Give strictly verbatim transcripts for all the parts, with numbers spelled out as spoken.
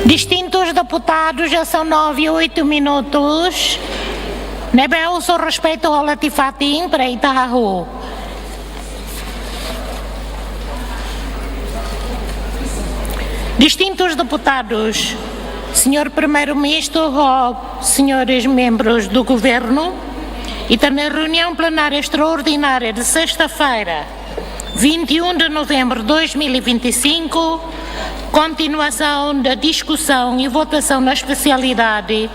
Distintos deputados, já são nove e oito minutos. Ne'ebé husu respeitu hola tiha fatin para ita hahú. Distintos deputados, senhor Primeiro-Ministro, ho senhores membros do Governo, ita-nia reunião plenária extraordinária de sexta-feira, vinte e um de novembro de dois mil e vinte e cinco, continuação da discussão e votação na especialidade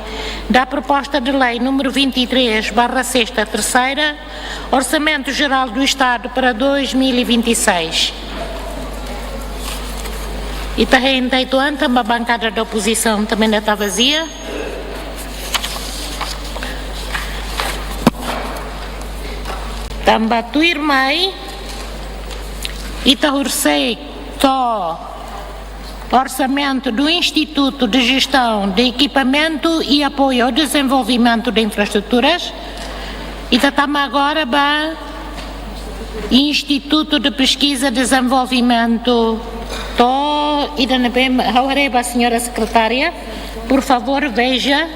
da proposta de lei número vinte e três barra sexta, terceira, Orçamento Geral do Estado para dois mil e vinte e seis. Ita hein uitoan, tanba bankada da opozisaun também ainda está vazia. Tanba tuirmai, ita horisehik to'o orçamento do Instituto de Gestão de Equipamento e Apoio ao Desenvolvimento de Infraestruturas. Ita tama agora ba Instituto de Pesquisa e Desenvolvimento. To'o ida ne'ebé, ha'u haree ba senhora secretária, por favor, veja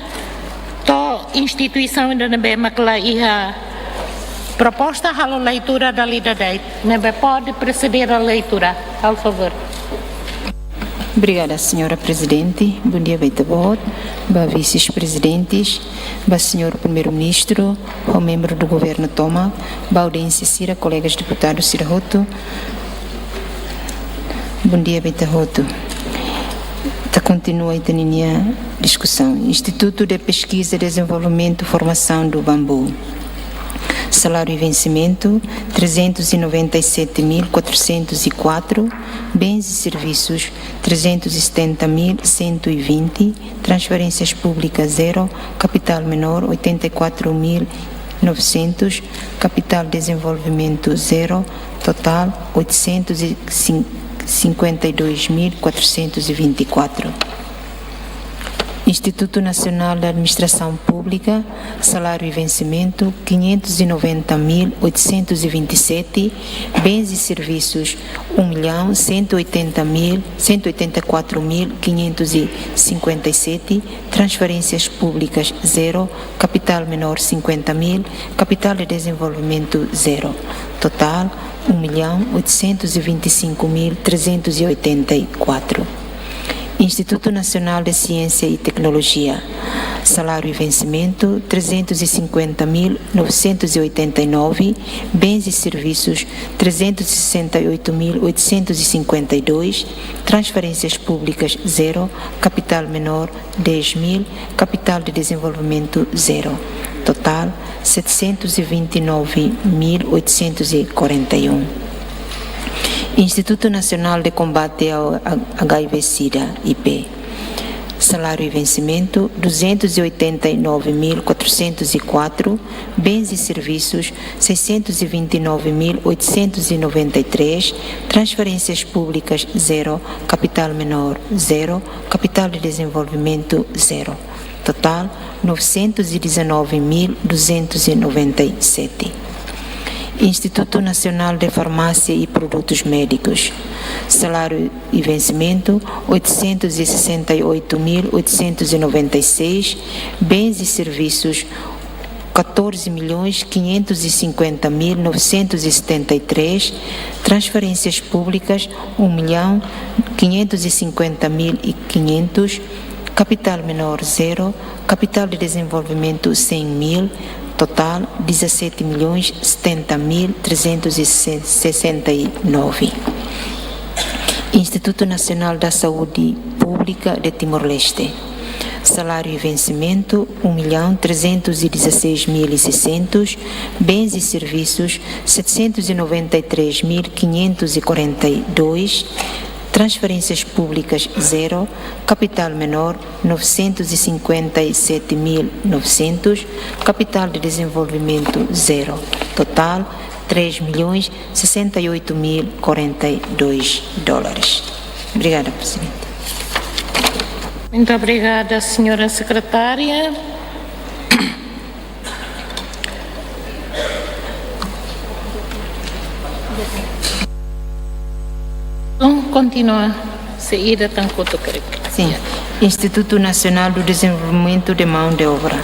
to'o instituisaun ida ne'ebé mak la iha proposta, halo leitura dala ida de'it. Ne'ebé pode proseder à leitura, por favor. Obrigada, senhora Prezidente. Bondia ba ita-boot, ba vises-prezidentes, ba senhor Primeiru-Ministru, ho membru do Governu tomak, ba audiénsia sira, kolegas deputadu sira hotu. Bondia ba ita hotu. Ita kontinua ita-nia diskusaun. Instituto de Pesquisa, Desenvolvimento e Formação do Bambu. Salário e vencimento, trezentos e noventa e sete mil quatrocentos e quatro. Bens e serviços, trezentos e setenta mil cento e vinte. Transferências públicas, zero. Capital menor, oitenta e quatro mil novecentos. Capital desenvolvimento, zero. Total, oitocentos e cinquenta e dois mil quatrocentos e vinte e quatro. Instituto Nacional de Administração Pública, salário e vencimento, quinhentos e noventa mil oitocentos e vinte e sete, bens e serviços, um milhão cento e oitenta mil, cento e oitenta e quatro mil quinhentos e cinquenta e sete, transferências públicas, zero, capital menor, cinquenta mil, capital de desenvolvimento, zero. Total, um milhão oitocentos e vinte e cinco mil trezentos e oitenta e quatro. Instituto Nacional de Ciência e Tecnologia, salário e vencimento, trezentos e cinquenta mil novecentos e oitenta e nove, bens e serviços, trezentos e sessenta e oito mil oitocentos e cinquenta e dois, transferências públicas, zero, capital menor, dez mil, capital de desenvolvimento, zero. Total, setecentos e vinte e nove mil oitocentos e quarenta e um. Instituto Nacional de Combate ao H I V SIDA, I P. Salário e vencimento, duzentos e oitenta e nove mil quatrocentos e quatro, bens e serviços, seiscentos e vinte e nove mil oitocentos e noventa e três, transferências públicas, zero, capital menor, zero, capital de desenvolvimento, zero. Total, novecentos e dezanove mil duzentos e noventa e sete. Instituto Nacional de Farmácia e Produtos Médicos. Salário e vencimento, oitocentos e sessenta e oito mil oitocentos e noventa e seis. Bens e serviços, catorze milhões quinhentos e cinquenta mil novecentos e setenta e três. Transferências públicas, um milhão quinhentos e cinquenta mil e quinhentos. Capital menor, zero. Capital de desenvolvimento, cem mil. Total, dezassete milhões setenta mil trezentos e sessenta e nove. Instituto Nacional da Saúde Pública de Timor-Leste. Salário e vencimento, um milhão trezentos e dezasseis mil e seiscentos. Bens e serviços, setecentos e noventa e três mil quinhentos e quarenta e dois. Transferências públicas, zero. Capital menor, novecentos e cinquenta e sete mil novecentos. Capital de desenvolvimento, zero. Total, três milhões sessenta e oito mil quarenta e dois dólares. Obrigada, Presidente. Muito obrigada, senhora Secretária. Então, continua. Saída, tankutu, querido. Sim. Instituto Nacional do Desenvolvimento de Mão de Obra.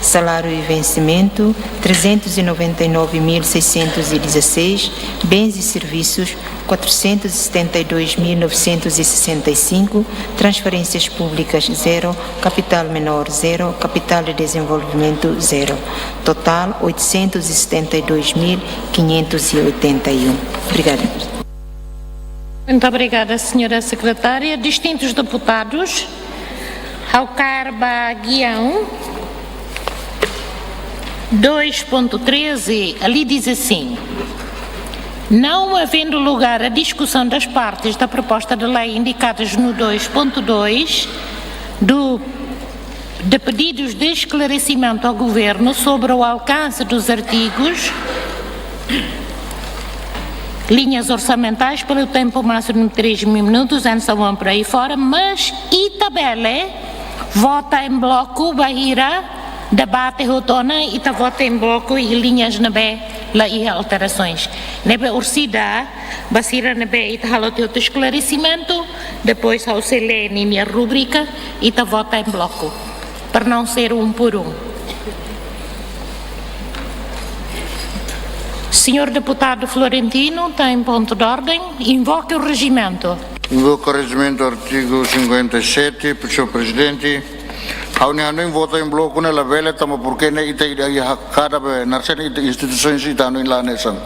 Salário e vencimento, trezentos e noventa e nove mil seiscentos e dezasseis. Bens e serviços, quatrocentos e setenta e dois mil novecentos e sessenta e cinco. Transferências públicas, zero. Capital menor, zero. Capital de desenvolvimento, zero. Total, oitocentos e setenta e dois mil quinhentos e oitenta e um. Obrigada. Muito obrigada, senhora Secretária. Distintos deputados, ha'u kaer ba giaun dois ponto treze, ali diz assim: não havendo lugar à discussão das partes da proposta de lei indicadas no dois ponto dois do de pedidos de esclarecimento ao Governo sobre o alcance dos artigos, linhas orçamentais pelo tempo máximo de três minutos, and so on, por aí fora, mas ita bele vota em bloco, bainhira debate hotu ona, ita vota em bloco e linhas ne'ebé la iha alterações. Ne'ebé orsida ba sira ne'ebé ita halo tiha hotu esclarecimento, depois ha'u sei lee ninia rubrika, ita vota em bloco, para não ser um por um. Senhor deputado Florentino, tem ponto de ordem? Invoque o regimento. Invoca o regimento, artigo cinquenta e sete, senhor Presidente. Ha'u-nia hanoin vota em bloco ne'e labele, tanba porke ne'e ita, ita, ita, kada vez, na sena ita instituições ita hanoin la hanesan.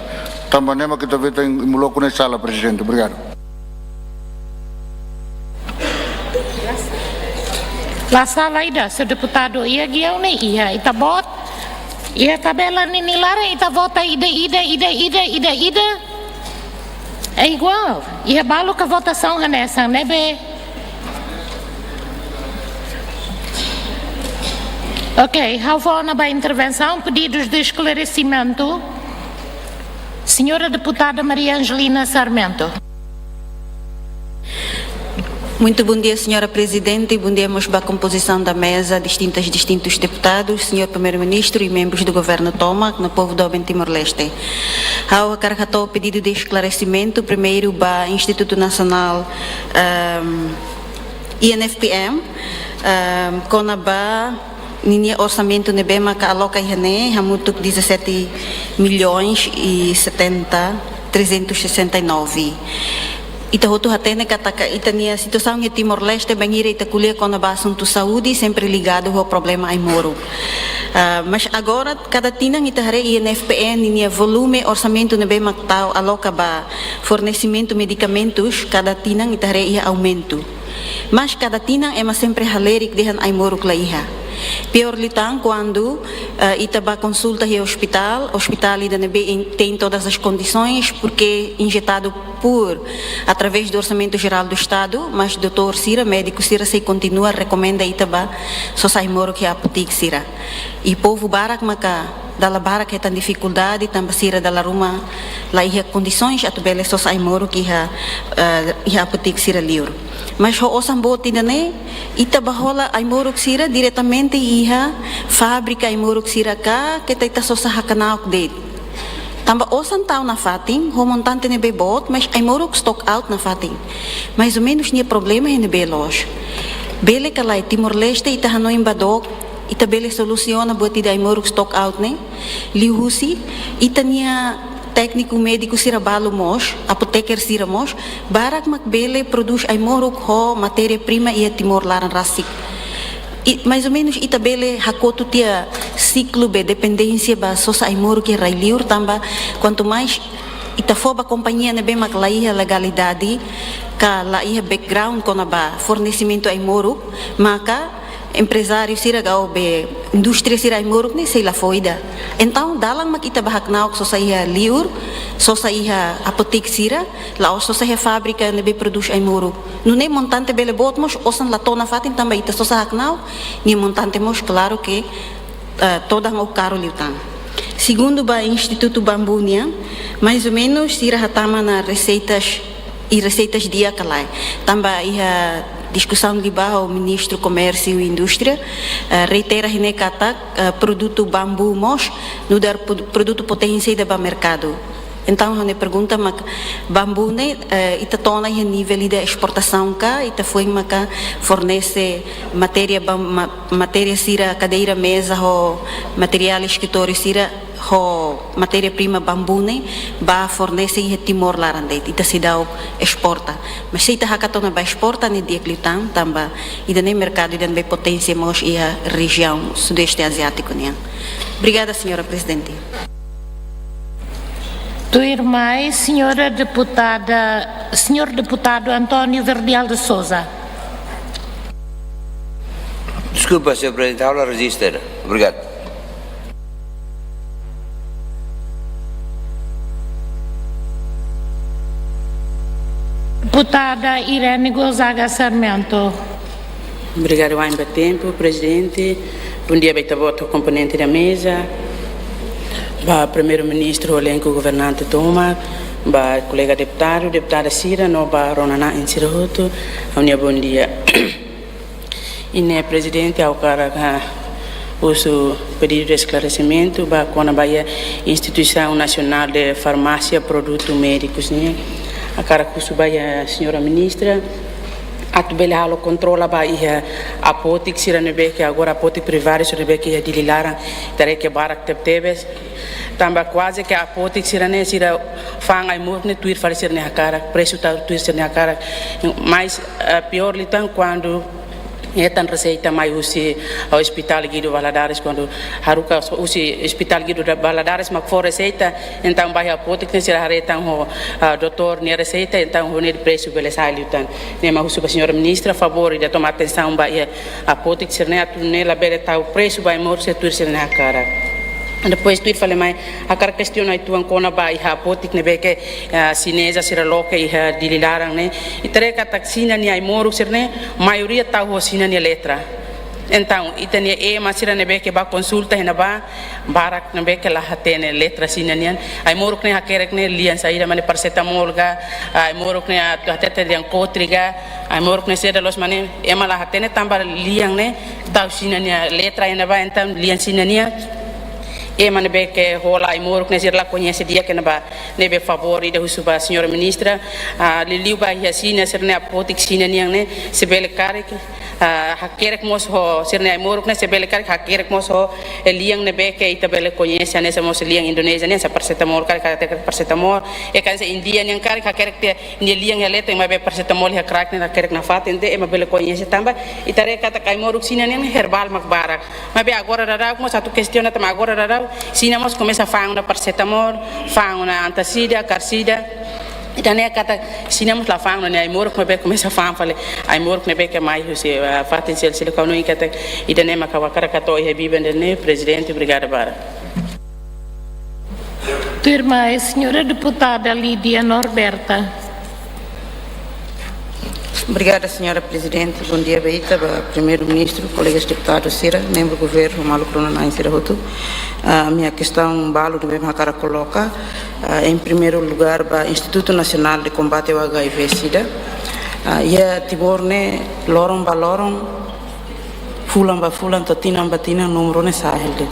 Tanba ne'e mak ita vota em, em bloco ne'e sala, Presidente. Obrigado. La sala ida, senhor deputado, iha giaun ne'e iha, ita vota, iha tabela ne'e nia laran, ita vota ida, ida, ida. É igual, iha balu ka votasaun hanesan, ne'ebé. Ok, ha'u fó ona ba intervensaun, pedidos de esclarecimento. Senhora deputada Maria Angelina Sarmento. Muito bom dia, senhora Presidente. Bom dia, mós ba kompozisaun da meza, distintas, distintus deputadus, senhór Primeiru-Ministru i membrus do governu tomak, no povu doben Timor-Leste. Ha'u hakarak hato'o pedidu de esklaresimentu, primeiru ba Institutu Nasionál, ehm, I N F P M, ehm, kona-ba ninia orsamentu ne'ebé maka aloka iha ne'e, hamutuk dezassete milhões e setenta, trezentos e sessenta e nove. Ita hotu hatene katak ita-nia situasaun iha Timor-Leste, bainhira ita ko'alia kona-ba asuntu saúde, sempre ligadu ho problema ai-moruk. Ah, mas agora, kada tinan ita haree I N F P M ninia volume orsamentu ne'ebé mak tau aloka ba fornesimentu medikamentus, kada tinan ita haree iha aumentu. Mas kada tinan ema sempre halerik dehan ai-moruk la iha. Piór liután kuandu, eh, ita ba konsulta iha ospitál, ospitál ida ne'ebé in-, tem todas as condições, porque injetado por, através do Orçamento Geral do Estado, mas doutór sira, médiku sira sei kontinua rekomenda ita ba sosa ai-moruk iha apotik sira. I povu barak maka dala barak hetan difikuldade, tanba sira dala ruma la iha kondisoens atu bele sosa ai-moruk iha, eh, iha apotik sira liur. Mas ho osan boot ida-ne'e, ita ba hola ai-moruk sira diretamente iha fábrika ai-moruk sira ka, keta ita sosa hakanaok de'it. Tanba osan tau nafatin, ho montante ne'ebé boot, mas ai-moruk stock out nafatin. Mais ou menus nia problema iha ne'ebé loos. Bele ka lae Timor-Leste ita hanoin ba dook, ita bele solusiona buat ida ai-moruk stock out ne'e, liuhusi ita-nia tékniku médiku sira balu mós, apoteker sira mós, barak mak bele prodús ai-moruk ho matéria prima iha Timor laran rasik. I, mais ou menus ita bele hakotu tiha siklu be dependénsia ba sosa ai-moruk iha rai liur, tanba kuantu mais ita fó ba kompañia ne'ebé mak la iha legalidade, ka la iha background kona-ba fornesimentu ai-moruk, maka emprezáriu sira ka ou be indústria sira ai-moruk ne'e sei la fó ida. Entaun, dalan mak ita ba haknaok sosa iha liur, sosa iha apotik sira, la'ós sosa iha fábrika ne'ebé prodús ai-moruk. Nune'e montante bele boot mós, osan la to'o nafatin tanba ita sosa haknaok, nia montante mós, klaru ke, eh, todan ou karu liután. Segundu ba Institutu Bambu nian, mais ou menus sira hatama ona reseitas i reseitas di'ak ka lae. Tanba iha diskusaun liubá ho Ministru Komérsiu i Indústria, eh, reitera iha ne'e katak, eh, produtu bambu mós nu'udar pro-, produtu poténsia ida ba merkadu. Entaun, ha'u-nia pergunta mak bambu ne'e, eh, ita to'o ona iha nivel ida esportasaun ka, ita foin maka fornese matéria bam-, ma-, matéria sira kadeira meza ho materiál eskritóriu sira ho matéria prima bambu ne'e ba fornese iha Timor laran de'it, ita seidauk esporta. Mas se ita hakat ona ba esporta ne'e di'ak liután, tanba ida-ne'e merkadu ida ne'ebé poténsia mós iha rejiaun Sudeste Aziátiku nian. Obrigada, senhora Presidente. Tuirmai, senhora deputada, senhór deputadu António Verdial de Sousa. Deskulpa, senhora Presidente, ha'u la rejista. Obrigadu. Deputada Irene Gonzaga Sarmento. Obrigadu wa'in ba tempu, Prezidente. Bom dia ba ita-boot komponente da meza, ba Primeiru-Ministru, elenku governante tomak, ba kolega deputadu, deputada sira, no ba rona-na'in sira hotu, ha'u-nia bom dia. I ne'e, Prezidente, ha'u hakarak husu pedidu de esklaresimentu ba kona-ba iha Instituisaun Nasionál de Farmásia Produtu Médikus nian. Hakarak husu ba iha Senhora Ministra atu bele halo kontrola ba iha apotik sira ne'ebé ke agora apotik privadu sira ne'ebé ke iha Dili laran, ita haree ke barak tebetebes. Tanba kuaze ke apotik sira-ne'e sira fa'an ai-moruk ne'e tuir fali sira-nia hakarak, presu tau tuir sira-nia hakarak. Mas, eh, piór liután kuandu hetan reseita mai husi, ah, Ospitál Guido Valadares, kuandu haruka husi Ospitál Guido da Valadares mak fó reseita, entaun ba iha apotik ne'e sira haree tan ho, ah, doutór nia reseita, entaun ho ne'e presu bele sa'e liután. Ne'e mak husu ba Senhora Ministra, favór ida toma atensaun ba iha apotik sira-ne'e atu nune'e labele tau presu ba ai-moruk sira tuir sira-nia hakarak. Depois tuir fali mai, hakarak kestiona uitoan kona-ba iha apotik ne'ebé ke, ah, xineza sira loke iha Dili laran ne'e. Ita haree katak Xina nia ai-moruk sira-ne'e, maioria tau ho Xina nia letra. Entaun, ita-nia ema sira ne'ebé ke bá konsulta iha ne'ebá, barak ne'ebé ke la hatene letra Xina nian. Aimoruk ne'e hakerek ne'e lian saida, mak ne'e paracetamol ka, aimoruk ne'e atu hatete dehan kotri ka, aimoruk ne'e saida loos, mak ne'e ema la hatene tanba lian ne'e tau Xina nia letra iha ne'ebá, entaun lian Xina nian. Ema ne'ebé ke hola aimoruk ne'e sira la koñese di'ak iha ne'ebá. Ne'ebé favór ida husu ba señora ministra, ah, liuliu ba iha Xina sira-nia apóteka Xina nian ne'e, se bele karik, ah, hakerek mós ho sira-nia aimoruk ne'e, se bele karik hakerek mós ho, eh, lian ne'ebé ke ita bele koñese, hanesan mós lian Indonézia nian, hanesan paracetamol, karik hakerek paracetamol, eh, hanesan Índia nian karik hakerek tiha nia lian iha leten, maibé paracetamol iha kraik ne'e hakerek nafatin, entaun ema bele koñese tanba ita haree katak aimoruk Xina nian herbál mak barak. Maibé agora daudaun mós atu kestiona tanba agora daudaun Xina mós komesa fa'an ona paracetamol, fa'an ona antasida, karsida. Ida-ne'e katak Xina mós la fa'an ona nia aimoruk, maibé komesa fa'an fali aimoruk ne'ebé ke mai husi, eh, fatin seluk-seluk. Ha'u hanoin katak ida-ne'e mak ha'u hakarak hato'o iha biban ida-ne'e, Prezidente, obrigada barak. Tuirmai, señora deputada Lídia Norberta. Obrigada, señora Prezidente. Bondia ba ita, ba Primeiru-Ministru, kolegas deputadus sira, membru governu, maluk rona-na'in sira hotu. Ah, ami-nia kestaun balu ne'ebé mak hakarak koloka, ah, em primeiro lugar, ba Instituto Nacional de Combate ao H I V SIDA. Ah, iha Timor ne'e, loron ba loron, fulan ba fulan, to'o tinan ba tinan, númeru ne'e sa'e hela de'it.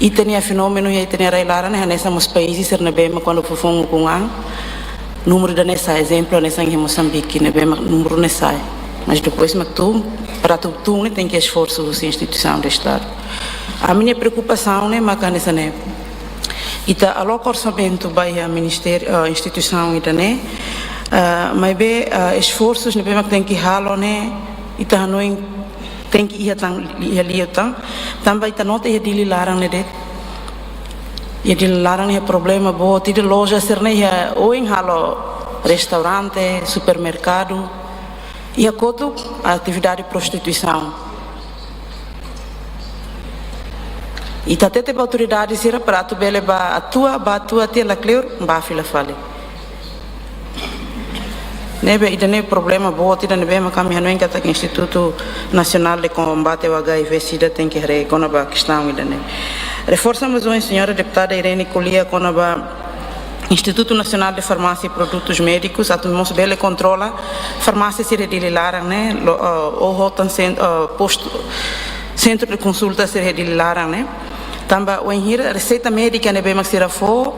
Ita-nia fenómenu iha ita-nia rai-laran ne'e hanesan mós país sira ne'ebé mak kuandu foufoun ukun an, númeru ida-ne'e sa'e. Ezemplu, hanesan iha Mosambike ne'ebé mak númeru ne'e sa'e. Mas depois mak tun, para atu tun ne'e tenke esforsu husi instituisaun do Estadu. Ami-nia preokupasaun ne'e maka hanesan ne'e. Ita aloka orsamentu ba iha ministériu, eh, instituisaun ida-ne'e, eh, maibé, eh, esforsus ne'ebé mak tenke halo ne'e, ita hanoin tenke iha tan, iha liután, tanba ita nota iha Dili laran ne'e de'it. Iha Dili laran ne'e iha problema boot ida, loja sira-ne'e iha oin halo restaurante, supermerkadu, iha kotuk atividade prostituisaun. Ita hatete ba autoridade sira para atu bele bá atua, bá atua tiha la kleur, bá fila fali. Ne'ebé ida-ne'e problema boot ida ne'ebé mak ami hanoin katak Instituto Nacional de Combate ao H I V SIDA tenke haree kona-ba kestaun ida-ne'e. Reforsa mós ohin señora deputada Irene ko'alia kona-ba Instituto Nacional de Farmácia e Produtos Médicos, atu mós bele kontrola farmásia sira iha Dili laran ne'e, lo, ah, ou hotu tan sen-, ah, postu, sentru de konsulta sira iha Dili laran ne'e. Tanba wainhira reseita médika ne'ebé mak sira fó,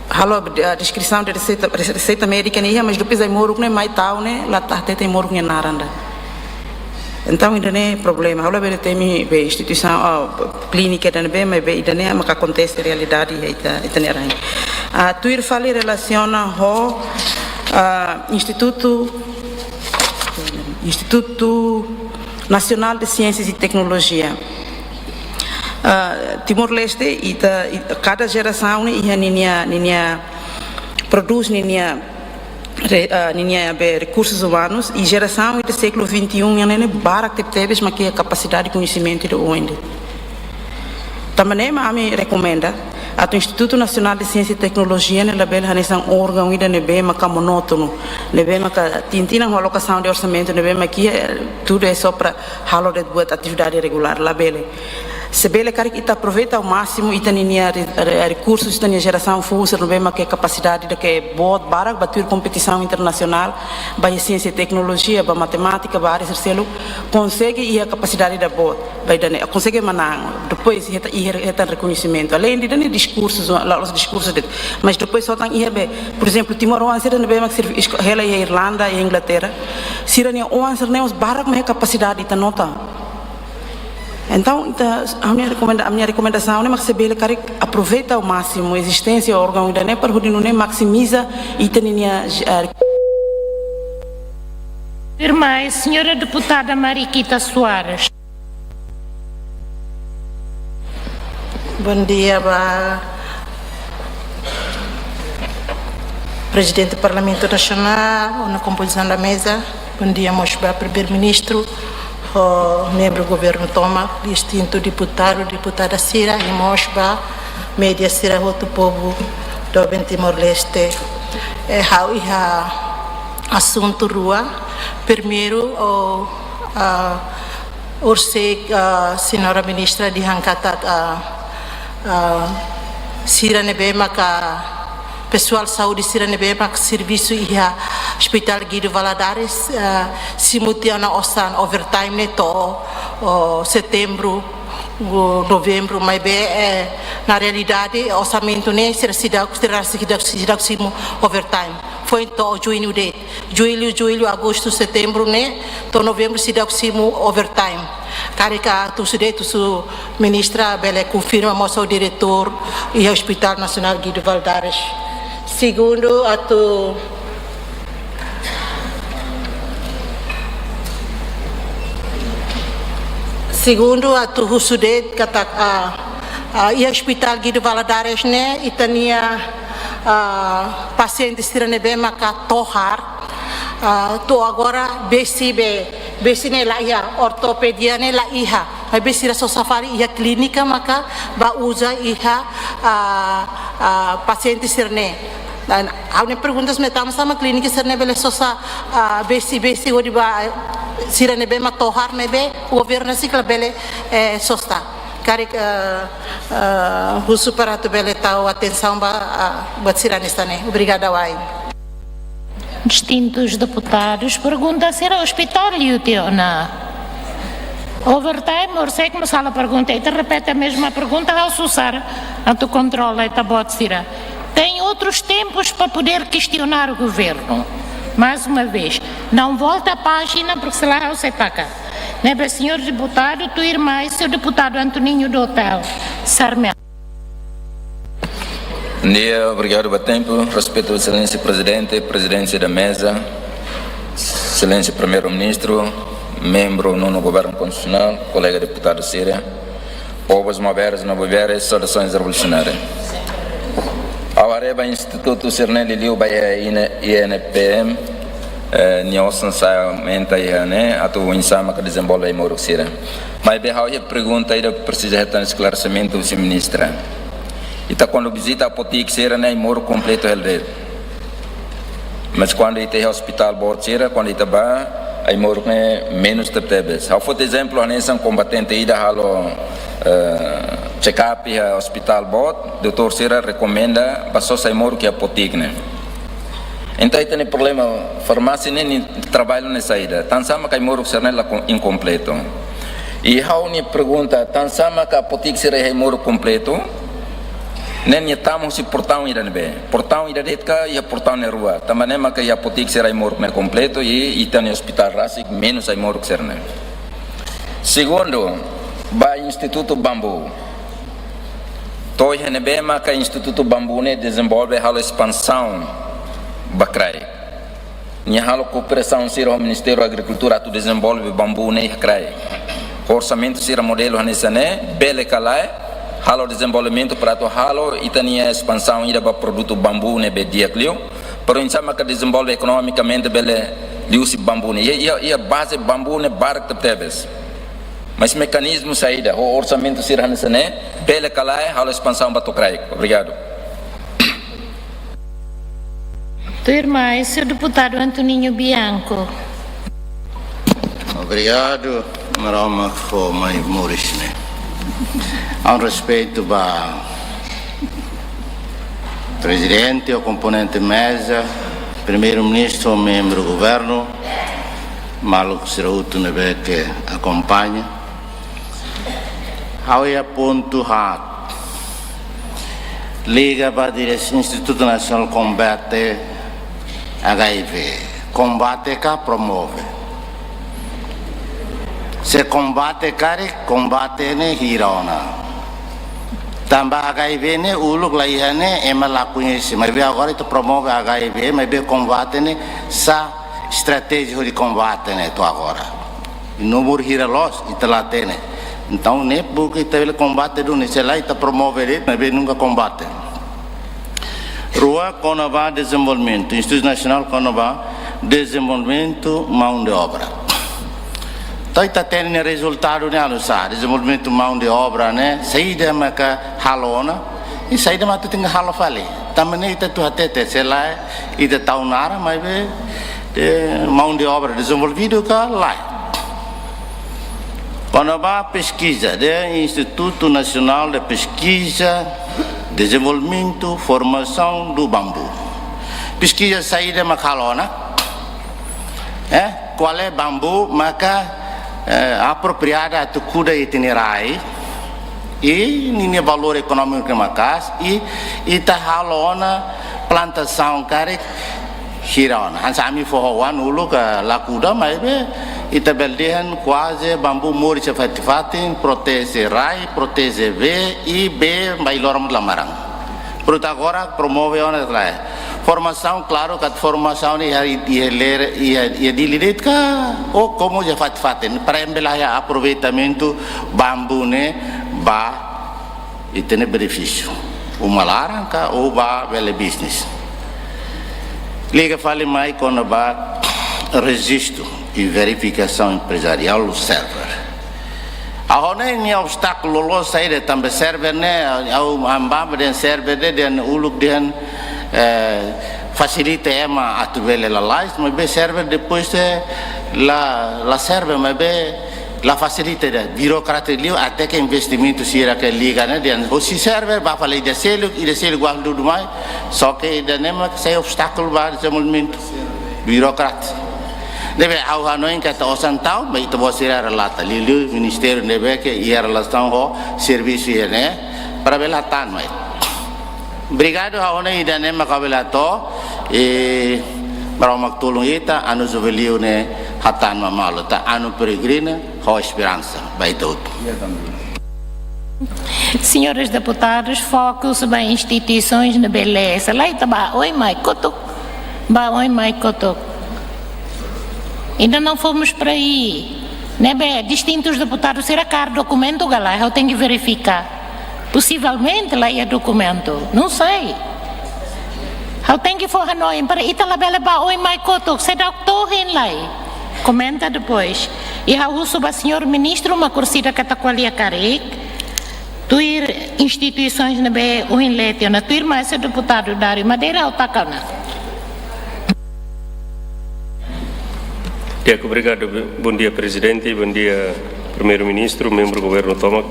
halo, ah, deskrisaun de reseita, rese-, reseita médika ne'e iha, mas depois aimoruk ne'e mai tau ne'e, la hatete aimoruk nia naran ida. Entaun, ida-ne'e problema. Ha'u labele temi be instituisaun, ah, klínika ida-ne'ebé, maibé ida-ne'e maka akontese realidade iha ita, ita-nia rain. Ah, tuir fali relasiona ho, ah, Instituto, Instituto Nacional de Ciências e Tecnologia. Ah, Timor-Leste, ita, ita, kada jerasaun ne'e iha ninia, ninia prodús ninia re-, ah, ninia be rekursus umanus, i jerasaun ida século vinte e um nian ne'e barak tebetebes, maski iha kapasidade koñesimentu ida oin de'it. Tanba ne'e mak ami rekomenda atu Instituto Nacional de Ciência e Tecnologia ne'e labele hanesan órgaun ida ne'ebé maka monótonu, ne'ebé maka tinan-tinan ho alokasaun de orsamentu ne'ebé mak iha, eh, tudo é só para halo de'it buat atividade regulár, labele. Se bele karik ita aproveita ao másimu ita ninia re-, re-, rekursus, ita-nia jerasaun foun sira ne'ebé mak iha kapasidade ida ke boot barak ba tuir kompetisaun internasionál, ba iha siénsia i teknolojia, ba matemátika, ba área sira seluk, konsege iha kapasidade ida boot ba ida-ne'e, konsege manán, depois hetan, iha, hetan rekoñesimentu. Aleinde ida-ne'e diskursus, la'ós diskursus de'it, mas depois hetan iha be, por ezemplu, timoroan sira ne'ebé mak servi-, esko-, hela iha Irlanda, iha Inglaterra, sira-nia oan sira-ne'e mós barak mak iha kapasidade, ita nota. Entaun, ita, ami-nia rekomenda-, ami-nia rekomendasaun ne'e mak se bele karik aproveita ao másimu ezisténsia órgaun ida-ne'e para hodi nune'e maksimiza ita ninia, eh, Irmã, señora deputada Mariquita Soares. Bondia ba Prezidente Parlamentu Nasionál, ona kompozisaun da meza. Bondia mós ba Primeiru-Ministru, ho membru governu tomak, distintu deputadu, deputada sira, i mós ba média sira hotu, povu doben Timor-Leste. Eh, ha'u iha asuntu rua. Primeiru, o, ah, Orsida, ah, señora ministra dehan katak, ah, ah, sira ne'ebé maka pesoál saúde sira ne'ebé maka servisu iha Hospital Guido Valadares, ah, simu tiha ona osan overtime ne'e to'o, oh, setembru, oh, novembru, maibé, eh, na realidade orsamentu ne'e sira seidauk, sira seidauk, seidauk simu overtime. Foin to'o juñu de'it. Jullu, jullu, agostu, setembru ne'e, to'o novembru seidauk simu overtime. Karik atu husu de'it husi ministra bele konfirma mós ho diretór iha Hospital Nasionál Guido Valadares. Segundu atu, segundu atu husu de'it katak, ah, ah, iha Hospital Guido Valadares ne'e, ita-nia, ah, pasiente sira ne'ebé maka tohar, ah, to'o agora besi be, besi ne'e la iha, ortopedia ne'e la iha. Maibé sira sosa fali iha klínika maka bá uza iha, ah, ah, pasiente sira-ne'e. Entaun, ha'u-nia pergunta ne'e, tansá mak klínika sira-ne'e bele sosa, ah, besi, besi hodi ba, eh, sira ne'ebé mak tohar ne'ebé governu rasik la bele, eh, sosa. Karik, eh, eh, husu para atu bele tau atensaun ba, ah, ba sira hanesan ne'e. Obrigada, wai. Distintus deputadus, pergunta sira, ospitál liu tiha ona overtime, orsida mak sala pergunta, ita repete a mesma pergunta, ha'u susar atu kontrola ita-boot sira. Tem outros tempos para poder questionar o governo. Mais uma vez, não volta a página, porque senão ha'u sei paga. Ne'ebé, señór deputadu, tuirmai, señór deputadu Antoninho do Hotel Sarmento. Bom dia, obrigadu ba tempu. Respeitu Exelénsia Prezidente, Prezidente da Meza, Exelénsia Primeiru-Ministru, membru Nono Governu Konstitusionál, kolega deputadu sira, povus maubere no buibere, saudasaun revolusionária. Ha'u haree ba institutu sira-ne'e liuliu ba I N, I N P M, eh, nia osan sa'e aumenta iha ne'e, atu oinsá maka dezenvolve ai-moruk sira. Maibé ha'u iha pergunta ida presiza hetan esklaresimentu husi ministra. Ita kuandu vizita apotik sira-ne'e ai-moruk kompletu hela de'it. Mas kuandu ita iha ospitál boot sira, kuandu ita bá, ai-moruk ne'e menus tebetebes. Ha'u foti ezemplu hanesan kombatente ida halo, eh, check-up iha ospitál boot, doutór sira rekomenda bá sosa ai-moruk iha apotik ne'e. Entaun ita-nia problema, farmásia ne'e nia traballu ne'e saida? Tansá mak ai-moruk sira-ne'e la kom-, inkompletu? I ha'u-nia pergunta, tansá mak apotik sira iha ai-moruk kompletu, ne'e nia tama husi portaun ida ne'ebé? Portaun ida de'it ka iha portaun ne'e rua? Tanba ne'e maka iha apotik sira ai-moruk ne'e kompletu i ita-nia ospitál rasik menus ai-moruk sira-ne'e. Segundu, ba Institutu Bambu. To'o iha ne'ebé maka Institutu Bambu ne'e dezenvolve halo espansaun ba kraik? Nia halo kooperasaun sira ho Ministériu Agrikultura atu dezenvolve bambu ne'e iha kraik? Orsamentu sira modelu hanesan ne'e, bele ka lae, halo dezenvolvimentu para atu halo ita-nia espansaun ida ba produtu bambu ne'ebé di'ak liu, para oinsá maka dezenvolve ekonomikamente bele liuhusi bambu ne'e. Iha, iha, iha baze bambu ne'e barak tebetebes. Mas mekanizmu saida, ho orsamentu sira hanesan ne'e, bele ka lae halo espansaun ba to'o kraik? Obrigadu. Tuirmai, señór deputadu Antoninho Bianco. Obrigadu, Maromak fó mai moris ne'e. Ha'u respeitu ba Prezidente, ho komponente meza, Primeiru-Ministru, membru governu, maluk sira hotu ne'ebé ke akompaña. Ha'u iha pontu haat. Liga ba dire-, Institutu Nasionál Kombate H I V. Kombate ka promove? Se kombate karik, kombate ne'e hira ona. Tanba H I V ne'e uluk la iha ne'e ema la koñese. Maibé agora ita promove H I V, maibé kombate ne'e sá estratéjia hodi kombate ne'e to'o agora. Númeru hira loos, ita la hatene. Entaun, ne'e buka ita bele kombate duni, se lae ita promove de'it, maibé nunka kombate. Rua, kona-ba dezenvolvimentu, Institutu Nasionál kona-ba dezenvolvimentu maun de obra. Entaun, ita hatene rezultadu ne'e oinsá, dezenvolvimentu maun de obra ne'e, saida maka halo ona, i saida mak atu tenke halo fali. Tanba ne'e ita atu hatete, se lae, ita tau naran, maibé, eh, maun de obra dezenvolvidu ka lae. Kona-ba peskiza de Instituto Nacional de Pesquisa, Desenvolvimento, Formação do Bambu. Peskiza saida mak halo ona? Eh, kual é bambu maka, eh, apropriada atu kuda ita-nia rai, i ninia valór ekonómiku maka'as, i ita halo ona plantasaun karik hira ona. Hanesan ami fó ho oan uluk la kuda, maibé ita bele dehan kuaze bambu moris iha fatin-fatin, proteje rai, proteje bee, i bee mai loron la maran. Portantu agora promove ona trai. Formasaun, klaru, katak formasaun iha, iha lere, iha, iha Dili de'it ka, ou komu iha fatin-fatin, para ema bele iha aproveitamentu bambu ne'e ba ita-nia benefísiu. Uma laran ka, ou ba bele business. Liga fali mai kona-ba rejistu i verifikasaun emprezariál, server. Ha'u hanoin nia obstákulu loloos saida tanba server ne'e, ha'u hambabe dehan server ne'e dehan uluk dehan, eh, fasilita ema atu bele lalais, maibé server depois, eh, la, la serve, maibé la fasilita ida, birokrata liu, até ke investimentu sira ke liga ne'e, dehan husi server ba fali ida seluk, ida seluk ba dudu mai, só ke ida-ne'e mak sai obstákulu ba dezenvolvimentu. Birokrata. Ne'ebé ha'u hanoin katak osan tau, maibé ita-boot sira relata, liuliu ministériu ne'ebé ke iha relasaun ho servisu iha ne'e, para bele hatán mai. Obrigadu, ha'u hanoin ida-ne'e mak ha'u bele hato'o, i Maromak tulun ita, Ano Jubilee ne'e hatán mai malu, ita anu peregrina, ho esperansa ba ita hotu. Senhores deputados, fokus ba instituisoens ne'ebé lesa. Lae, ita ba oin mai kotuk, ba oin mai kotuk. Ainda não fomos para aí. Ne'ebé distintus deputadus sira kaer dokumentu ka lae, ha'u tenke verifika. Posivelmente la iha dokumentu, não sei. Ha'u tenke fó hanoin para ita labele ba oin mai kotuk, seidauk to'o hein lai. Komenta depois. I ha'u husu ba señór ministru mak orsida katak ko'alia karik, tuir instituisoens ne'ebé ohin leten ona, tuirmai deputadu Dário Madeira, ha'u taka ona. Di'ak, obrigadu. Bondia, Prezidente. Bondia, Primeiru-Ministru, membru governu tomak.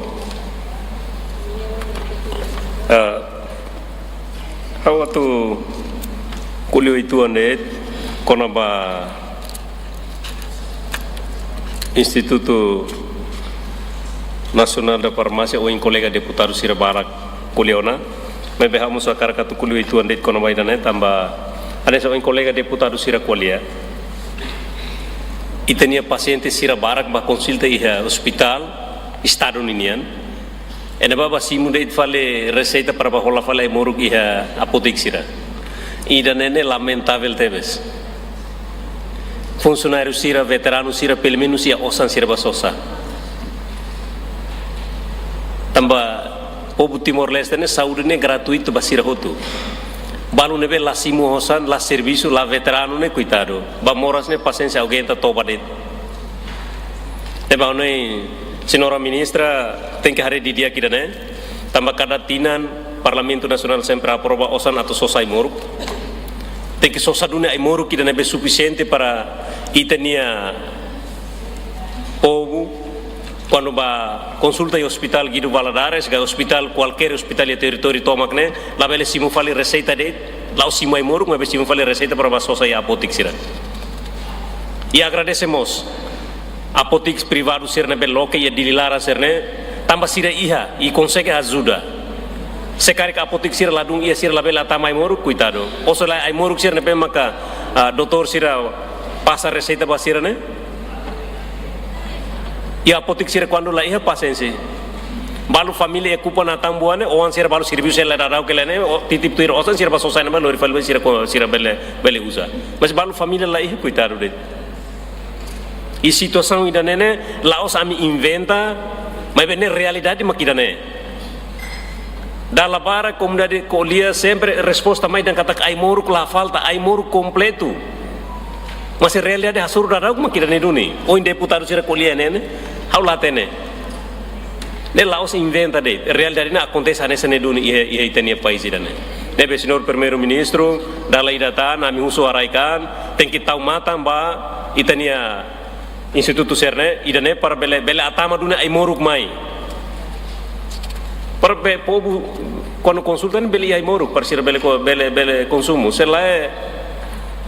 Ah, ha'u atu ko'alia uitoan de'it kona-ba Instituto Nacional da Farmácia, ohin kolega deputadu sira barak ko'alia ona. Maibé ha'u mós hakarak atu ko'alia uitoan de'it kona-ba ida-ne'e tanba hanesan ohin kolega deputadu sira ko'alia. Ita-nia pasiente sira barak ba konsulta iha ospitál Estadu ninian. Ema ba simu de'it fali reseita para ba hola fali ai-moruk iha apoteke sira. Ida-ne'e ne'e lamentavel tebes. Funsionáriu sira, veteranu sira, pelumenus iha osan sira ba sosa. Tanba povu Timor-Leste ne'e saúde ne'e gratuitu ba sira hotu. Balu ne'ebé la simu osan, la servisu, la veteranu ne'e koitadu. Ba moras ne'e pasiénsia aguenta toba de'it. Ne'ebé ha'u-nia señora ministra tenke haree didi'ak ida-ne'e. Tanba kada tinan Parlamentu Nasionál sempre aprova osan atu sosa ai-moruk. Tenke sosa duni ai-moruk ida ne'ebé sufisiente para ita-nia povu, kuandu ba konsulta iha Ospitál Guido Valadares, ka ospitál kualkér ospitál iha territóriu tomak ne'e, labele simu fali reseita de'it, la'ós simu ai-moruk, maibé simu fali reseita para ba sosa iha apoteke sira. I agradese mós apoteke privadu sira ne'ebé loke iha Dili laran sira-ne'e, tanba sira iha i konsege ajuda. Se karik apoteke sira ladún iha, sira labele hatama ai-moruk, koitadu. Oso la ai-moruk sira ne'ebé maka, ah, doutór sira pasa reseita ba sira-ne'e. I apoteke sira kuandu la iha pasiénsia. Balu família iha Kupan Atambua ne'e, oan sira balu servisu hela dadauk hela ne'e, o, titip tuir osan sira ba sosa ne'ebá lori fali sira ko, sira bele, bele uza. Mas balu família la iha, koitadu de'it. I situasaun ida-ne'e ne'e la'ós ami inventa, maibé ne'e realidade mak ida-ne'e. Dala barak komunidade ko'alia sempre resposta mai dehan katak ai-moruk la falta, ai-moruk kompletu. Mas realidade hasoru dadauk mak ida-ne'e duni. Ohin deputadu sira ko'alia ne'e ne'e, ha'u la hatene. Ne'e la'ós inventa de'it, realidade ne'e akontese hanesan ne'e duni iha, iha ita-nia país ida-ne'e. Ne'ebé señór Primeiru-Ministru, dala ida tan, ami husu haraik an, tenke tau matan ba ita-nia Institutu sira-ne'e, ida-ne'e para bele, bele hatama duni ai-moruk mai. Para be povu, kuandu konsulta ne'e bele iha ai-moruk, para sira bele ko-, bele, bele konsumu. Se lae,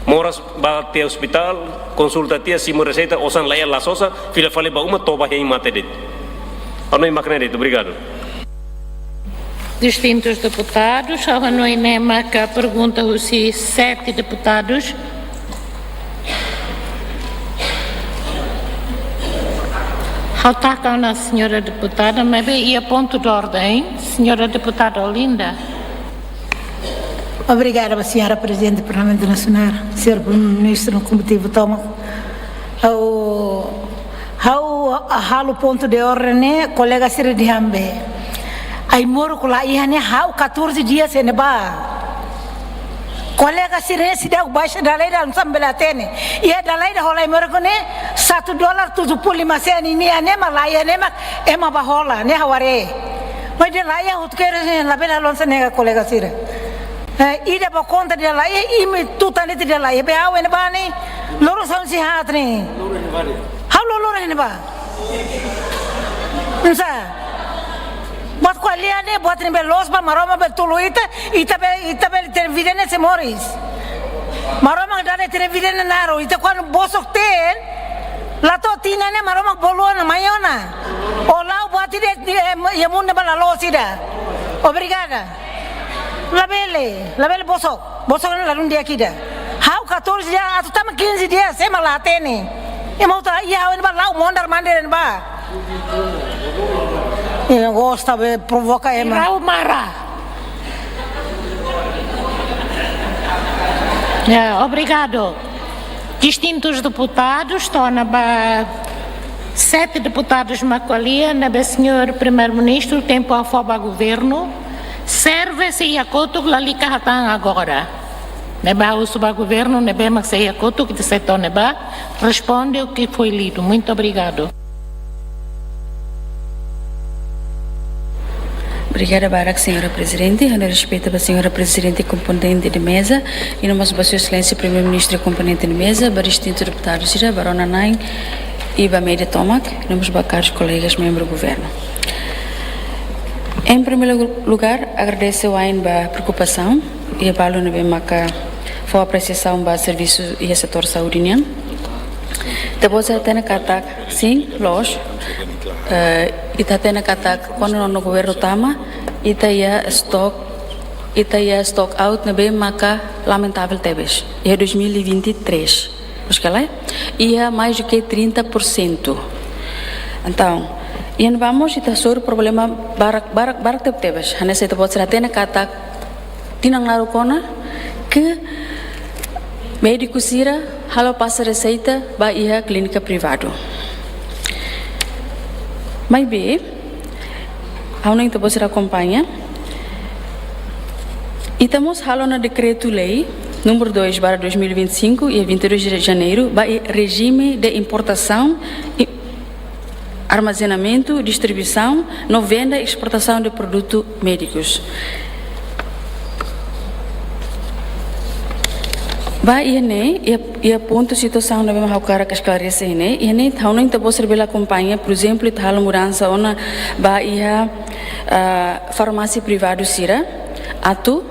moras ba tiha ospitál, konsulta tiha, simu reseita, osan laiha la sosa, fila fali ba uma, toba hein mate de'it. Ha'u hanoin mak ne'e de'it, obrigadu. Distintus deputadus, ha'u hanoin ne'e maka pergunta husi sete deputadus. Ha'u taka ona señora deputada, maibé iha pontu de orden, señora deputada Olinda. Obrigada ba señora Prezidente do Parlamentu Nasionál, señór Primeiru-Ministru, no komitivu tomak. Ha'u, ha'u halo pontu de orden ne'e, kolega sira dehan be ai-moruk la iha ne'e, ha'u catorze dias iha ne'ebá. Kolega sira ne'e seidauk baixa dala ida, oinsá mak bele hatene. Iha dala ida hola ai-moruk ne'e, satu dolar tujuh puluh lima sen, ne'e iha ne'e mak la iha ne'e mak ema bá hola, ne'e ha'u haree. Maibé la iha, hotu kedas ne'e, labele halo oinsá ne'e, kolega sira. Eh, ida ba konta ida la iha, imi tutan ida la iha. Be ha'u iha ne'ebá ne'e, loron saun sei haat ne'e. Ha'u loroloron iha ne'ebá. Oinsá? Buat ko'alia ne'e, buat ne'ebé loos ba Maromak bele tulun ita, ita be, ita bele iha vida ne'e sei moris. Maromak dada iha vida ne'e naruk, ita kuandu bosok tiha, la to'o tinan ne'e Maromak bolu ona, mai ona. Ó la'o buat ida, eh, iha mundu ne'ebá la loos ida. Obrigada. Labele, labele bosok. Bosok ne'e ladún di'ak ida. Ha'u catorze dias, atu tama quinze dias, ema la hatene. Ema hotu iha ha'u iha ne'ebá, la'o mondar-mandir iha ne'ebá. Ema gosta be provoka ema. Irau mara. Ya, obrigadu. Distintus deputadus, to'o ona ba sete deputadus mak ko'alia, ne'ebé señór Primeiru-Ministru, tempu fó ba governu, serve se iha kotuk, lalika hatán agora. Ne'ebé husu ba governu, ne'ebé mak sei iha kotuk, ita sei to'o ne'ebá, responde o que foi lido. Muito obrigado. Obrigada barak, señora Prezidente. Ha'u-nia respeitu ba señora Prezidente komponente de meza, i no mós ba Sua Exelénsia Primeiru-Ministru komponente de meza, ba distintu deputadu sira, ba rona-na'in, i ba média tomak, i no mós ba karus kolegas membru governu. Em primeiro lugar, agradese wa'in ba preokupasaun iha balu ne'ebé maka fó apresiasaun ba servisu iha setór saúde nian. Ita-boot sira hatene katak, sin, loos. Eh, ita hatene katak, kuandu nonu governu tama, ita iha stock, ita iha stock out ne'ebé maka lamentavel tebes. Iha dois mil e vinte e três. Maibé iha mais do que trinta por cento. Entaun, iha ne'ebá mós ita hasoru problema barak, barak, barak tebetebes. Hanesan ita-boot sira hatene katak tinan naruk ona ke médiku sira halo pasa reseita ba iha klínika privadu. Maibé, ha'u hanoin ita-boot sira akompaña. Ita mós halo ona dekretu-lei número dois barra dois mil e vinte e cinco, iha vinte e dois de janeiro, ba iha regime de importação, i-, armazenamentu, distribuisaun, no venda i esportasaun de produtu médikus. Ba iha ne'e, iha, iha pontu situasaun ne'ebé mak ha'u hakarak esklarese iha ne'e, iha ne'e ha'u hanoin ita-boot sira bele akompaña, por ezemplu, ita halo mudansa ona ba iha, ah, farmásia privadu sira, atu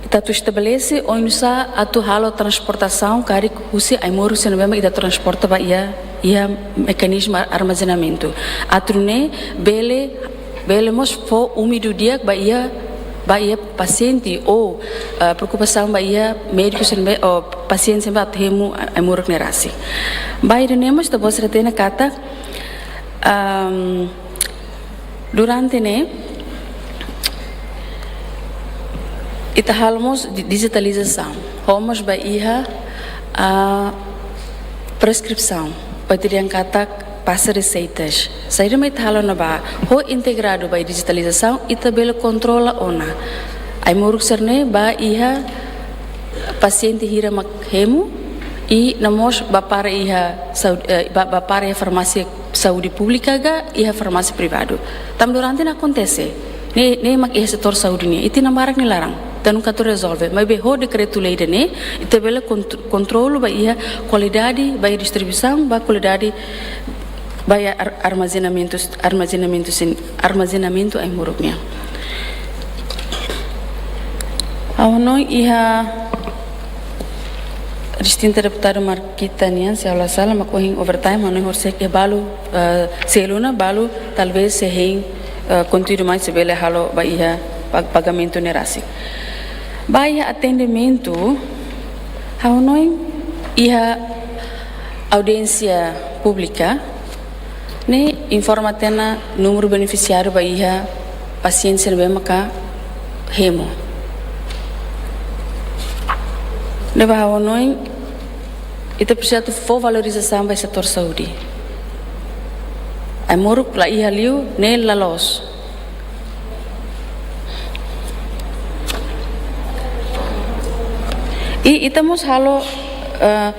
ita atu estabelese oinsá atu halo transportasaun karik husi ai-moruk sira ne'ebé mak ita transporta ba iha, iha mekanizmu ar-, armazenamentu. Atu nune'e bele, bele mós fó úmidu di'ak ba iha, ba iha pasiente ou, ah, preokupasaun ba iha médiku sira ne'ebé, ou pasiente sira ne'ebé atu hemu ai-, ai-moruk ne'e rasik. Ba iha ne'e mós ita-boot sira hatene katak, am, durante ne'e, ita halo mós di-, dijitalizasaun. Ho mós ba iha, ah, preskrisaun. Ou ita dehan katak pasa reseitas. Saida mak ita halo ona ba, ho integradu ba dijitalizasaun, ita bele kontrola ona ai-moruk sira-ne'e ba iha pasiente hira mak hemu, i no mós ba para iha saúde, eh, ba, ba para iha farmásia saúde públika ka iha farmásia privadu. Tanba durante ne'e akontese. Ne'e, ne'e mak iha setór saúde nian. I tinan barak nia laran. ita nunka atu rezolve. Maibé ho dekretu-lei ida-ne'e, ita bele kont-, kontrolu ba iha kualidade, ba iha distribuisaun, ba kualidade, ba iha ar-, armazenamentu, armazenamentu sira-nia, armazenamentu ai-moruk nian. Ha'u hanoin iha distinta deputadu Marquita nian, se ha'u la sala, mak ohin overtime, ha'u hanoin horisehik iha balu, eh, selu ona, balu, talvés se hein, eh, konteúdu mai se bele halo ba iha pag-, pagamentu ne'e rasik. Ba iha atendimentu, ha'u hanoin iha audiénsia públika, ne'e informa tiha ona númeru benefisiáriu ba iha pasiente sira ne'ebé maka hemu. Ne'ebé ha'u hanoin ita presiza atu fó valorizasaun ba setór saúde. Ai-moruk la iha liu, ne'e la loos. I ita mós halo, eh,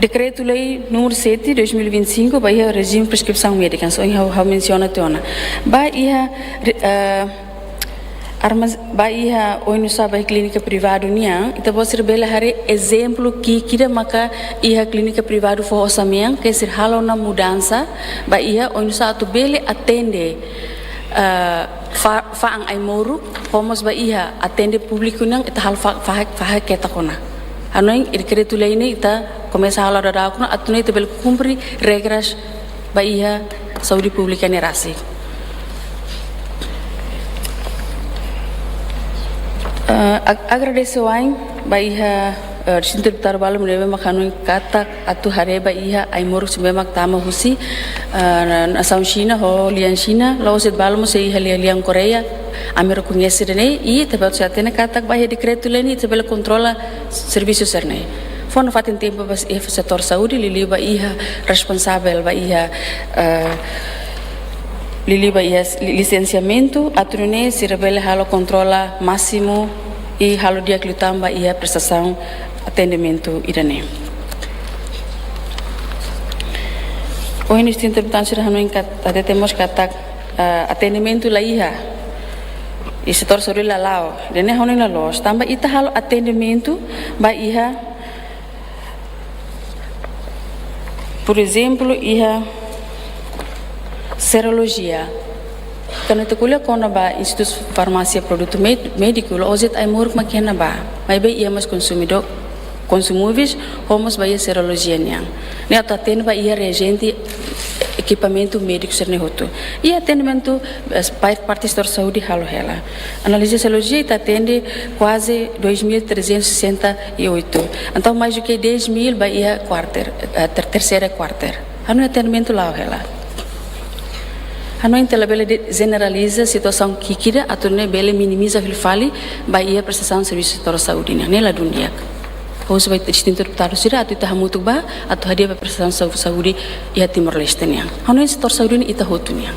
dekretu-lei númeru sete, dois mil e vinte e cinco, ba iha rejime preskrisaun médika, so ha'u, ha'u mensiona tiha ona. Ba iha, eh, armaz-, ba iha oinsá ba iha klínika privadu nian, ita-boot sira bele haree ezemplu ki'ik ida maka iha klínika privadu fó osan mean, ke sira halo ona mudansa, ba iha oinsá atu bele atende, eh, fa-, fa'an ai-moruk, ho mós ba iha atende públiku nian, ita halo fa-, fahe-, fahe ketak ona. Hanoin dekretu-lei ne'e ita komesa halo daudauk ona, atu nune'e ita bele kumpre regras ba iha saúde públika ne'e rasik. Eh, ag-, agradese wa'in ba iha, eh, distintu deputadu balu ne'ebé maka hanoin katak atu haree ba iha ai-moruk sira ne'ebé mak tama husi, eh, na-, nasaun Xina ho lian Xina, la'ós de'it balu mós sei iha lian, lian Koreia, ami rekoñese ida-ne'e, i ita-boot sira hatene katak ba iha dekretu-lei ne'e ita bele kontrola servisu sira-ne'e. Fó nafatin tempu ba iha setór saúde, liuliu ba iha responsavel ba iha, eh, liuliu ba iha li-, lisensiamentu, atu nune'e sira bele halo kontrola másimu i halo di'ak liután ba iha prestasaun atendimentu ida-ne'e. Ohin distintu deputadu sira hanoin kat-, hatete mós katak, eh, atendimentu la iha. I setór saúde la la'o. Ida-ne'e ha'u hanoin la loos. Tanba ita halo atendimentu ba iha, por ezemplu, iha serolojia. Kuandu ita ko'alia kona-ba Institutu Farmásia Produtu Med-, Médiku, la'ós de'it ai-moruk mak iha ne'ebá. Maibé iha mós konsumidór, konsumíveis, ho mós ba iha serolojia nian. Ne'e atu atende ba iha reajente, ekipamentu médiku sira-ne'e hotu. I atendimentu, eh, pa-, parte setór saúde halo hela. Analiza serolojia ita atende kuaze dois mil trezentos e sessenta e oito. Entaun, mais do que dez mil ba iha quarter, eh, ter-, terseira quarter. Ha'u hanoin atendimentu la'o hela. Ha'u hanoin ita labele de-, jeneraliza situasaun ki'ik ida atu nune'e bele minimiza fali ba iha prestasaun servisu setór saúde nian, ne'e ladún di'ak. Ha'u husu ba distintu deputadu sira atu ita hamutuk bá, atu hadi'a ba prestasaun sau-, saúde iha Timor-Leste nian. Ha'u hanoin setór saúde ne'e ita hotu nian.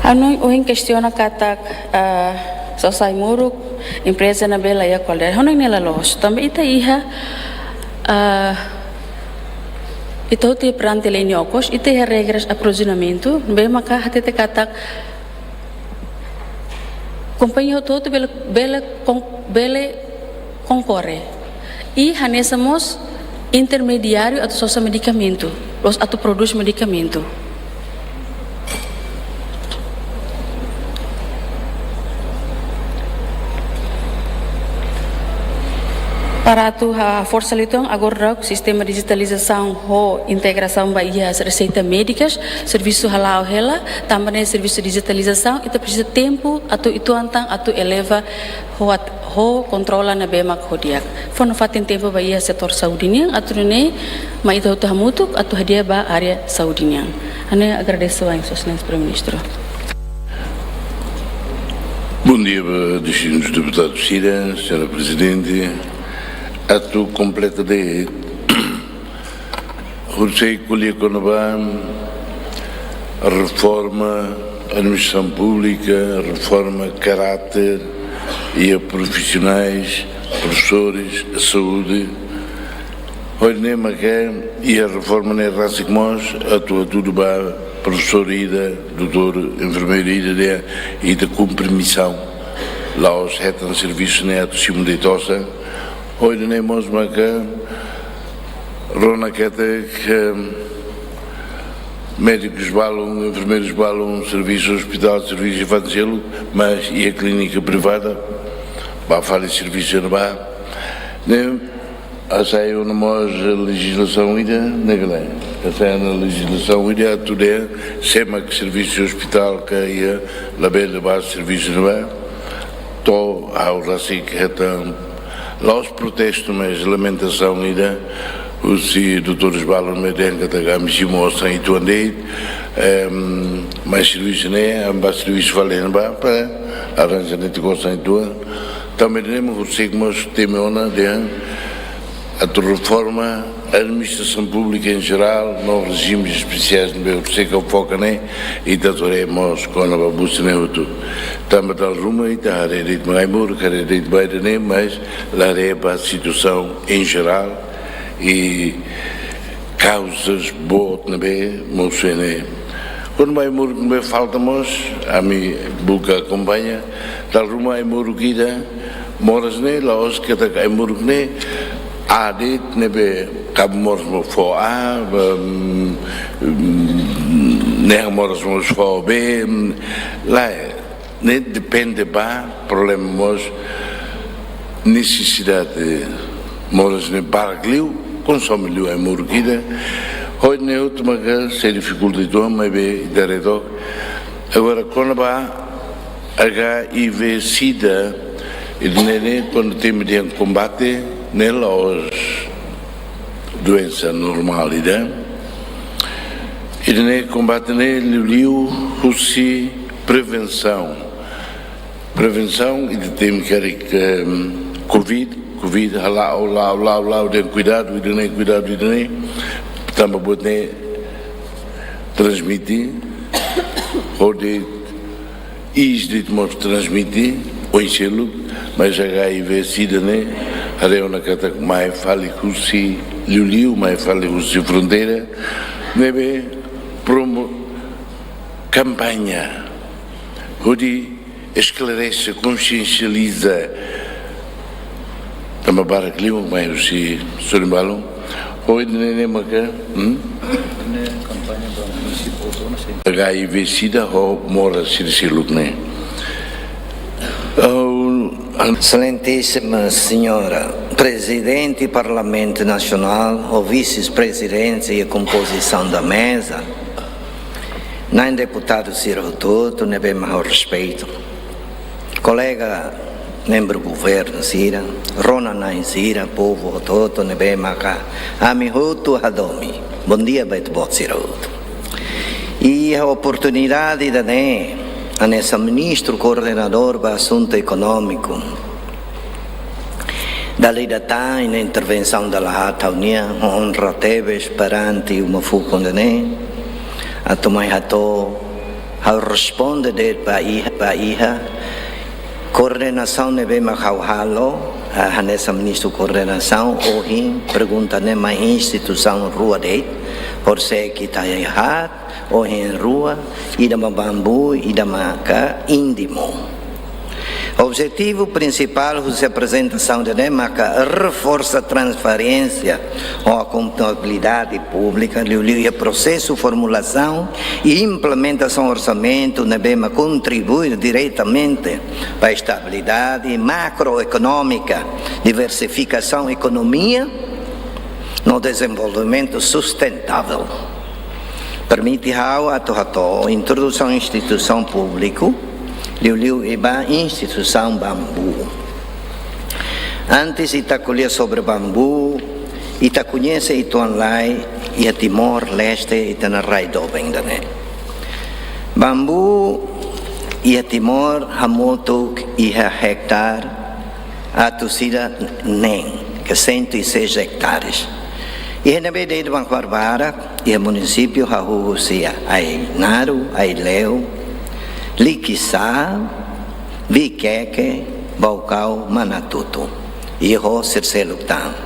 Ha'u hanoin ohin kestiona katak, eh, sosa ai-moruk, empreza ne'ebé la iha kualidade. Ha'u hanoin ne'e la loos. Tanba ita iha, eh, ita hotu iha perante lei nia okos, ita iha regras aprovizionamentu, ne'ebé maka hatete katak kompañia hotu-hotu bele, bele kon-, bele konkorre. I hanesan mós intermediáriu atu sosa medikamentu, la'ós atu prodús medikamentu. Para atu ha-, haforsa liután, agora daudauk sistema dijitalizasaun ho integrasaun ba iha reseita médikas, servisu hala'o hela, tanba ne'e servisu dijitalizasaun, ita presiza tempu atu uitoan tan atu eleva ho at-, ho kontrola ne'ebé mak ho di'ak. Fó nafatin tempu ba iha setór saúde nian, atu nune'e mai ita hotu hamutuk atu hadi'a ba área saúde nian. Ha'u hanoin agradese wa'in, Sua Exelénsia Primeiru-Ministru. Bom dia ba distintus deputadus sira, señora Prezidente. Atu kompleta de'it, horisehik ko'alia kona-ba reforma administrasaun públika, reforma karáter iha profisionais, profesores, saúde. Ohin ne'e maka iha reforma ne'e rasik mós atu hatudu ba profesór ida, doutór, enfermeiru ida dehan ita kumpre misaun. La'ós hetan servisu ne'e atu simu de'it osan. Ohin ne'e mós maka rona katak, em, médikus balun, enfermeirus balun, servisu ospitál, servisu iha fatin seluk, mas iha klínika privada, ba fali servisu ne'ebá. Ne'e, hasai ona mós lejizlasaun ida, ne'e ka lae. Hasai ona lejizlasaun ida atu dehan, sé mak servisu ospitál ka iha labele ba servisu ne'ebá. To'o ha'u rasik hetan, la'ós protestu, mas lamentasaun ida, husi doutores balun ne'ebé dehan katak ami simu osan uitoan de'it, em, mas servisu ne'e, ami ba servisu fali ne'ebá, para arranja netik osan uitoan. Tanba ne'e mak horiseik mós temi ona dehan atu reforma administrasaun públika em jerál, no rejimes espesiais ne'ebé horiseik ha'u foka ne'e, ita atu haree mós kona-ba busi ne'e hotu. Tanba dala ruma ita haree de'it mak ai-moruk, haree de'it ba ida-ne'e, mas la haree ba situasaun em jerál, i kauzas boot ne'ebé mosu iha ne'e. Kona-ba ai-moruk ne'ebé falta mós, ami buka akompaña, dala ruma ai-moruk ida moras ne'e, la'ós katak ai-moruk ne'e, aat de'it ne'ebé Kab Moras mós fó aat, ba, mm, mm, Nehan Moras mós fó bee, mm, lae, ne'e depende ba problema mós nesesidade moras ne'e barak liu, konsome liu ai-moruk ida. Ohin ne'e hotu maka sei difikulta uitoan, maibé ita haree took. Agora, kona-ba HIV sida, ida-ne'e, ne'e kuandu temi dehan kombate, ne'e la'ós doensa normál ida. Ida-ne'e kombate ne'e liuliu husi prevensaun. Prevensaun, ita temi karik, em, Covid, Covid, hala'o, la'o, la'o, la'o, dehan kuidadu, ida-ne'e, kuidadu, ida-ne'e. Tanba buat ne'e transmite, hodi iis de'it mós transmite, oin seluk, mas HIV sida ne'e, haree ona katak mai fali husi, liuliu, mai fali husi fronteira, ne'ebé promo-, kampaña, hodi esklarese, konsiensializa, tanba barak liu mai husi sorin balun. Ohin ne'e, ne'e maka, hmm? Ne'e kampaña ba munisípiu hotu ona sei. HIV sida ho moras sira seluk ne'e. Oh, an- Excelentíssima Senhora Presidente do Parlamento Nacional, o Vice-Presidente e a composição da mesa, na'in deputadu sira hotu-hotu ne'ebé mak ha'u respeitu. Kolega membru governu sira, rona-na'in sira, povu hotu-hotu ne'ebé maka ami hotu hadomi. Bondia ba ita-boot sira hotu. Iha oportunidade ida-ne'e, hanesan ministru koordenadór ba asuntu ekonómiku, dala ida tan iha intervensaun dala haat ha'u-nian, onra tebes perante uma fukun ida-ne'e, atu mai hato'o, ha'u responde de'it ba iha, ba iha koordenasaun ne'ebé mak ha'u halo, ah, hanesan ministru koordenasaun, ohin pergunta ne'e mai instituisaun rua de'it, horiseik ita iha haat, ohin rua, ida mak Bambu, ida maka Indimo. Objetivu prinsipál husi aprezentasaun ida-ne'e maka reforsa transparénsia ho akontabilidade públika, liuliu iha prosesu formulasaun i implementasaun orsamentu ne'ebé mak kontribui diretamente ba estabilidade makroekonómika, diversifikasaun ekonomia no dezenvolvimentu sustentável. Permite ha'u atu hato'o introdusaun instituisaun públiku, liuliu iha instituisaun Bambu. Antes ita ko'alia sobre Bambu, ita koñese uitoan lai iha Timor-Leste, ita-nia rai doben ida-ne'e. Bambu iha Timor hamutuk iha ektare atus ida neen, ke cento e seis hectares. Iha ne'ebé de'it mak barbarak, iha munisípiu hahú husi Ainaro, Aileu, Liquiçá, Viqueque, Baucau, Manatuto. I ho sira seluk tan.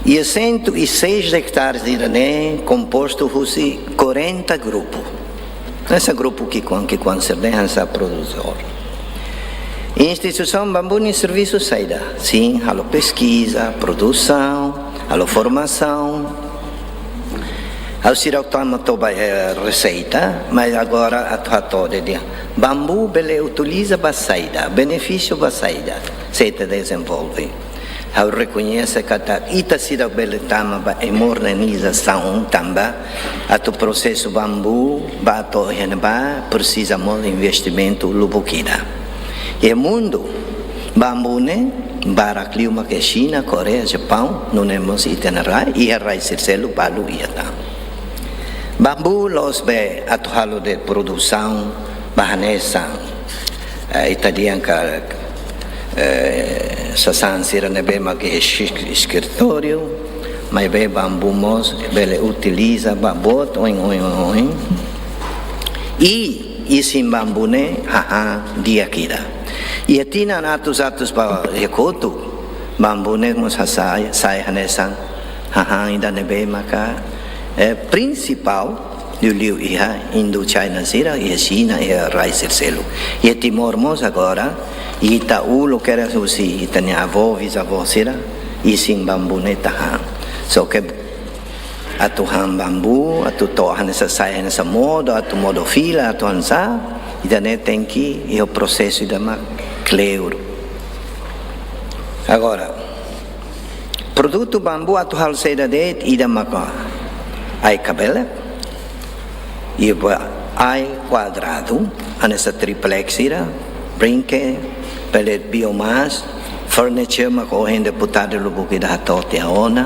Iha cento e seis hectares ida-ne'e kompostu husi quarenta grupu. Hanesan grupu ki'ikoan, ki'ikoan sira-ne'e hanesan produtór. Instituisaun bambu nia servisu saida? Sin, halo peskiza, produsaun, halo formasaun. Ha'u seidauk tama to'o ba, eh, reseita, mas agora atu hato'o de'it. Bambu bele utiliza ba saida, benefísiu ba saida, se ita dezenvolve. Ha'u rekoñese katak ita seidauk bele tama ba modernizasaun tanba atu prosesa bambu ba to'o iha ne'ebá presiza mós investimentu lubuk ida. Iha mundu, bambu ne'e barak liu mak iha Xina, Koreia, Japaun, nune'e mós ita-nia rai, iha rai sira seluk balu iha tan. Bambu la'ós be atu halo de'it produsaun ba hanesan, eh, ita dehan katak, eh, sasán sira ne'ebé mak iha es-, eskritóriu, maibé bambu mós bele utiliza ba boot oin, oin, oin, oin. I isin bambu ne'e hahán di'ak ida. Iha tinan atus-atus ba iha kotuk, bambu ne'e mós hasai, sai hanesan hahán ida ne'ebé maka, eh, prinsipál liuliu iha Indo-China sira, iha Xina, iha rai sira seluk. Iha Timor mós agora, ita uluk kedas husi ita-nia avó, bizavó sira, isin bambu ne'e tahán. Só ke atu han bambu, atu to'o hanesan sai hanesan modo, atu modo fila, atu hanesan, ida-ne'e tenke iha prosesu ida mak kleur. Agora, produtu bambu atu halo saida de'it, ida maka ai-kabelek, iha ba ai kuadradu, hanesan triplex sira, brinke, pellet biomass, furniture maka ohin deputadu lubuk ida hato'o tiha ona.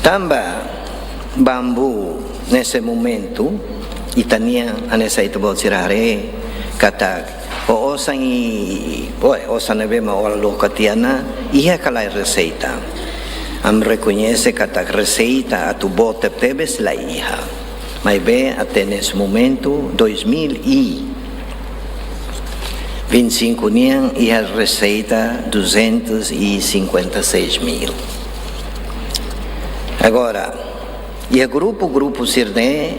Tanba bambu nesse momento, ita-nian hanesan ita-boot sira haree, katak ho osan i, oe, osan ne'ebé mak aloka tiha ona, iha ka lae reseita? Ami rekoñese katak reseita atu boot tebetebes la iha. Maibé até nesse momento, dois mil e vinte e cinco nian, iha reseita duzentos e cinquenta e seis mil. Agora, iha grupu, grupu sira-ne'e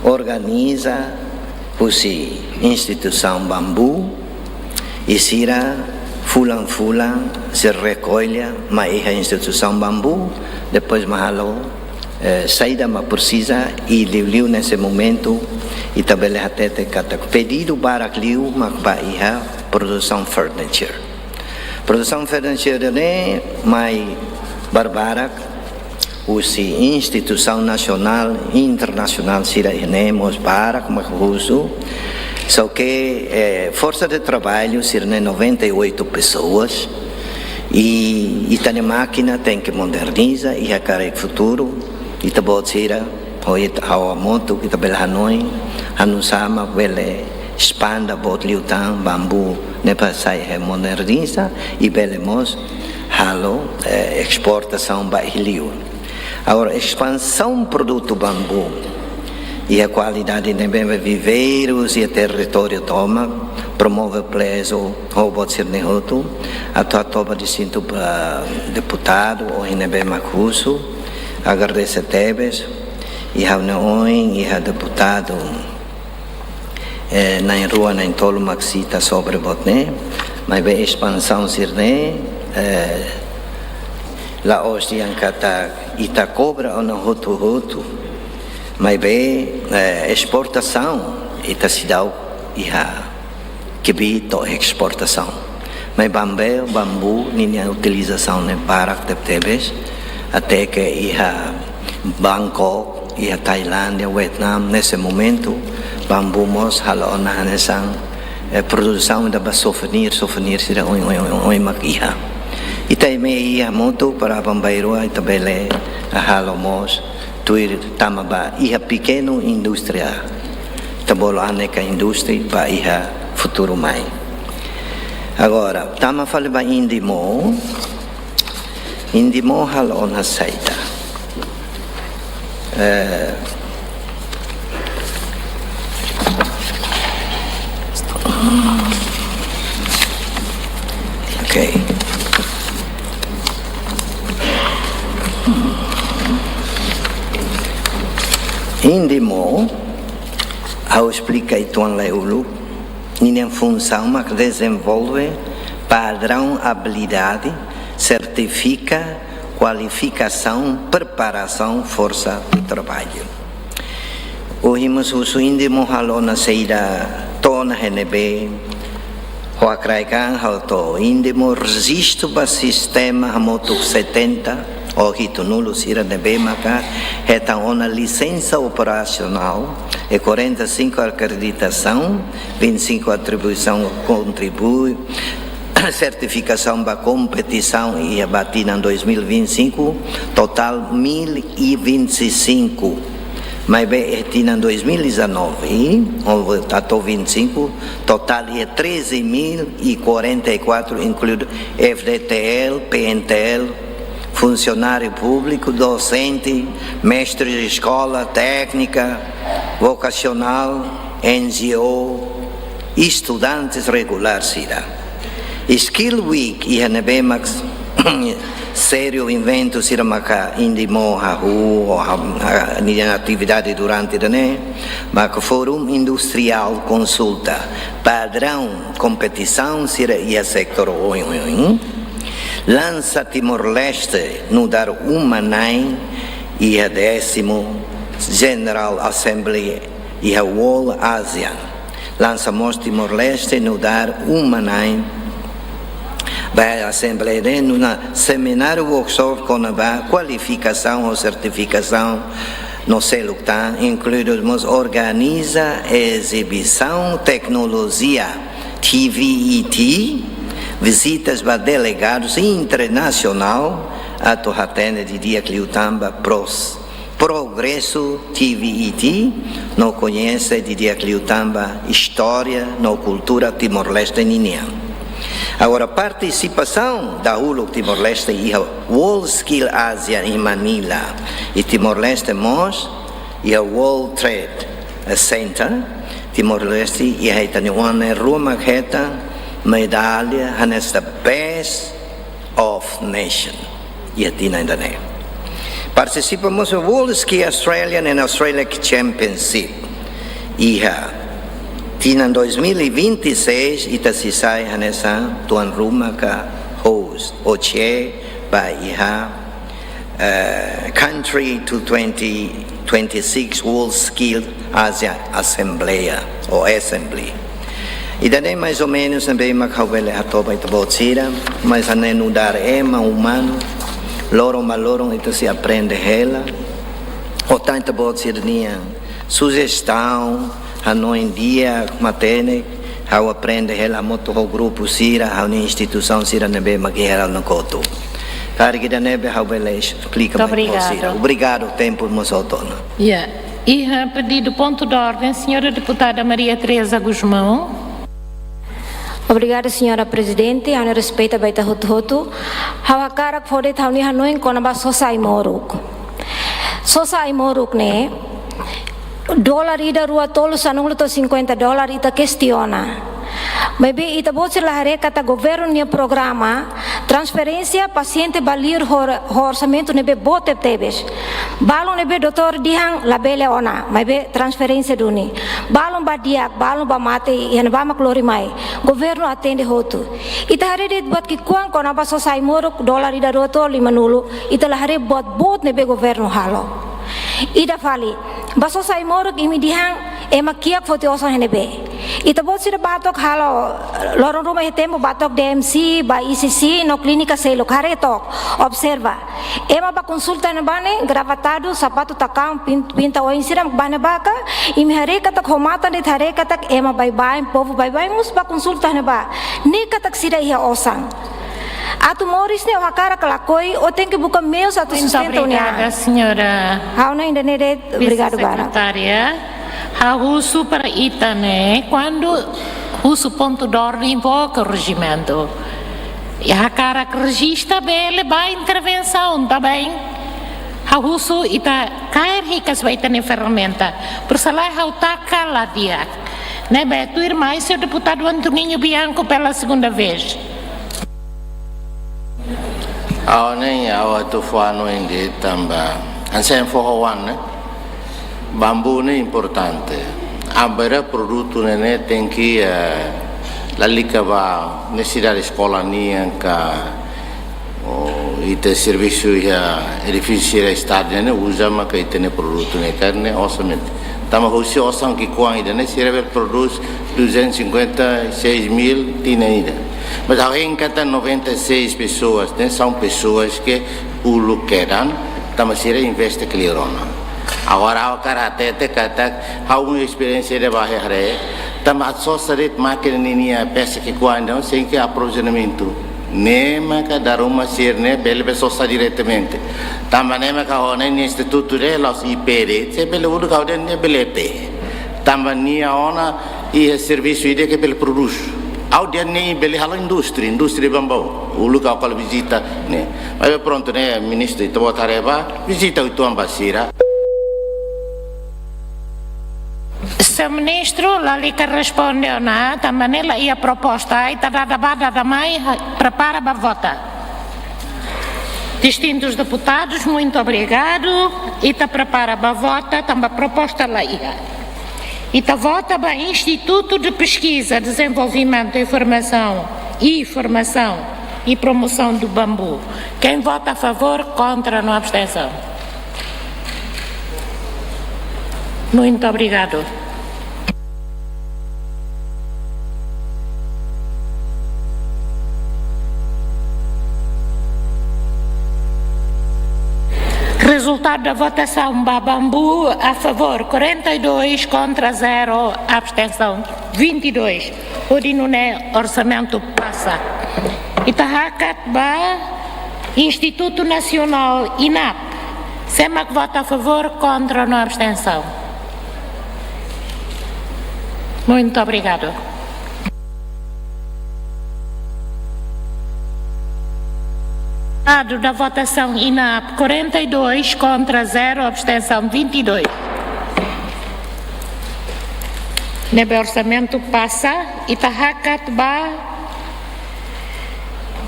organiza husi instituisaun bambu, i sira fulan-fulan sira rekolla mai iha instituisaun bambu, depois mak halo, eh, saida mak presiza, i liuliu nesse momento ita bele hatete katak pedidu barak liu mak ba iha produsaun furniture. Produsaun furniture ne'e mai barbarak husi instituisaun nasionál, internasionál sira, iha ne'e mós barak mak husu. Só ke, eh, forsa de traballu sira-ne'e noventa e oito pessoas. I ita-nia mákina tenke moderniza, iha karik futuru ita-boot sira, ho ita, ha'u hamutuk ita bele hanoin, hanu sama bele espanda boot liután bambu ne'e para sai, eh, moderniza, i bele mós halo, eh, esportasaun ba iha li'ur. Agora, espansaun produtu bambu iha kualidade ne'ebé viveirus iha territóriu tomak, promove plezu ho boot sira-ne'e hotu, atu hato'o ba distintu, ah, deputadu ohin ne'ebé mak husu, agradese tebes, i ha'u-nia oin iha deputadu, eh, na'in-rua, na'in-tolu mak sita sobre boot ne'e, maibé espansaun sira-ne'e, eh, la'ós dehan katak ita kobra ona hotu-hotu, maibé, eh, esportasaun ita seidauk iha kbiit to'o esportasaun. Maibé bambu, bambu ninia utilizasaun ne'e barak tebetebes, até ke iha Bangkok, iha Tailándia, Vietnam, nesse momento, bambu mós halo ona hanesan, eh, produsaun ida ba souvenir, souvenir sira oin, oin, oin, oin mak iha. Ita imi iha hamutuk para aban-bainrua ita bele halo mós, tuir tama ba iha pequeno indústria, ita bolu aneka indústria ba iha futuru mai. Agora, tama fali ba Indimo. Indimo halo ona saida? Eh, ok. INDIMO, ha'u esplika uitoan lai uluk, ninia funsaun mak dezenvolve padraun abilidade, sertifika kualifikasaun, preparasaun forsa de traballu. Ohin mós husu INDIMO halo ona saida to'o ona iha ne'ebé, ha'u hakarak hato'o, INDIMO rejistu ba sistema hamutuk setenta ou hitunulu sira ne'ebé maka hetan ona lisensa operasionál, e quarenta e cinco akreditasaun, vinte e cinco atribuisaun kontribui, sertifikasaun ba kompetisaun iha ba tinan dois mil e vinte e cinco, totál mil e vinte e cinco. Maibé iha tinan dois mil e dezanove, ou até vinte e cinco, totál iha treze mil e quarenta e quatro, inkluido F D T L, P N T L, funsionáriu públiku, dosente, mestre de eskola, téknika, vokasionál, N G O, estudantes regulár sira. Skill Week iha ne'ebé mak sériu eventu sira maka INDIMO hahú, ou ha-, ha-, ninia atividade durante ida-ne'e, maka Fórum Industriál konsulta padraun kompetisaun sira iha setór oioin. Lansa Timor-Leste nu'udar uma-na'in iha décimo General Assembly iha World ASEAN. Lansa mós Timor-Leste nu'udar uma-na'in ba Assembleia de nuna semináriu workshop kona-ba kualifikasaun ou sertifikasaun no seluk tan, inkluido mós organiza ezibisaun teknolojia T V E T, vizitas ba delegadus internasionál atu hatene didi'ak liután ba pros-, progresu T V E T, no koñese didi'ak liután ba istória no kultura Timor-Leste ninian. Agora, partisipasaun dahuluk Timor-Leste iha World Skill Asia iha Manila, i Timor-Leste mós iha World Trade Center, Timor-Leste iha ita-nia oan na'in rua mak hetan medalla hanesan best of nation iha tinan ida-ne'e. Partisipa mós World Ski Australia and Australia Championship iha tinan dois mil e vinte e seis, ita sei sai hanesan tuan ruma ka host, ou chair, ba iha, eh, country to twenty twenty-six World Skill Asia Assembleia ou Assembly. Ida-ne'e mais ou menus ne'ebé mak ha'u bele hato'o ba ita-boot sira, mas hanesan nu'udar ema umanu, loron ba loron ita sei aprende hela, ou tan ita-boot sira-nian sujestaun, hanoin di'ak, matenek, ha'u aprende hela hamutuk ho grupu sira, ha'u-nia instituisaun sira ne'ebé mak iha hela no kotu. Karik ida-ne'ebé ha'u bele esplika mai ba sira. Obrigada. Obrigadu, tempu mós hotu ona. Ya, iha pedidu pontu de ordem, señora deputada Maria Teresa Gusmão. Obrigada, señora Prezidente. Ha'u-nia respeitu ba ita hotu-hotu. Ha'u hakarak fó de'it ha'u-nia hanoin kona-ba sosa ai-moruk. Sosa ai-moruk ne'e, dolar ida, rua, tolu, sanulu to'o cinquenta dolar ita kestiona. Maibé ita-boot sira la haree katak governu nia programa transferénsia pasiente ba liur ho, ho orsamentu ne'ebé boot tebetebes. Balun ne'ebé doutór dehan labele ona, maibé transferénsia duni. Balun ba di'ak, balun ba mate, iha ne'ebá mak lori mai. Governu atende hotu. Ita haree de'it buat ki'ikoan kona-ba sosa ai-moruk, dolar ida, rua to'o limanulu, ita la haree buat boot ne'ebé governu halo. Ida fali, ba sosa ai-moruk imi dehan ema kiak foti osan iha ne'ebé. Ita-boot sira bá took halo, loron ruma iha tempu bá took D M C, ba E C C, no klínika seluk, haree took, observa. Ema bá konsulta iha ne'ebá ne'e, gravatadu, sapatu takaun, pin-, pinta oin sira bá ne'ebá ka, imi haree katak ho matan de'it haree katak ema baibain, povu baibain mós bá konsulta iha ne'ebá. Ne'e katak sira iha osan. Atu moris ne'e ó hakarak ka lakohi, ó tenke buka meius atu sustenta ó-nia an. Muito obrigada, senhora. Ha'u hanoin ida-ne'e de'it, obrigadu barak. Vice-secretária, ha'u husu para ita ne'e, kuandu husu pontu de ordem, invoka o regimento. I hakarak rejista bele ba intervensaun, tá bem? Ha'u husu ita kaer hikas ba ita-nia ferramenta. Por isso ha'u taka la di'ak. Ne'ebé tuirmai, señór deputadu Antoninho Bianco pela segunda vez. Ha'u ne'e, ha'u atu fó hanoin de'it tanba hanesan foho oan ne'e. Bambu ne'e importante. Agora produtu ne'e, ne'e tenke, eh, lalika ba nesesidade eskola nian ka, o, ita servisu iha edifísiu sira Estadu ne'e, ne'e uza maka ita-nia produtu ne'e, karena osan ne'e. Tanba husi osan ki'ikoan ida-ne'e sira bele prodús duzentos e cinquenta e seis mil tinan ida. Mas ha'u hein katak noventa e seis pessoas, ne'e são pessoas que uluk kedan, tanba sira investe clear ona. Agora ha'u hakarak hatete katak ha'u-nia esperiénsia ida ba haree, tanba atu sosa de'it mákina ninia peça ki'ikoan ne'e, tenke aprovizionamentu. Ne'e maka dala ruma sira-ne'e bele, bele sosa diretamente. Tanba ne'e maka ha'u hanoin institutu ida la'ós I P de'it, se bele uluk ha'u dehan nia bele I P. Tanba nia ona iha servisu ida ke bele prodús. Ha'u dehan nia bele halo indústria, indústria bambu. Uluk ha'u kala vizita ne'e. Mas prontu ne'e, ministru, ita-boot haree ba, vizita uitoan ba sira. Señór Ministru, lalika responde ona, tanba ne'e la iha proposta, ita dada bá dada mai, prepara ba vota. Distintus deputadus, muito obrigado. Ita prepara ba vota, tanba proposta la iha. Ita vota ba Instituto de Pesquisa, Desenvolvimento e Formação, e Formação e Promoção do Bambu. Quem vota a favor, contra, no abstenção. Muito obrigado. Resultado da votação ba bambu, a favor quarenta e dois, contra zero, abstenção vinte e dois. Hodi nune'e orsamentu pasa. Ita hakat ba Instituto Nacional, INAP. Sé mak vota a favor, contra, no abstenção. Muito obrigado. Resultado da votação, INAP quarenta e dois, contra zero, abstenção vinte e dois. Ne'ebé orsamentu pasa, ita hakat ba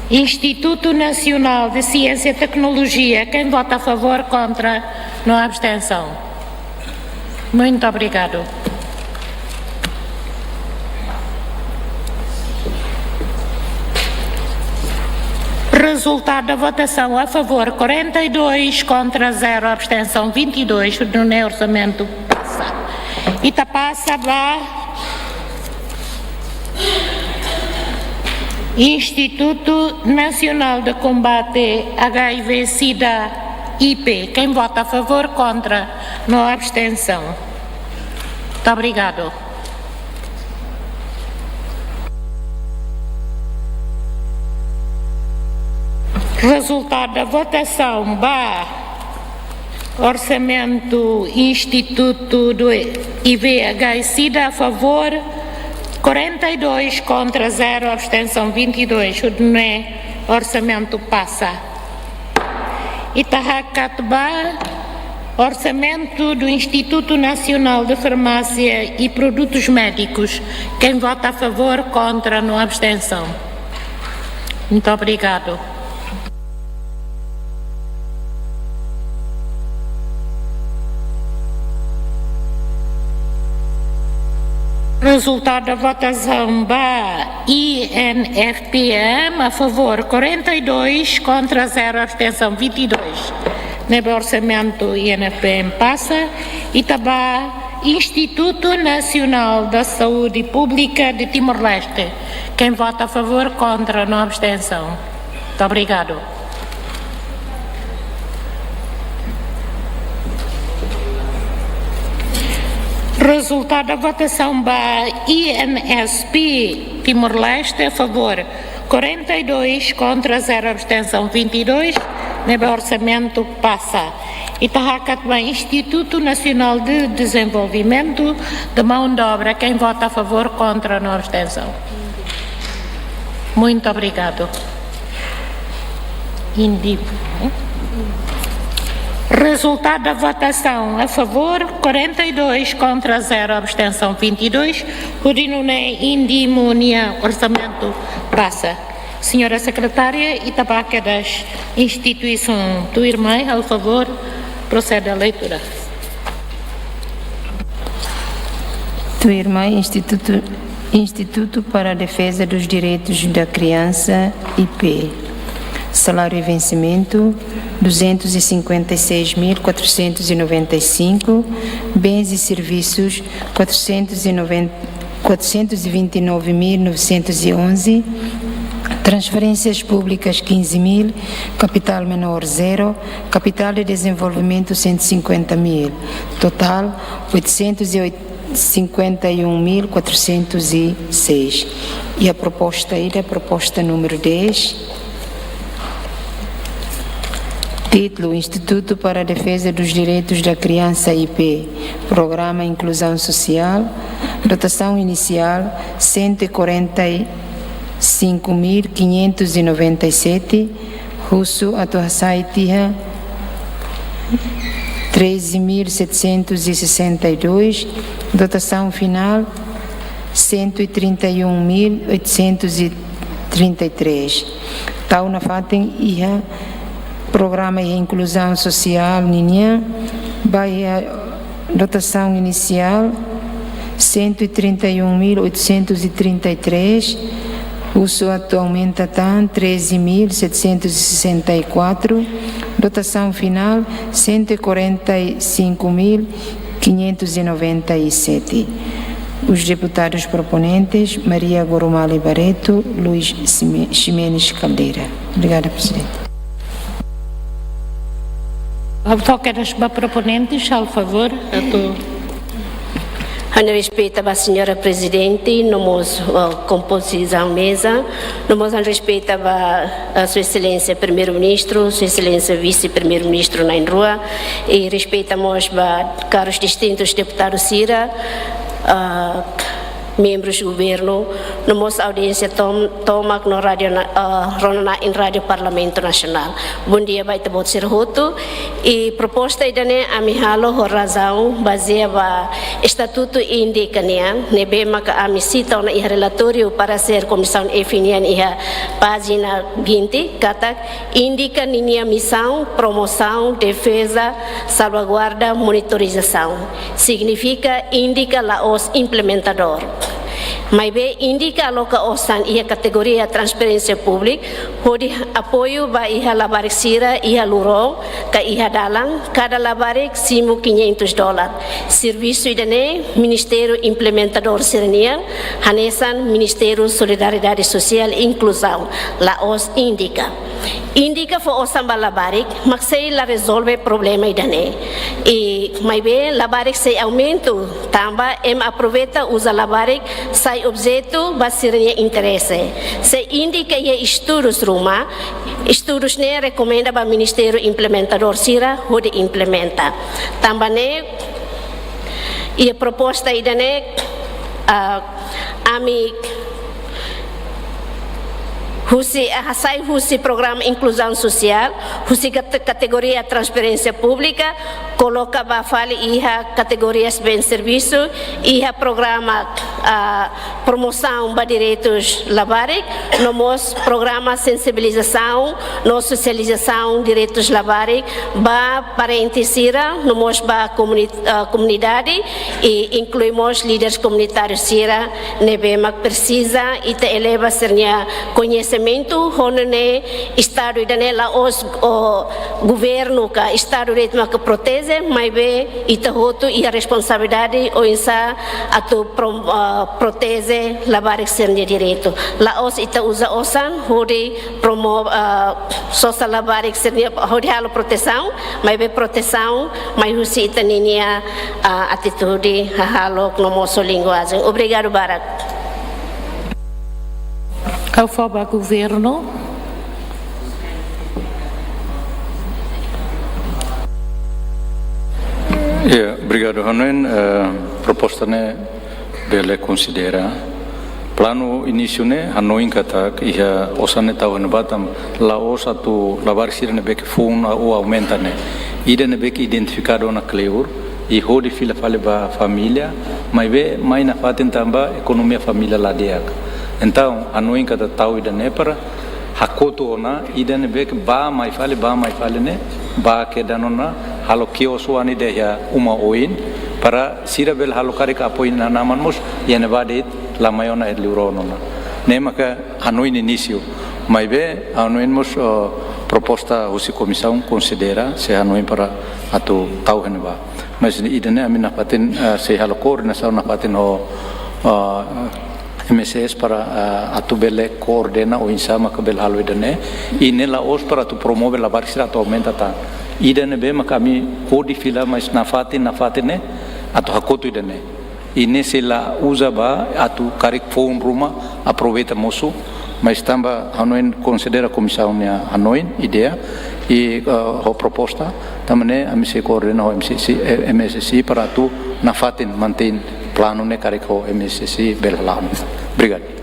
Instituto Nacional de Ciência e Tecnologia. Quem vota a favor, contra, no abstenção. Muito obrigado. Resultado da votação: a favor quarenta e dois, contra zero, abstenção vinte e dois. Nune'e orsamentu pasa. Ita pasa ba Instituto Nacional de Combate HIV SIDA, IPE. Quem vota a favor, contra, no abstenção. Muito obrigado. Resultado da votação ba orsamentu Instituto do IVHSIDA, a favor quarenta e dois, contra zero, abstenção vinte e dois. Nune'e orsamentu pasa. Ita hakat ba orsamentu do Instituto Nacional de Farmácia e Produtos Médicos. Quem vota a favor, contra, no abstenção. Muito obrigado. Resultado da votação ba INFPM: a favor quarenta e dois, contra zero, abstenção vinte e dois. Ne'ebé orsamentu INFPM pasa. Ita ba Instituto Nacional da Saúde Pública de Timor-Leste. Quem vota a favor, contra, no abstenção. Muito obrigado. Resultado da votação ba INSP Timor-Leste: a favor quarenta e dois, contra zero, abstenção vinte e dois. Ne'ebé orsamentu pasa. Ita hakat ba Instituto Nacional de Desenvolvimento de Mão de Obra. Quem vota a favor, contra, no abstenção. Muito obrigado. INDIM. Resultado da votação: a favor quarenta e dois, contra zero, abstenção vinte e dois. Hodi nune'e INDIM nia orsamentu pasa. Senhora Secretária, ita ba kedas instituisaun tuirmai, por favor, proceda à leitura. Tuirmai, Instituto, Instituto para a Defesa dos Direitos da Criança, I P. Salário e vencimento, duzentos e cinquenta e seis mil quatrocentos e noventa e cinco, bens e serviços, quatrocentos e noventa, quatrocentos e vinte e nove mil novecentos e onze, transferências públicas, quinze mil, capital menor, zero, capital de desenvolvimento, cento e cinquenta mil, total, oitocentos e cinquenta e um mil quatrocentos e seis. E a proposta ida, a proposta número dez. Título: Instituto para a Defesa dos Direitos da Criança, I P, Programa Inclusão Social. Dotação inicial, cento e quarenta e cinco mil quinhentos e noventa e sete, husu atu hasai tiha treze mil setecentos e sessenta e dois, dotação final, cento e trinta e um mil oitocentos e trinta e três. Tau nafatin iha programa iha inkluzaun sosiál ninian, ba iha dotasaun inisiál cento e trinta e um mil oitocentos e trinta e três, husu atu aumenta tan treze mil setecentos e sessenta e quatro, dotasaun finál cento e quarenta e cinco mil quinhentos e noventa e sete. Os deputados proponentes, Maria Gorumali Barreto, Luís Xime-, Ximenes Caldeira. Obrigada, Presidente. Ha'u fó kedas ba proponentes, halo favór, atu. Ha'u-nia respeitu ba Señora Prezidente, no mós, ah, kompozisaun meza, no mós ha'u respeitu ba, ah, Sua Exelénsia Primeiru-Ministru, Sua Exelénsia Vise-Primeiru-Ministru na'in-rua, i respeitu mós ba karus distintus deputadu sira, ah, membrus governu, no mós audiénsia tom-, tomak no rádiu na-, ah, rona na'in Rádiu Parlamentu Nasionál. Bondia ba ita-boot sira hotu. I proposta ida-ne'e ami halo ho razaun bazeia ba Estatutu INDICA nian, ne'ebé maka ami sita ona iha relatóriu paresér Komisaun F nian iha pájina vinte, katak INDICA ninia misaun, promosaun, defeza, salvaguarda, monitorizasaun. Signifika INDICA la'ós implementadór. Maibé INDICA aloka osan iha kategoria transferénsia públika, hodi apoiu ba iha labarik sira iha lurón ka iha dalan, kada labarik simu quinhentos dólar. Servisu ida-ne'e ministériu implementadór sira-nian, hanesan Ministériu Solidariedade Sosiál i Inkluzaun, la'ós INDICA. INDICA fó osan ba labarik, mak sei la rezolve problema ida-ne'e. I maibé labarik sei aumentu, tanba ema aproveita uza labarik sai objetu ba sira-nia interese. Se INDICA iha estudus ruma, estudus ne'e rekomenda ba ministériu implementadór sira hodi implementa. Tanba ne'e, iha proposta ida-ne'e, ah, ami husi, ah, hasai husi programa inkluzaun sosiál, husi kate-, kategoria transferénsia públika, koloka ba fali iha kategoria bens servisu, iha programa, ah, promosaun ba direitus labarik, no mós programa sensibilizasaun no sosializasaun direitus labarik ba parente sira, no mós ba komuni-, ah, komunidade, i inklui mós líderes komunitáriu sira ne'ebé mak presiza ita eleva sira-nia koñesimentu, ho nune'e Estadu ida-ne'e la'ós, o, governu ka Estadu de'it mak proteje, maibé ita hotu iha responsabilidade oinsá atu prom-, ah, proteje labarik sira-nia direitu. La'ós ita uza osan hodi promo-, ah, sosa labarik sira-nia, hodi halo protesaun, maibé protesaun mai husi ita ninia, ah, atitude, hahalok no mós linguajen. Obrigadu barak. Ha'u fó ba governu. Ya, obrigadu. Hanoin, eh, proposta ne'e bele konsidera. Planu inísiu ne'e hanoin katak iha osan ne'e tau iha ne'ebá tanba la'ós atu labarik sira ne'ebé ke foun ou aumenta ne'e. Ida ne'ebé ke identifikadu ona kleur, i hodi fila fali ba família, maibé mai nafatin tanba ekonomia família la di'ak. Entaun, hanoin katak tau ida-ne'e para hakotu ona ida ne'ebé ke bá mai fali, bá mai fali ne'e, bá kedan ona halo kios oan ida iha uma oin, para sira bele halo karik apoiu inan-aman mós, iha ne'ebá de'it la mai ona iha li'ur ona. Ne'e maka hanoin inísiu. Maibé hanoin mós, eh, proposta husi komisaun konsidera, sei hanoin para atu tau iha ne'ebá. Mas ida-ne'e ami nafatin, eh, sei halo koordenasaun nafatin ho, eh, M S S para, eh, atu bele koordena oinsá maka bele halo ida-ne'e. I ne'e la'ós para atu promove labarik sira atu aumenta tan. Ida ne'ebé maka ami hodi fila, mas nafatin, nafatin ne'e atu hakotu ida-ne'e. I ne'e sei la uza ba atu karik foun ruma aproveita mosu, mas tanba hanoin konsidera komisaun nia hanoin, ideia, i, eh, ho proposta, tanba ne'e ami sei koordena ho M C C, eh, M S C para atu nafatin mantein planu ne'e karik ho M S C bele la'o. Obrigadu.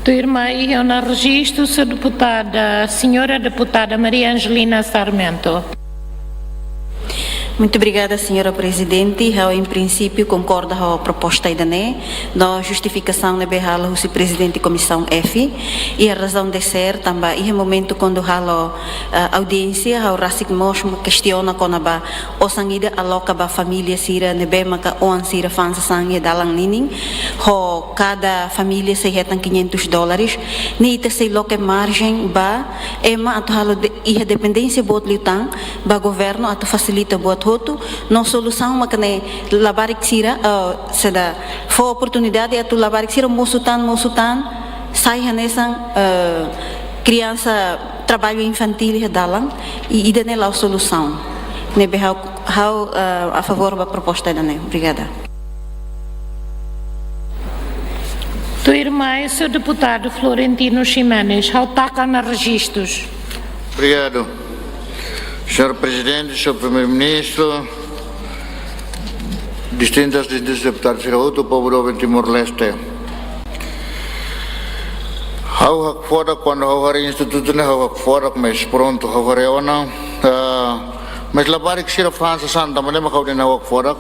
Tuirmai, iha ona rejistu, señora deputada, señora deputada Maria Angelina Sarmento. Muito obrigada, señora Prezidente. Ha'u, em princípio, konkorda ho proposta ida-ne'e, no justifikasaun ne'ebé halo husi Prezidente Komisaun F. I a razaun de ser, tanba iha momentu kuandu halo, ah, audiénsia, ha'u rasik mós kestiona kona-ba osan ida aloka ba família sira ne'ebé maka oan sira fa'an sasán iha dalan ninin, ho kada família sei hetan quinhentos dólares, ne'e ita sei loke marjen ba ema atu halo de-, iha dependénsia boot liután, ba governu atu fasilita buat hotu, no solusaun maka ne'e labarik sira, eh, saida, fó oportunidade atu labarik sira mosu tan, mosu tan, sai hanesan, eh, kriansa traballu infantíl iha dalan, i ida-ne'e la'ós solusaun. Ne'ebé ha'u, ha'u, eh, a favór ba proposta ida-ne'e. Obrigada. Tuirmai, señor deputadu Florentino Ximenes, ha'u taka ona rejistus. Obrigadu. Señor Prezidente, señor Primeiru-Ministru, distintas, distintus deputadus sira hotu, povu doben Timor-Leste. Ha'u hakfodak, kuandu ha'u haree institutu ne'e ha'u hakfodak, mas prontu ha'u haree ona. Ah, mas labarik sira fa'an sasán, tanba ne'e mak ha'u dehan ha'u hakfodak.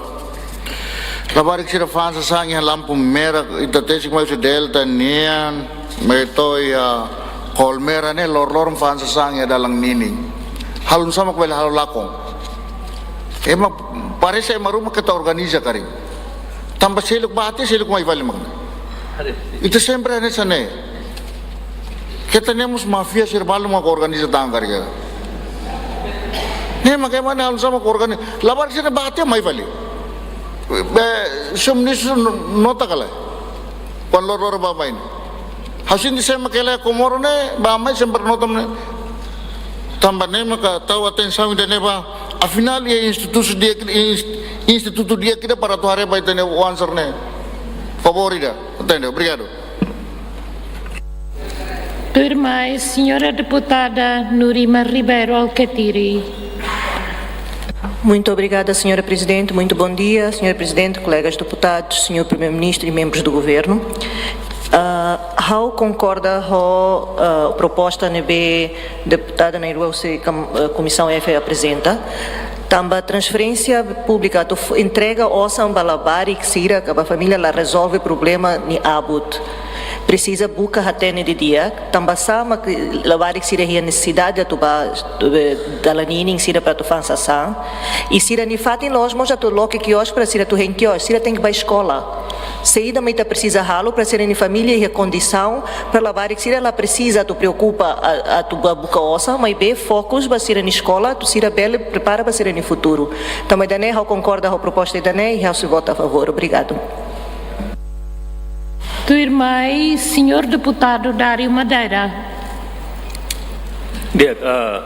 Labarik sira fa'an sasán iha lampu merah, ita tesik mai husi Delta nian, mai to'o iha Kolmera ne'e, loroloron fa'an sasán iha dalan ninin. Halo nusá mak bele halo lakon. Ema parese ema ruma keta organiza karik. Tanba seluk bá tiha, seluk mai fali mak. Ita sempre hanesan ne'e. Keta ne'e mós máfia sira balu mak organiza tan karik. Ne'e mak ema ne'e halo nusá mak organiza. Labarik sira bá tiha mai fali. Be, señor Ministru no-, nota ka lae? Kuandu loroloron bá mai ne'e. Ha'u sente sé mak hela iha Comoro ne'e, bá mai sempre nota ne'e. Tanba ne'e maka tau atensaun ida-ne'e ba. Afinál, iha institutu di'ak, inst-, institutu di'ak ida para atu haree ba ita-nia oan sira-ne'e. Favór ida. Entende? Obrigadu. Tuirmai, señora deputada Nurima Ribeiro Alkatiri. Muito obrigada, señora Prezidente. Muito bom dia, señora Prezidente, colegas deputados, señor Primeiru-Ministru e membros do Governo. Ah, ha'u konkorda ho, ah, proposta ne'ebé deputada Nairua husi kam-, ah, Komisaun F aprezenta. Tanba transferénsia públika atu f-, entrega osan ba labarik sira ka ba família la rezolve problema nia abut. Presiza buka hatene didi'ak, tanba sá mak labarik sira iha nesesidade atu bá, eh, dalan ninin sira para atu fa'an sasán. I sira-nia fatin la'ós mós atu loke kios para sira atu hein kios, sira tenke bá eskola. Saida mak ita presiza halo para sira-nia família iha kondisaun, para labarik sira la presiza atu preokupa a-, atu bá buka osan, maibé fokus ba sira-nia eskola, atu sira bele prepara ba sira-nia futuru. Tanba ida-ne'e ha'u konkorda ho proposta ida-ne'e, i ha'u sei vota a favór. Obrigadu. Tuirmai, señor deputadu Dário Madeira. Di'ak, ah,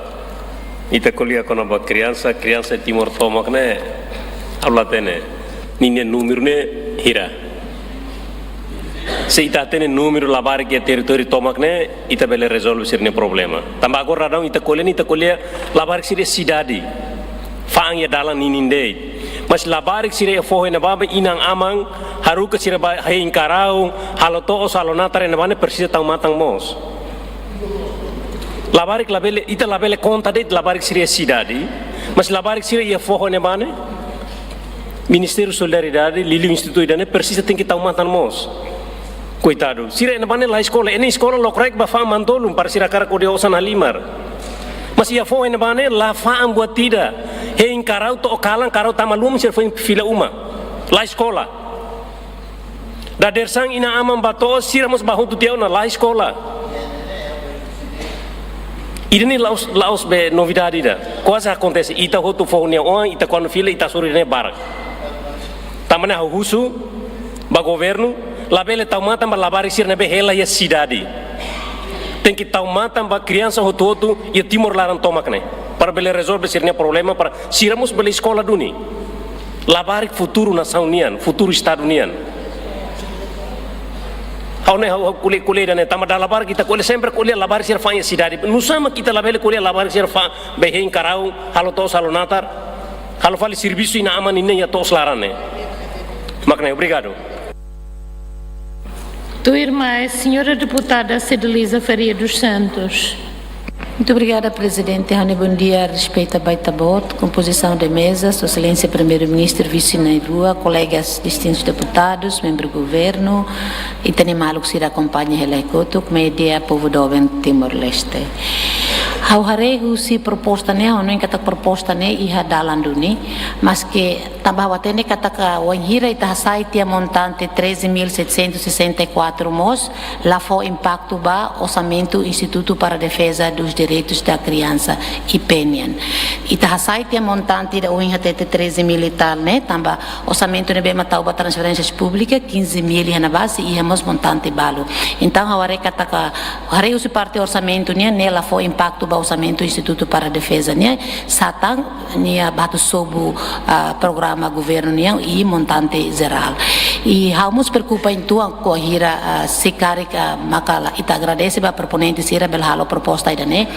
ita ko'alia kona-ba kriansa, kriansa Timor tomak ne'e, ha'u la hatene ninia númeru ne'e hira. Se ita hatene númeru labarik iha territóriu tomak ne'e, ita bele rezolve sira-nia problema. Tanba agora daudaun ita ko'alia ne'e, ita ko'alia labarik sira iha sidade. Fa'an iha dalan ninin de'it. Mas labarik sira iha foho iha ne'ebá, inan-aman haruka sira bá hein karau, halo to'os, halo natar iha ne'ebá ne'e presiza tau matan mós. Labarik labele, ita labele konta de'it labarik sira iha sidade, mas labarik sira iha foho iha ne'ebá ne'e, Ministériu Solidariedade, liuliu institutu ida-ne'e presiza tenke tau matan mós. Koitadu. Sira iha ne'ebá ne'e la eskola, ne'e eskola lokraik ba fa'an mantolun para sira hakarak hodi osan halimar. Iha foho ne'ebá ne'e la fa'an buat ida. Hein karau to'o kalan, karau tama luan sira foin fila uma. La eskola. Dadeer-saan inan-aman bá to'o sira mós bá hotu tiha ona, la eskola. Ida-ne'e la'ós, la'ós be novidade ida. Kuaze akontese, ita hotu foho nia oan, ita kuandu fila, ita hasoru ida-ne'e barak. Tanba ne'e ha'u husu ba governu, labele tau matan ba labarik sira ne'ebé hela iha sidade. Tenke tau matan ba kriansa hotu-hotu iha Timor laran tomak ne'e, para bele rezolve sira-nia problema, para sira mós bele eskola duni. Labarik futuru nasaun nian, futuru estadu nian. Ha'u ne'e ha'u, ha'u ko'alia, ko'alia ida-ne'e, tanba dala barak ita ko'alia, sempre ko'alia labarik sira fa'an iha sidade. Nusá mak ita labele ko'alia labarik sira fa'an, be hein karau, halo to'os, halo natar, halo fali servisu inan-aman nian iha to'os laran ne'e. Mak ne'e, obrigadu. Tuirmai, senhora deputada Cedeliza Faria dos Santos. Muito obrigada, Presidente. Ha'u-nia bondia respeita ba ita-boot, kompozisaun de meza, Sua Exelénsia Primeiru-Ministru, Vise na'in-rua, kolegas distintus deputadus, membru governu, ita-nia maluk sira akompaña hela iha kotuk, media, povu doben Timor-Leste. Ha'u haree husi proposta ne'e, ha'u hanoin katak proposta ne'e iha dalan duni, maske tanba ha'u hatene katak wainhira ita hasai tiha montante treze mil setecentos e sessenta e quatro mós, la fó impaktu ba orsamentu Instituto para a Defesa dos Direitos da Criança, I P E nian. Ita hasai tiha montante ida ohin hatete treze mil e tal ne'e, tanba orsamentu ne'ebé mak tau ba transferénsias públikas, quinze mil iha ne'ebá, sei iha mós montante balu. Entaun, ha'u haree katak, haree husi parte orsamentu nian, ne'e la fó impaktu ba orsamentu Instituto para a Defesa nian, sá tan nia bá atu sobu, ah, programa governu nian iha montante jerál. I ha'u mós preokupa uitoan wainhira, ah, se karik, ah, maka la, ita agradese ba proponente sira bele halo proposta ida-ne'e.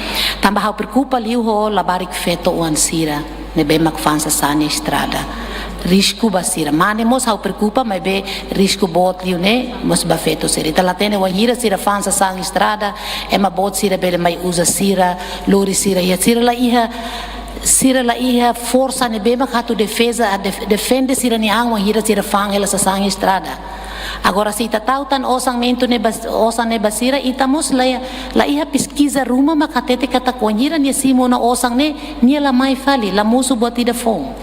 Tanba ha'u preokupa liu ho labarik feto-oan sira ne'ebé mak fa'an sasán iha estrada. Risku ba sira. Mane mós ha'u preokupa, maibé risku boot liu ne'e mós ba feto sira. Ita la hatene wainhira sira fa'an sasán iha estrada, ema boot sira bele mai uza sira, lori sira, i sira la iha, sira la iha forsa ne'ebé mak atu defeza, a def-, defende sira-nia an wainhira sira fa'an hela sasán iha estrada. Agora, se ita tau tan orsamentu ne'e ba, osan ne'e ba sira, ita mós la iha, la iha peskiza ruma mak hatete katak wainhira nia simu ona osan ne'e, nia la mai fali, la mosu buat ida foun.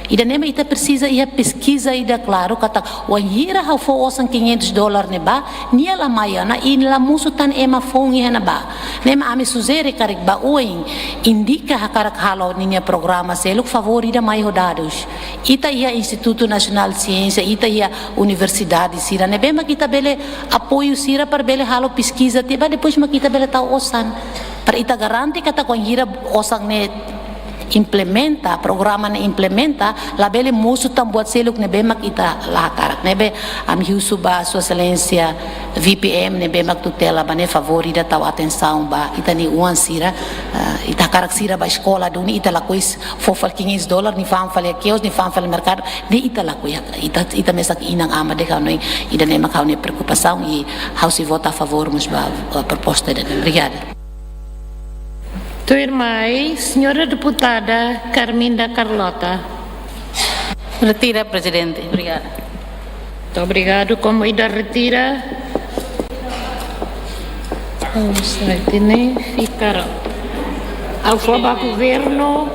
Ida-ne'e mak ita presiza iha peskiza ida klaru katak wainhira ha'u fó osan quinhentos dólar ne'e ba, nia la mai ona, i la mosu tan ema foun iha ne'ebá. Ne'e mak ami sujere karik ba oin, INDICA hakarak halo ninia programa seluk, favór ida mai ho dadus. Ita iha Institutu Nasionál Siénsia, ita iha universidade sira ne'ebé mak ita bele apoiu sira para bele halo peskiza tiha ba, depois mak ita bele tau osan. Para ita garante katak wainhira osan ne'e implementa, programa ne'e implementa, labele mosu tan buat seluk ne'ebé mak ita la hakarak. Ne'ebé ami husu ba Sua Exelénsia V P M ne'ebé mak tutela ba ne'e, favór ida tau atensaun ba ita-nia oan sira, ah, ita hakarak sira bá eskola duni, ita lakohi fó fali quinhentos dólar, nia fa'an fali kios, nia fa'an fali merkadu, ne'e ita lakohi, ita, ita mesak inan-aman de'it, ha'u hanoin ida-ne'e mak ha'u-nia preokupasaun, i ha'u sei vota a favór mós ba, ah, proposta ida-ne'e. Obrigada. Tuirmai, senhora deputada Carminda Carlota. Retira, Presidente. Obrigada. Muito obrigado. Como ida retira, vamos lá, tem nem ficar. Ao favor, governo,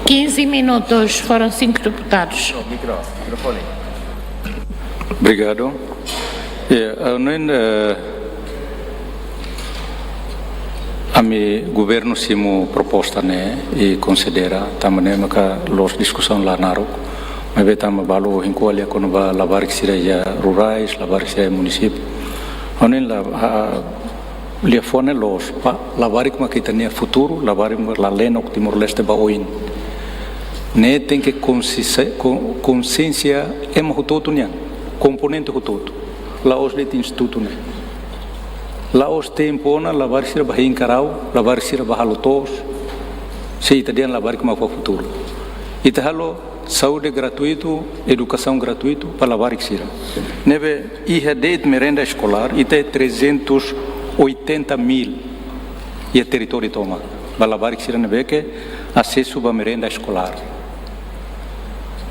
quinze minutos, foram cinco deputados. Micro, microfone. Obrigadu. Ya, ha'u hanoin, eh, ami governu simu proposta ne'e i konsidera, tanba ne'e maka loos diskusaun la naruk. Maibé tanba balu ohin ko'alia kona-ba labarik sira iha rurais, labarik sira iha munisípiu. Ha'u hanoin la, ha, liafuan ne'e loos, ba labarik mak ita-nia futuru, labarik mak la lenok Timor-Leste ba oin. Ne'e tenke konsise-, kon-, konsiénsia ema hotu-hotu nian, komponente hotu-hotu. La'ós de'it institutu ne'e. La'ós tempu ona labarik sira bá hein karau, labarik sira bá halo to'os, se ita dehan labarik mak fó futuru. Ita halo saúde gratuitu, edukasaun gratuitu ba labarik sira. Ne'ebé iha de'it merenda eskolár, ita iha trezentos e oitenta mil iha territóriu tomak, ba labarik sira ne'ebé ke asesu ba merenda eskolár.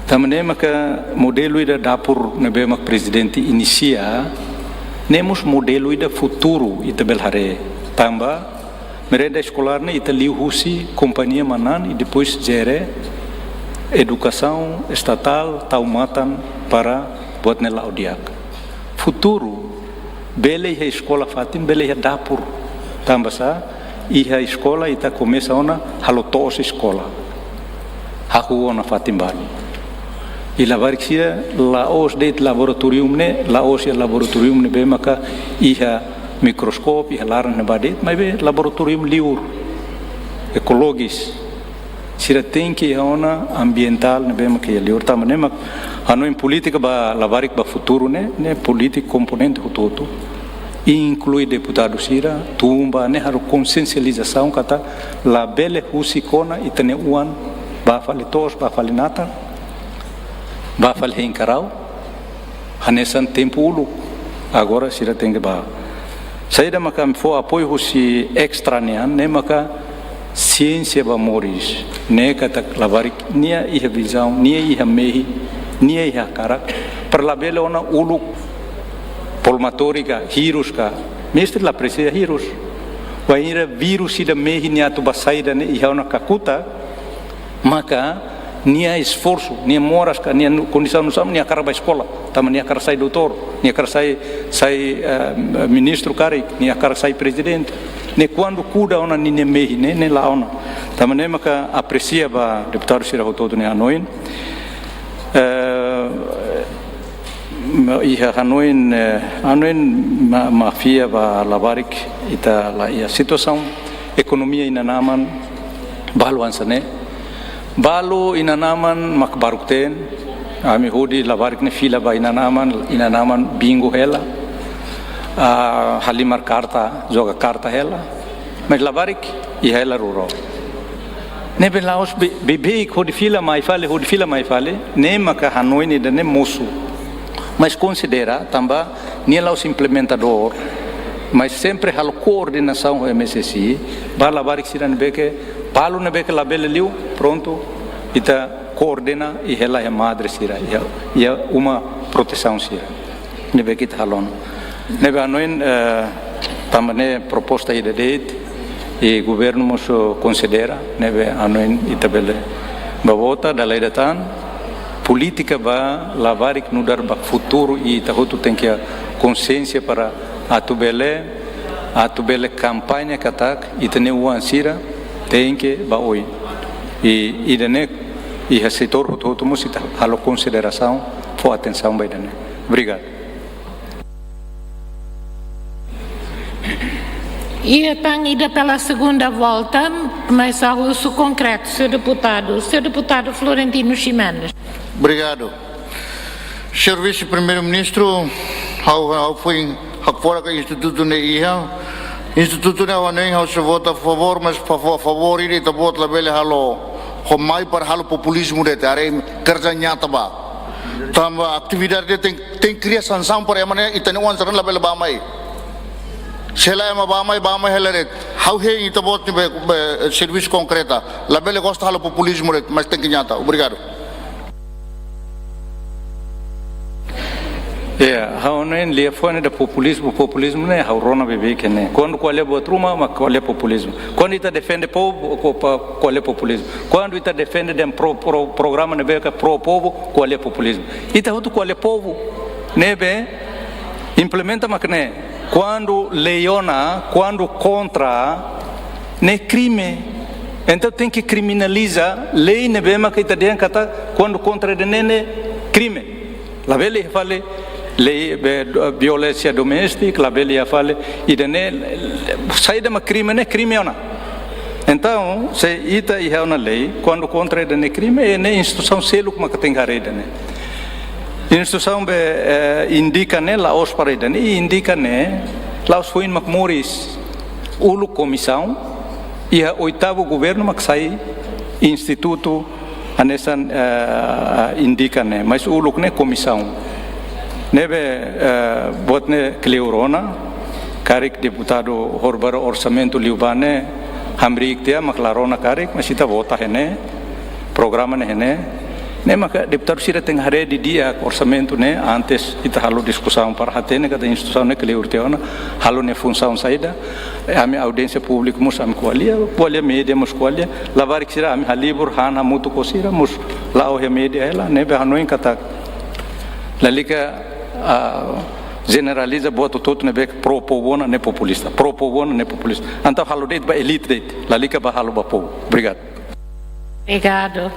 Tanba ne'e maka modelu ida dapur ne'ebé mak Prezidente inisia, ne'e mós modelu ida futuru ita bele haree. Tanba Merenda eskolár ne'e ita liu husi kompañia manán i depois jere edukasaun estatál tau matan para buat ne'e la'o di'ak. Futuru, bele iha eskola fatin, bele iha dapur. Tanba sá, iha eskola ita komesa ona halo to'os eskola. Hahú ona fatin balu. I labarik sira la'ós de'it laboratorium ne'e, la'ós iha laboratorium ne'ebé maka iha mikroskópiu, iha laran ne'ebá de'it, maibé laboratorium liur, ekologis. Sira tenke iha ona ambientál ne'ebé maka iha liur. Tanba ne'e mak hanoin polítika ba labarik ba futuru ne'e, ne'e polítika komponente hotu-hotu. Inklui deputadu sira, tun ba ne'e halo konsiensializasaun katak labele husik ona ita-nia oan ba fali to'os, ba fali natar, ba fali hein karau, hanesan tempu uluk. Agora sira tenke ba. Saida maka ami fó apoiu husi extra nian, ne'e maka siénsia ba moris. Ne'e katak labarik nia iha vizaun, nia iha mehi, nia iha hakarak. Para labele ona uluk palmatória ka, hirus ka. Mestre la presiza hirus. Wainhira vírus ida mehi nia atu ba saida ne'e iha ona kakutak, maka nia esforsu, nia moras ka, nia nu-, kondisaun nu'usá mak nia hakarak ba eskola, tanba nia hakarak sai doutór, nia hakarak sai, sai, eh, ministru karik, nia hakarak sai prezidente. Ne'e kuandu kuda ona ninia mehi ne'e, ne'e la'o ona. Tanba ne'e maka apresia ba deputadu sira hotu-hotu nia hanoin. Eh, ma-, iha hanoin, eh, hanoin ma-, mafian ba labarik ita la iha situasaun ekonomia inan-aman balu hanesan ne'e. Balu inan-aman mak baruk-teen, ami hodi labarik ne'e fila ba inan-aman, inan-aman bingu hela, ah, halimar karta, joga karta hela. Mas labarik iha hela ruró. Ne'ebé la'ós be-, beibeik hodi fila mai fali, hodi fila mai fali, ne'e maka hanoin ida-ne'e mosu. Mas konsidera tanba nia la'ós implementadór, mas sempre halo koordenasaun ho M S S I, ba labarik sira ne'ebé ke, balu ne'ebé ke labele liu, prontu, ita koordena i hela iha madre sira, iha, iha uma protesaun sira. Ne'ebé ke ita halo ona. Ne'ebé hanoin, eh, tanba ne'e proposta ida de'it, i governu mós konsidera, ne'ebé hanoin ita bele ba vota, dala ida tan, polítika ba labarik nu'udar ba futuru i ita hotu tenke konsiénsia para atu bele, atu bele kampaña katak, ita-nia oan sira, tenke ba oin. I, ida-ne'e, iha setór hotu-hotu mós ita halo konsiderasaun, fó atensaun ba ida-ne'e. Obrigadu. Iha tan ida pela segunda volta, mas há uso concreto, senhor deputado. Senhor deputado Florentino Ximenes. Obrigadu. Señór Vise-Primeiru-Ministru, ha'u, ha'u foin hakfodak institutu ne'e iha. Institutu ne'e ha'u hanoin ha'u sei vota favór, mas fa-, fa-, favór ida ita-boot labele halo, ho mai para halo populizmu de'it, haree kerja nyata ba. Tanba atividade tenke, tenke kria sansaun para ema ne'e, ita-nia oan sira labele bá-mai. Se lae ema bá-mai, bá-mai hela de'it. Ha'u hein ita-boot ne'e be, be, servisu konkreta. Labele gosta halo populizmu de'it, mas tenke nyata. Obrigadu. Ya, ha'u hanoin liafuan ida populizmu, populizmu ne'e ha'u rona beibeik ne'e. Kuandu ko'alia buat ruma, mak ko'alia populizmu. Kuandu ita defende povu, ko-, pa-, ko'alia populizmu. Kuandu ita defende dehan pro-, pro-, programa ne'ebé ke pro povu, ko'alia populizmu. Ita hotu ko'alia povu. Ne'ebé implementa mak ne'e. Kuandu lei ona, kuandu kontra, ne'e krime. Entaun tenke kriminaliza lei ne'ebé maka ita dehan katak kuandu kontra ida-ne'e ne'e krime. Labele fali lei be, violénsia doméstika, labele fali ida-ne'e, saida mak krime ne'e krime ona. Entaun, se ita iha ona lei, kuandu kontra ida-ne'e krime, ne'e instituisaun seluk maka tenke haree ida-ne'e. Instituisaun be, eh, INDICA ne'e la'ós para ida-ne'e, INDICA ne'e la'ós foin mak moris. Uluk komisaun, iha oitavu governu mak sai institutu hanesan, eh, INDICA ne'e, mas uluk ne'e komisaun. Ne'ebé, eh, buat ne'e kleur ona, karik deputadu horibainrua orsamentu liubá ne'e, hamriik tiha mak la rona karik, mas ita vota iha ne'e, programa ne'e iha ne'e, Ne'e maka deputadu sira tenke haree didi'ak orsamentu ne'e antes ita halo diskusaun para hatene katak instituisaun ne'e kleur tiha ona, halo nia funsaun saida. Ami audiénsia públiku mós ami ko'alia, ko'alia média mós ko'alia, labarik sira ami halibur han hamutuk ho sira mós la'o iha média hela, ne'ebé hanoin katak lalika, ah, jeneraliza buat hotu-hotu ne'ebé pro povu ona ne'e populista, pro povu ona ne'e populista. Entaun halo de'it ba elite de'it, lalika ba halo ba povu. Obrigadu. Obrigadu.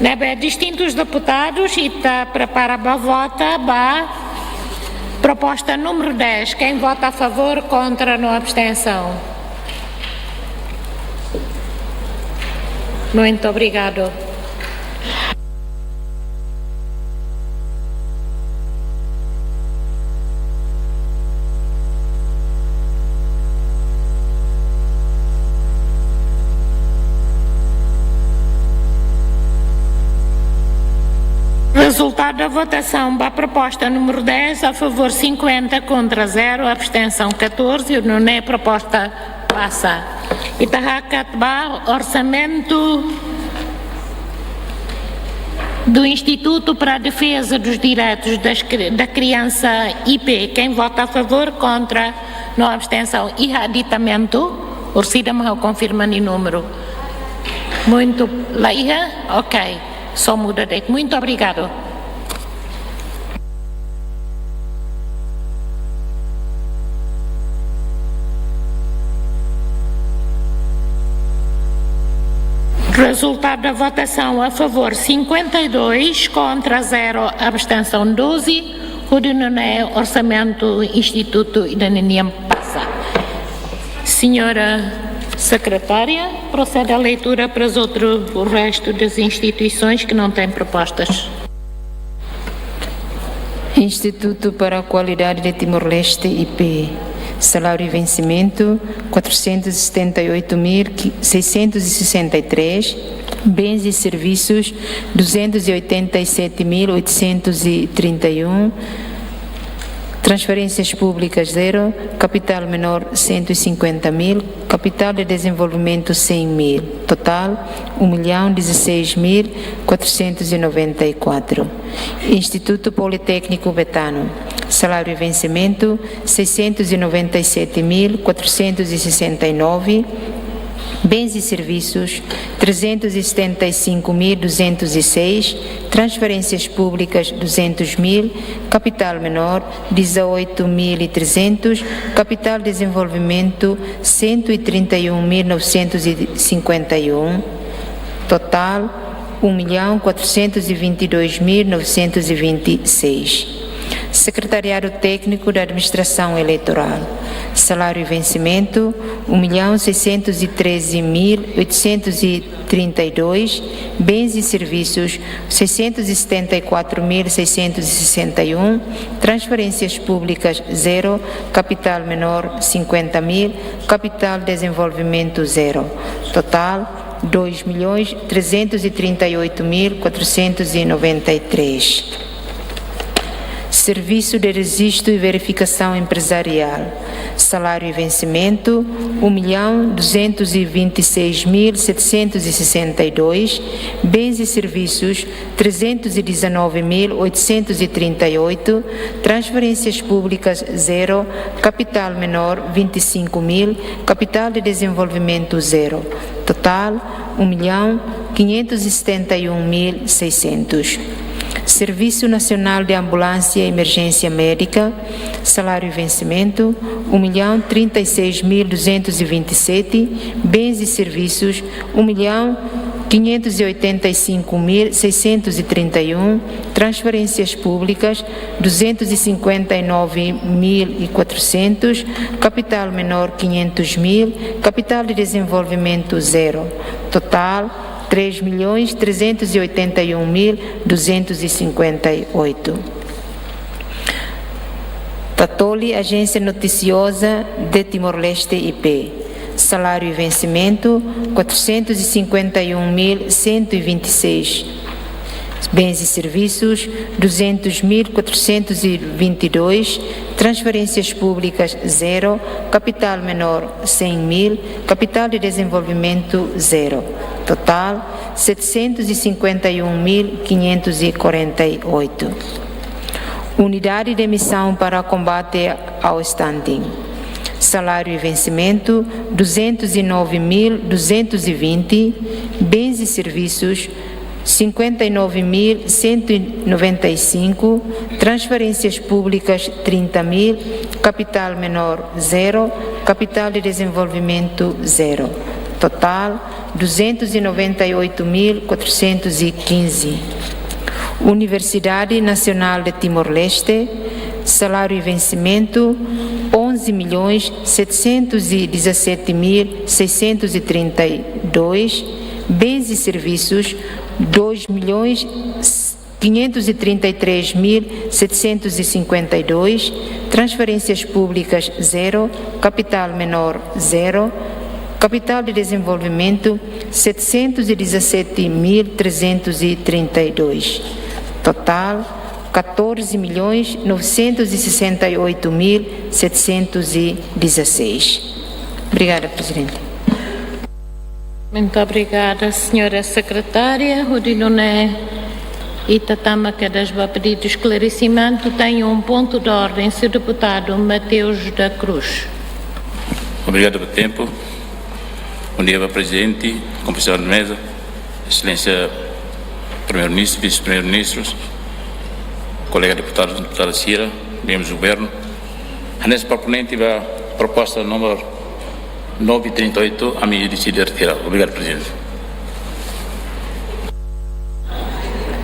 Ne'ebé, distintus deputadus, ita prepara ba vota ba proposta número dez. Quem vota a favor, contra, no abstenção? Muito obrigado. Resultado da votação ba proposta número dez, a favor cinquenta, contra zero, abstenção catorze, nune'e proposta pasa. Ita hakat ba orsamentu do Instituto para a Defesa dos Direitos das Cri-, da Criança, I P. Quem vota a favor, contra, no abstenção. Iha aditamentu, orsida mak ha'u konfirma nia númeru. Muito, la iha? Ok. Só muda de'it. Muito obrigado. Resultado da votação: a favor cinquenta e dois, contra zero, abstenção doze. Hodi nune'e orsamentu institutu ida-ne'e nian pasa. Senhora Secretária, procede à leitura para os outros, o resto das instituições que não têm propostas. Instituto para a Qualidade de Timor-Leste, I P. Salário e vencimento, quatrocentos e setenta e oito mil seiscentos e sessenta e três. Bens e serviços, duzentos e oitenta e sete mil oitocentos e trinta e um. Transferências públicas, zero. Capital menor, cento e cinquenta mil. Capital de desenvolvimento, cem mil. Total, um milhão dezasseis mil quatrocentos e noventa e quatro. Instituto Politécnico Betano. Salário e vencimento, seiscentos e noventa e sete mil quatrocentos e sessenta e nove. Bens e serviços, trezentos e setenta e cinco mil duzentos e seis. Transferências públicas, duzentos mil. Capital menor, dezoito mil e trezentos. Capital de desenvolvimento, cento e trinta e um mil novecentos e cinquenta e um. Total, um milhão quatrocentos e vinte e dois mil novecentos e vinte e seis. Secretariado Técnico da Administração Eleitoral. Salário e vencimento, um milhão seiscentos e treze mil oitocentos e trinta e dois. Bens e serviços, seiscentos e setenta e quatro mil seiscentos e sessenta e um. Transferências públicas, zero. Capital menor, cinquenta mil. Capital desenvolvimento, zero. Total, dois milhões trezentos e trinta e oito mil quatrocentos e noventa e três. Serviço de Registro e Verificação Empresarial. Salário e vencimento, um milhão duzentos e vinte e seis mil setecentos e sessenta e dois. Bens e serviços, trezentos e dezanove mil oitocentos e trinta e oito. Transferências públicas, zero. Capital menor, vinte e cinco mil. Capital de desenvolvimento, zero. Total, um milhão quinhentos e setenta e um mil seiscentos. Serviço Nacional de Ambulância e Emergência Médica. Salário e vencimento, um milhão trinta e seis mil duzentos e vinte e sete. Bens e serviços, um milhão quinhentos e oitenta e cinco mil seiscentos e trinta e um. Transferências públicas, duzentos e cinquenta e nove mil e quatrocentos. Capital menor, quinhentos mil. Capital de desenvolvimento, zero. Total, três milhões trezentos e oitenta e um mil duzentos e cinquenta e oito. Tatoli, Agência Noticiosa de Timor-Leste, I P. Salário e vencimento, quatrocentos e cinquenta e um mil cento e vinte e seis. Bens e serviços, duzentos mil quatrocentos e vinte e dois, transferências públicas, zero, capital menor, cem mil, capital de desenvolvimento, zero. Total, setecentos e cinquenta e um mil quinhentos e quarenta e oito. Unidade de missão para combate ao stunting. Salário e vencimento, duzentos e nove mil duzentos e vinte. Bens e serviços, cinquenta e nove mil cento e noventa e cinco. Transferências públicas, trinta mil. Capital menor, zero. Capital de desenvolvimento, zero. Total, duzentos e noventa e oito mil quatrocentos e quinze. Universidade Nacional de Timor-Leste, salário e vencimento, onze milhões setecentos e dezassete mil seiscentos e trinta e dois. Bens e serviços, dois milhões quinhentos e trinta e três mil setecentos e cinquenta e dois. Transferências públicas, zero. Capital menor, zero. Capital de desenvolvimento, setecentos e dezassete mil trezentos e trinta e dois. Total, catorze milhões novecentos e sessenta e oito mil setecentos e dezasseis. Obrigada, Presidente. Muito obrigada, senhora secretária. Hodi nune'e ita tama kedas ba pedidu esklaresimentu, tem um ponto de ordem, senhor deputado Mateus da Cruz. Obrigado pelo tempo. Bom dia, Presidente, composição de mesa, Excelência Primeiro-Ministro, Vice-Primeiro-Ministros, kolega deputadus, deputada sira, membros do Governo. Hanesan proponente ba proposta número nove trinta e oito, ami deside retira. Obrigado, Presidente.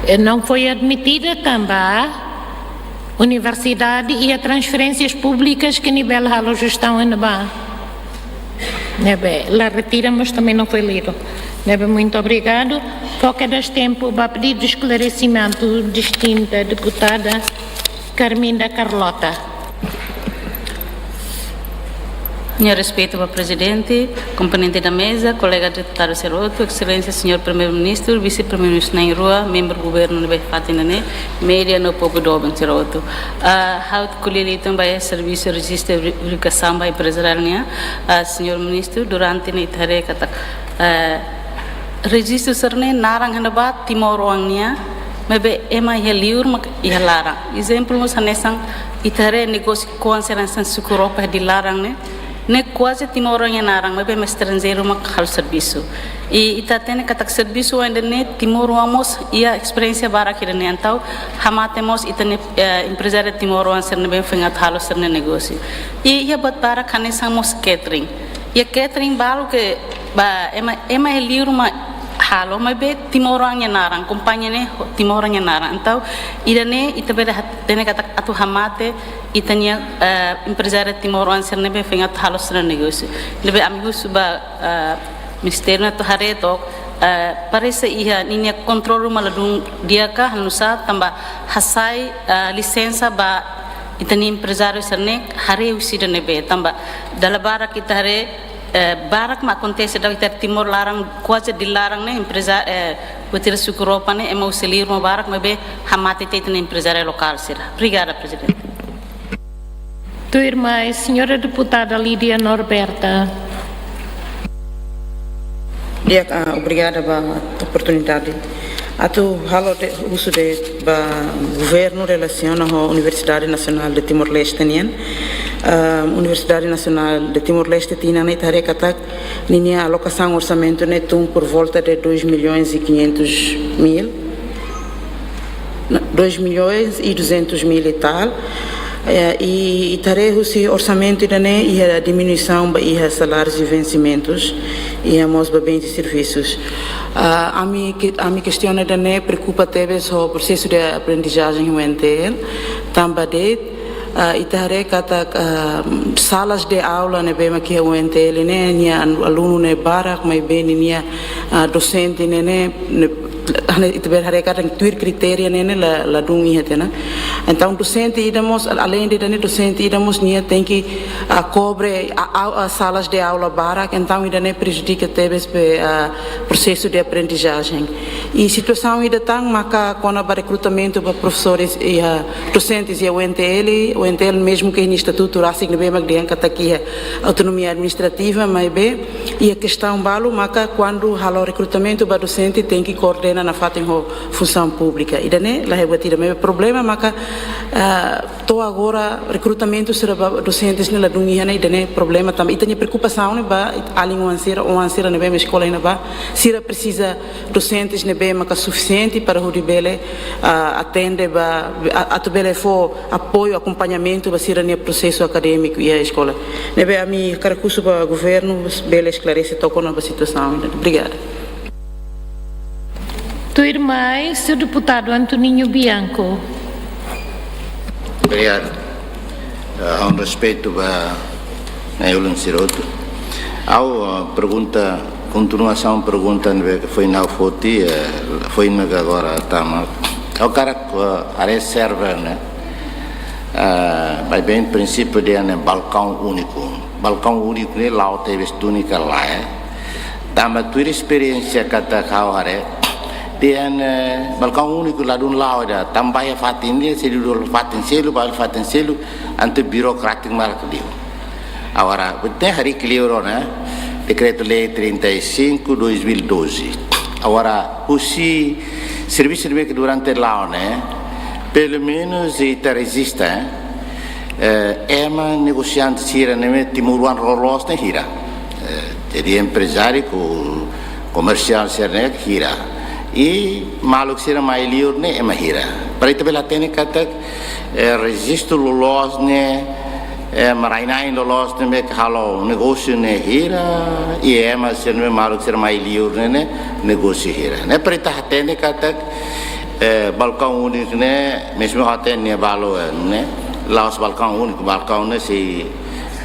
E não foi admitida tanba universidade e transferências públicas que nivel halo jestaun iha ne'ebá. Ne'ebé, la retira, mas também não foi lido. Ne'ebé, muito obrigado. Fó kedas tempu ba pedidu esklaresimentu, distinta deputada Carminda Carlota. Nia respeitu ba Presidente, komponente da meza, kolega deputadu sira hotu, Excelência Senhor Primeiro-Ministro, Vice-Primeiro-Ministro na'in-rua, membru Governu ne'ebé fatin ne'e, média no povu doben sira hotu. Ah, ha'u ko'alia liután ba servisu rejistu veri-, verifikasaun ba emprezariál nian, ah, Senhor Ministro, durante ne'e ita haree katak, ah, rejistu sira-ne'e naran iha ne'ebá timoroan nian, maibé ema iha liur mak iha laran. Ezemplu mós hanesan ita haree negósiu koan sira hanesan suku ropa iha Dili laran ne'e, ne'e kuaze timoroan nia naran, maibé ema estranjeiru mak halo servisu. I ita hatene katak servisu oan ida-ne'e timoroan mós iha esperiénsia barak ida-ne'e, entaun hamate mós ita-nia, eh, emprezáriu timoroan sira ne'ebé foin atu halo sira-nia negósiu. I iha buat barak hanesan mós catering. Iha catering balu ke ba ema, ema iha liur mak halo, maibé timoroan nia naran, kompañia ne'e ho-, timoroan nia naran. Entaun ida-ne'e ita bele hatene katak atu hamate ita-nia, eh, emprezáriu timoroan sira ne'ebé foin atu halo sira-nia negósiu. Ne'ebé ami husu ba, eh, Ministériu atu haree took, eh, parese iha ninia kontrolu mak ladún di'ak ka, nu'usá tanba hasai, eh, lisensa ba ita-nia emprezáriu sira-ne'e haree husi ida ne'ebé, tanba dala barak ita haree, eh, barak mak akontese daudaun iha Timor laran, kuaze Dili laran ne'e empreza, eh, buat sira suku ropa ne'e ema husi liur mak barak, maibé hamate tiha ita-nia emprezáriu lokál sira. Obrigada, Presidente. Tuirmai, senhora deputada Lídia Norberta. Di'ak, ah, obrigada ba oportunidade. Atu halo de'it husu de'it ba Governu relasiona ho Universidade Nasionál de Timor-Leste nian. Ah, Universidade Nasionál de Timor-Leste tinan ne'e ita haree katak ninia alokasaun orsamentu ne'e tun por volta de dois milhões e quinhentos mil, dois milhões e duzentos mil e tal. Eh, i, i ita haree husi orsamentu ida-ne'e iha diminuisaun ba iha salárius e vensimentus, iha mós ba bens e serviços. Ah, ami ke-, ami kestiona ida-ne'e preokupa tebes ho prosesu de aprendizajen U N T L, tanba de'it, ah, ita haree katak, ah, salas de aula ne'ebé mak iha U N T L ne'e, nia an-, alunu ne'e barak, maibé ninia, ah, dosente ne'e, ne'e, ne'e, hanesan ita bele haree katak tuir kritéria ne'e, ne'e la, ladún iha tiha ona. Entaun, dosente ida mós, além de ida-ne'e, dosente ida mós nia tenke, ah, kobre a, a, a salas de aula barak, entaun ida-ne'e prejudika tebes ba, ah, prosesu de aprendizajen. I situasaun ida tan maka kona-ba rekrutamentu ba profesores i, ah, dosentes iha U N T L, U N T L mezmu ke nia estatutu rasik ne'ebé mak dehan katak iha autonomia administrativa, maibé iha kestaun balu maka kuandu halo rekrutamentu ba dosente tenke koordena nafatin ho Funsaun Públika. Ida-ne'e la hebat ida, maibé problema maka, ah, to'o agora rekrutamentu sira ba dosentes ne'e ladún iha, ne'e ida-ne'e problema tanba ita-nia preokupasaun ne'e ba alin oan sira, oan sira ne'ebé mak eskola iha ne'ebá, sira presiza dosentes ne'ebé maka sufisiente para hodi bele, ah, atende ba, a-, atu bele fó apoiu, akompañamentu ba sira-nia prosesu akadémiku iha eskola. Ne'ebé ami hakarak husu ba governu bele esklarese to'o kona-ba situasaun. Obrigada. Tuirmai, señór deputadu Antoninho Bianco. Obrigadu. Eh, ha'u-nia respeitu ba nai-ulun sira hotu. Ha'u, eh, pergunta, kontinuasaun pergunta ne'ebé ke foin ha'u foti, eh, foin maka agora tama. Ha'u hakarak, eh, haree server ne'e. Eh, maibé prinsípiu dehan ne'e balkaun úniku. Balkaun úniku ne'e la'o tebes duni ka lae. Tanba tuir esperiénsia katak ha'u haree, dehan, eh, balkaun úniku ladún la'o ida, tanba iha fatin ida, sei dudu fatin seluk, ba fatin seluk, entaun burokrátiku barak liu. Agora, tenke harii kleur ona, Decreto-Lei trinta e cinco, dois mil e doze. Agora, husi servisu ne'ebé ke durante la'o ne'e, pelumenus ita rejista, eh, ema negosiante sira ne'ebé timoroan loloos ne'e hira. Eh, jadi emprezáriu ho komersiál sira ne'e hira. I maluk sira mai liur ne'e ema hira. Para ita bele hatene katak, eh, rejistu loloos ne'e, eh, ema rai-na'in loloos ne'ebé ke halo negósiu ne'e hira, i ema sira ne'ebé maluk sira mai liur ne'e, ne'e negósiu hira. Ne'e para ita hatene katak, eh, balkaun úniku ne'e, mezmu hatene ne'e balu, eh, ne'e, la'ós balkaun úniku, balkaun ne'e sei,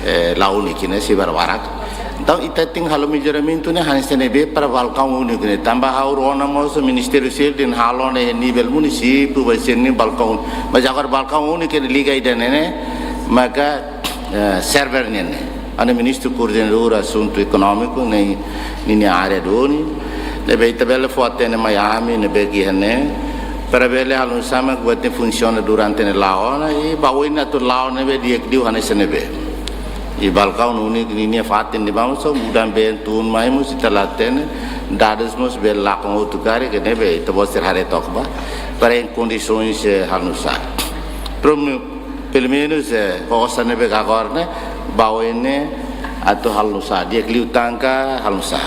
eh, la úniku ne'e, sei barbarak. Entaun, ita tenke halo melloramentu ne'e, hanesan ne'ebé para balkaun úniku ne'e. Tanba ha'u rona mós Ministériu sira dehan halo ne'e nivel munisípiu, ba sira-nia balkaun. Mas agora balkaun úniku ne'e liga ida-ne'e, ne'e, maka, eh, server ne'e, ne'e. Ha'u-nia ministru koordenadór asuntu ekonómiku, ne'e, ninia área duni. Ne'ebé ita bele fó-hatene mai ami, ne'ebé ke iha ne'e. Para bele halo nu'usá mak buat ne'e funsiona durante ne'e la'o ona, i ba oin atu la'o ne'ebé di'ak liu hanesan ne'ebé. I balkaun úniku ninia fatin ne'ebá mós só mudan been tun mai mós ita la hatene, dadus mós bele lakon hotu karik, ne'ebé ita-boot sira haree took ba, para em condições, eh, halo nu'usá. Prum-, pelumenus, eh, ho osan ne'ebé ke agora ne'e, ba oin ne'e atu halo nu'usá, di'ak liután ka halo nu'usá.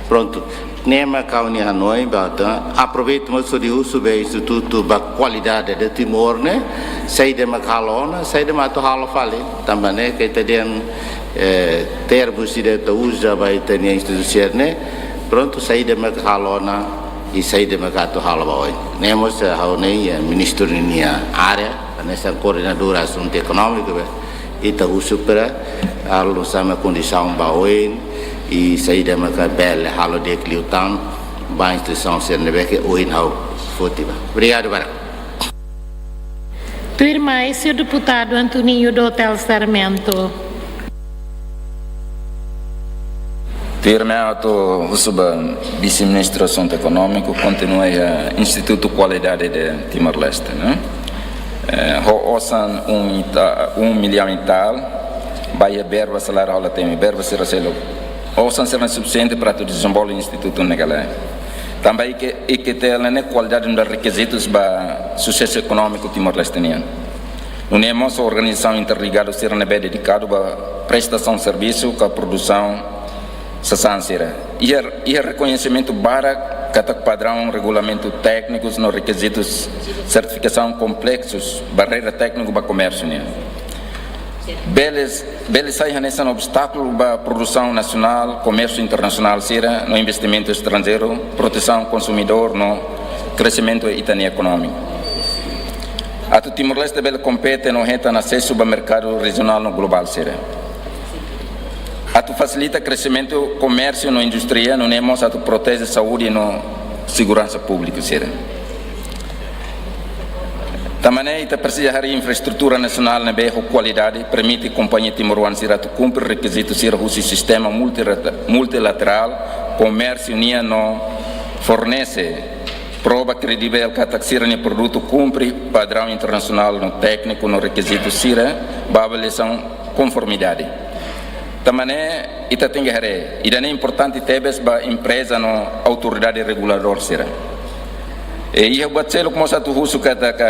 Prontu. Ne'e mak ha'u-nia hanoin ba ita, aproveita mós hodi husu ba Institutu ba Kualidade de Timor ne'e, saida mak halo ona, saida mak atu halo fali. Tanba ne'e ke ita dehan, eh, termus ida ita uza ba ita-nia instituisaun ne'e, prontu, saida mak halo ona, i saida mak atu halo ba oin. Ne'e mós, eh, ha'u-nia, eh, ministru ninia área, hanesan koordenadór asuntu ekonómiku, be. Ita husu para halo nu'usá mak kondisaun ba oin, i saida maka bele halo di'ak liután ba instituisaun sira ne'ebé ke ohin ha'u foti ba. Obrigadu barak. Tuirmai, señór deputadu Antoninho do Hotel Sarmento. Tuirmai atu husu ba Vise-Ministru Asuntu Ekonómiku, kontinua iha Institutu Kualidade de Timor-Leste, ne'e? Eh, ho osan um e ta-, um milhão e tal, ba iha verba saláriu hola temi, verba sira seluk. Osan sira sufisiente para atu dezenvolve institutu ne'e ka lae. Tanba I Q, I Q T L ne'e kualidade nu'udar rekizitus ba susesu ekonómiku Timor-Leste nian. Nune'e mós organizasaun interligadu sira ne'ebé dedikadu ba prestasaun servisu ka produsaun sasán sira. Iha, iha rekoñesimentu barak katak padraun regulamentu téknikus no rekizitus sertifikasaun kompleksus, barreira tékniku ba komérsiu nian. Bele, bele sai hanesan obstákulu ba produsaun nasionál, komérsiu internasionál sira, no investimentu estranjeiru, protesaun konsumidór no kresimentu ita-nia ekonómiku. Atu Timor-Leste bele kompete no hetan asesu ba merkadu rejionál no globál sira. Atu fasilita kresimentu komérsiu no indústria, nune'e mós atu proteje saúde no seguransa públiku sira. Tan ne'e ita presiza harii infraestrutura nasionál ne'ebé ho kualidade, permite kompañia timoroan sira atu kumpre rekizitu sira husi sistema multilata-, multilaterál, komérsiu nian no fornese prova kredivel katak sira-nia produtu kumpre padraun internasionál no tékniku no rekizitu sira ba avaliasaun konformidade. Tan ne'e ita tenke haree, ida-ne'e importante tebes ba empreza no autoridade reguladór sira. E iha buat seluk mós atu husu katak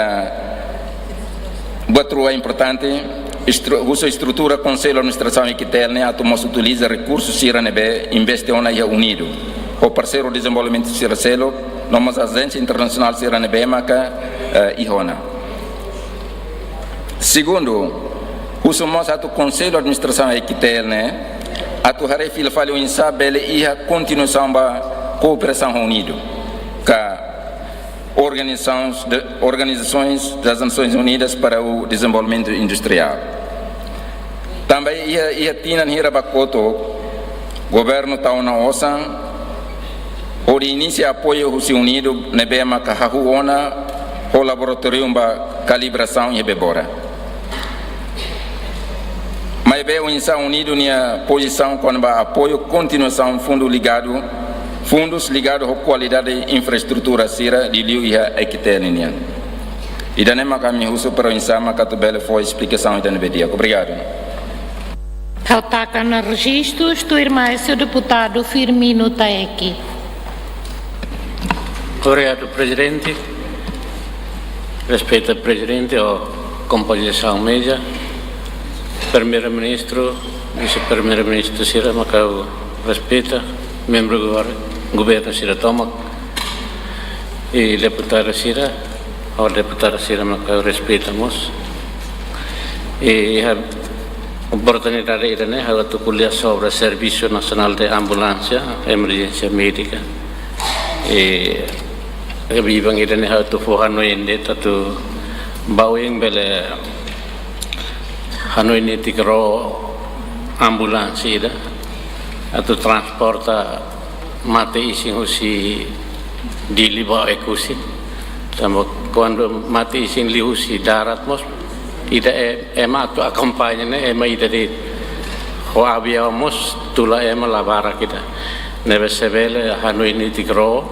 buat rua importante, estru-, husu estrutura Konsellu Administrasaun Equitel ne'e atu mós utiliza rekursu sira ne'ebé investe ona iha UNIDO, ho parseiru dezenvolvimentu sira seluk, no mós ajénsia internasionál sira ne'ebé maka, eh, iha ona. Segundu, husu mós atu Konsellu Administrasaun Equitel ne'e atu haree fila fali oinsá bele iha kontinuasaun ba kooperasaun ho UNIDO, ka organizações de, Organizações das Nações Unidas para o Desenvolvimento Industrial. Tanba iha, iha tinan hira ba kotuk, governu tau ona osan hodi inisia apoiu husi UNIDO ne'ebé maka hahú ona ho laboratóriu ba kalibrasaun iha Bebora. Maibé oinsá UNIDO nia pozisaun kona-ba apoiu kontinuasaun fundu ligadu, fundus ligadu ho kualidade infraestrutura sira liuliu iha Equitel nian. Ida-ne'e maka ami husu para oinsá maka atu bele fó esplikasaun ida-ne'e di'ak. Obrigadu. Ha'u taka ona rejistus, tuirmai husi deputadu Firmino Taeki. Obrigadu, Prezidente. Respeita Prezidente, ho kompozisaun meza, Primeiru-Ministru, Vise-Primeiru-Ministru sira maka ha'u respeita, membru gover-, governu sira tomak, i deputadu sira, ho deputada sira maka ha'u respeita mós. I iha oportunidade ida-ne'e ha'u atu ko'alia sobre Servisu Nasionál de Ambulánsia Emerjénsia Médika. I, i biban ida-ne'e ha'u atu fó hanoin de'it atu ba oin bele hanoin netik ró ambulánsia ida atu transporta mate-isin husi Dili ba Oekusi. Tanba kuandu mate-isin liu husi darat mós, ida e-, ema atu akompaña ne'e ema ida de'it. Ho aviaun mós tula ema la barak ida. Ne'ebé se bele hanoin netik ró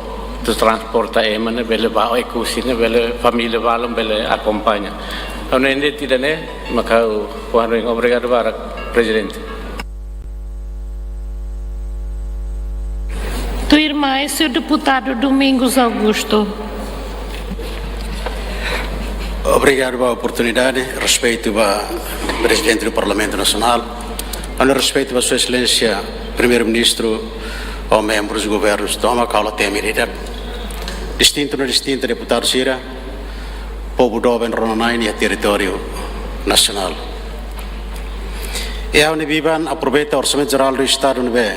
atu transporta ema ne'e bele ba Oekusi ne'e bele família balun bele akompaña. Hanoin de'it ida-ne'e maka ha'u hanoin. Obrigadu barak, Prezidente. Tuirmai husi deputadu Domingos Augusto. Obrigadu ba oportunidade, respeitu ba Prezidente do Parlamentu Nasionál, ho respeitu ba Sua Exelénsia Primeiru-Ministru, ho membrus governu tomak, ha'u la temi ida. Distintu no distinta deputadu sira, povu doben rona-na'in iha territóriu nasionál. I ha'u-nia biban aproveita Orsamentu Jerál do Estadu ne'ebé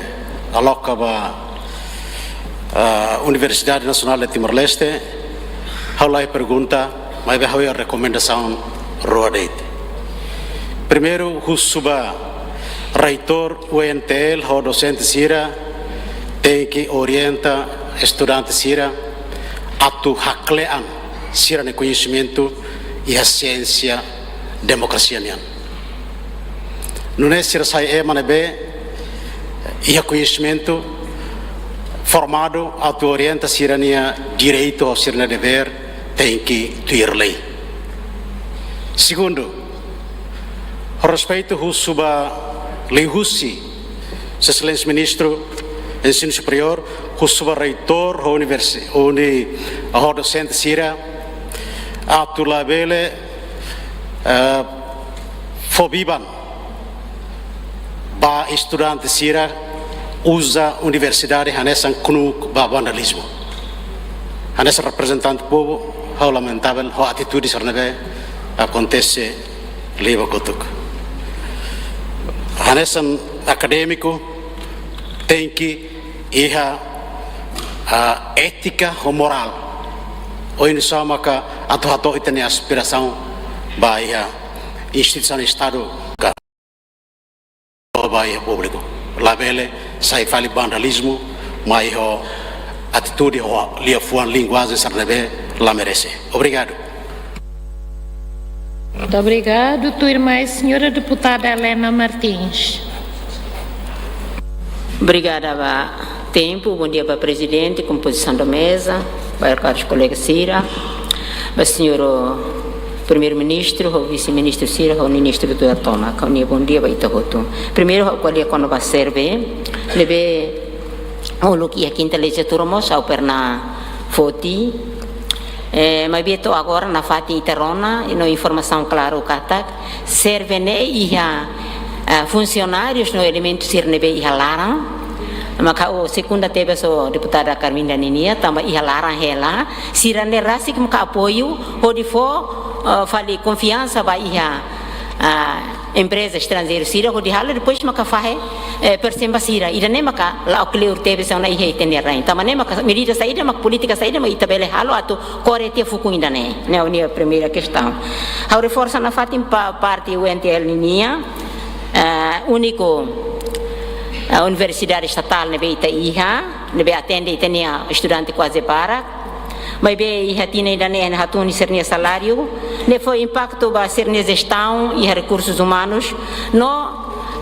aloka ba, ah, Universidade Nasionál de Timor-Leste, ha'u la iha pergunta, maibé ha'u iha rekomendasaun rua de'it. Primeiru, husu ba reitór U N T L ho dosente sira tenke orienta estudante sira atu hakle'an sira-nia koñesimentu iha siénsia demokrasia nian. Nune'e sira sai ema ne'ebé iha koñesimentu, formadu atu orienta sira-nia direitu, sira-nia devér, tenke tuir lei. Segundu, ho respeitu husu ba liuhusi Sua Exelénsia Ministru Ensinu Superiór, husu ba reitór ho universi-, uni-, ho dosente sira atu labele, eh, fó biban ba estudante sira uza universidade hanesan knuuk ba vandalizmu. Hanesan reprezentante povu, ha'u lamentavel ho atitude sira ne'ebé akontese liu ba kotuk. Hanesan akadémiku tenke iha, ah, étika ho morál. Oinsá maka atu hato'o ita-nia aspirasaun ba iha instituisaun Estadu ka ba iha públiku. Labele sai fali vandalizmu, mai ho atitude ho liafuan linguajen sira ne'ebé la merese. Obrigadu. Muito obrigado. Tuirmai, senhora deputada Helena Martins. Obrigada ba tempu. Bondia ba prezidente, kompozisaun da meza, ba karu kolega sira, ba señór Primeiru-Ministru, ho Vise-Ministru sira, ho ministru doutora Toma, ha'u-nia bondia ba ita hotu. Primeiru, ha'u ko'alia kona-ba serve, ne'ebé uluk iha kinta lejizlatura mós ha'u pernah foti, eh, maibé to'o agora nafatin ita rona, no informasaun klaru katak, serve ne'e iha, eh, funsionárius no elementu sira ne'ebé iha laran, maka ha'u sekunda tebes ho deputada Carminda ninia, tanba iha laran hela, sira ne'e rasik maka apoiu, hodi fó, eh, fali konfiansa ba iha, ah, empreza estranjeiru sira hodi halo, depois maka fahe, eh, persen ba sira. Ida-ne'e maka la'o kleur tebes ona iha ita-nia rain. Tanba ne'e maka medida saida, maka polítika saida, maka ita bele halo atu kore tiha fukun ida-ne'e. Ne'e ha'u-nia primeira kestaun. Ha'u reforsa nafatin ba parte U N T L ninia, eh, úniku, eh, universidade estatál ne'ebé ita iha, ne'ebé atende ita-nia estudante kuaze barak. Maibé iha tinan ida-ne'e ne'e hatún sira-nia saláriu, ne'e fó impaktu ba sira-nia jestaun iha rekursus umanus, no,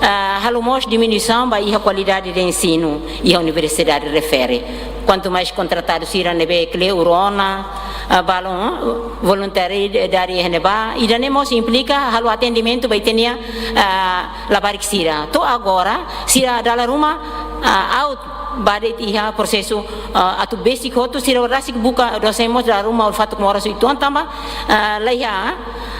ah, halo mós diminuisaun ba iha kualidade de ensinu iha universidade refere. Kuantu mais kontratadu sira ne'ebé kleur ona, ah, balun, ah, voluntariedade iha ne'ebá, ida-ne'e mós implika halo atendimentu ba ita-nia, ah, labarik sira. To'o agora, sira dala ruma, ah, aut ba de'it iha prosesu, ah, atu besik hotu sira rasik buka dosen mós dala ruma, fatuk moras uitoan tanba, ah, la iha,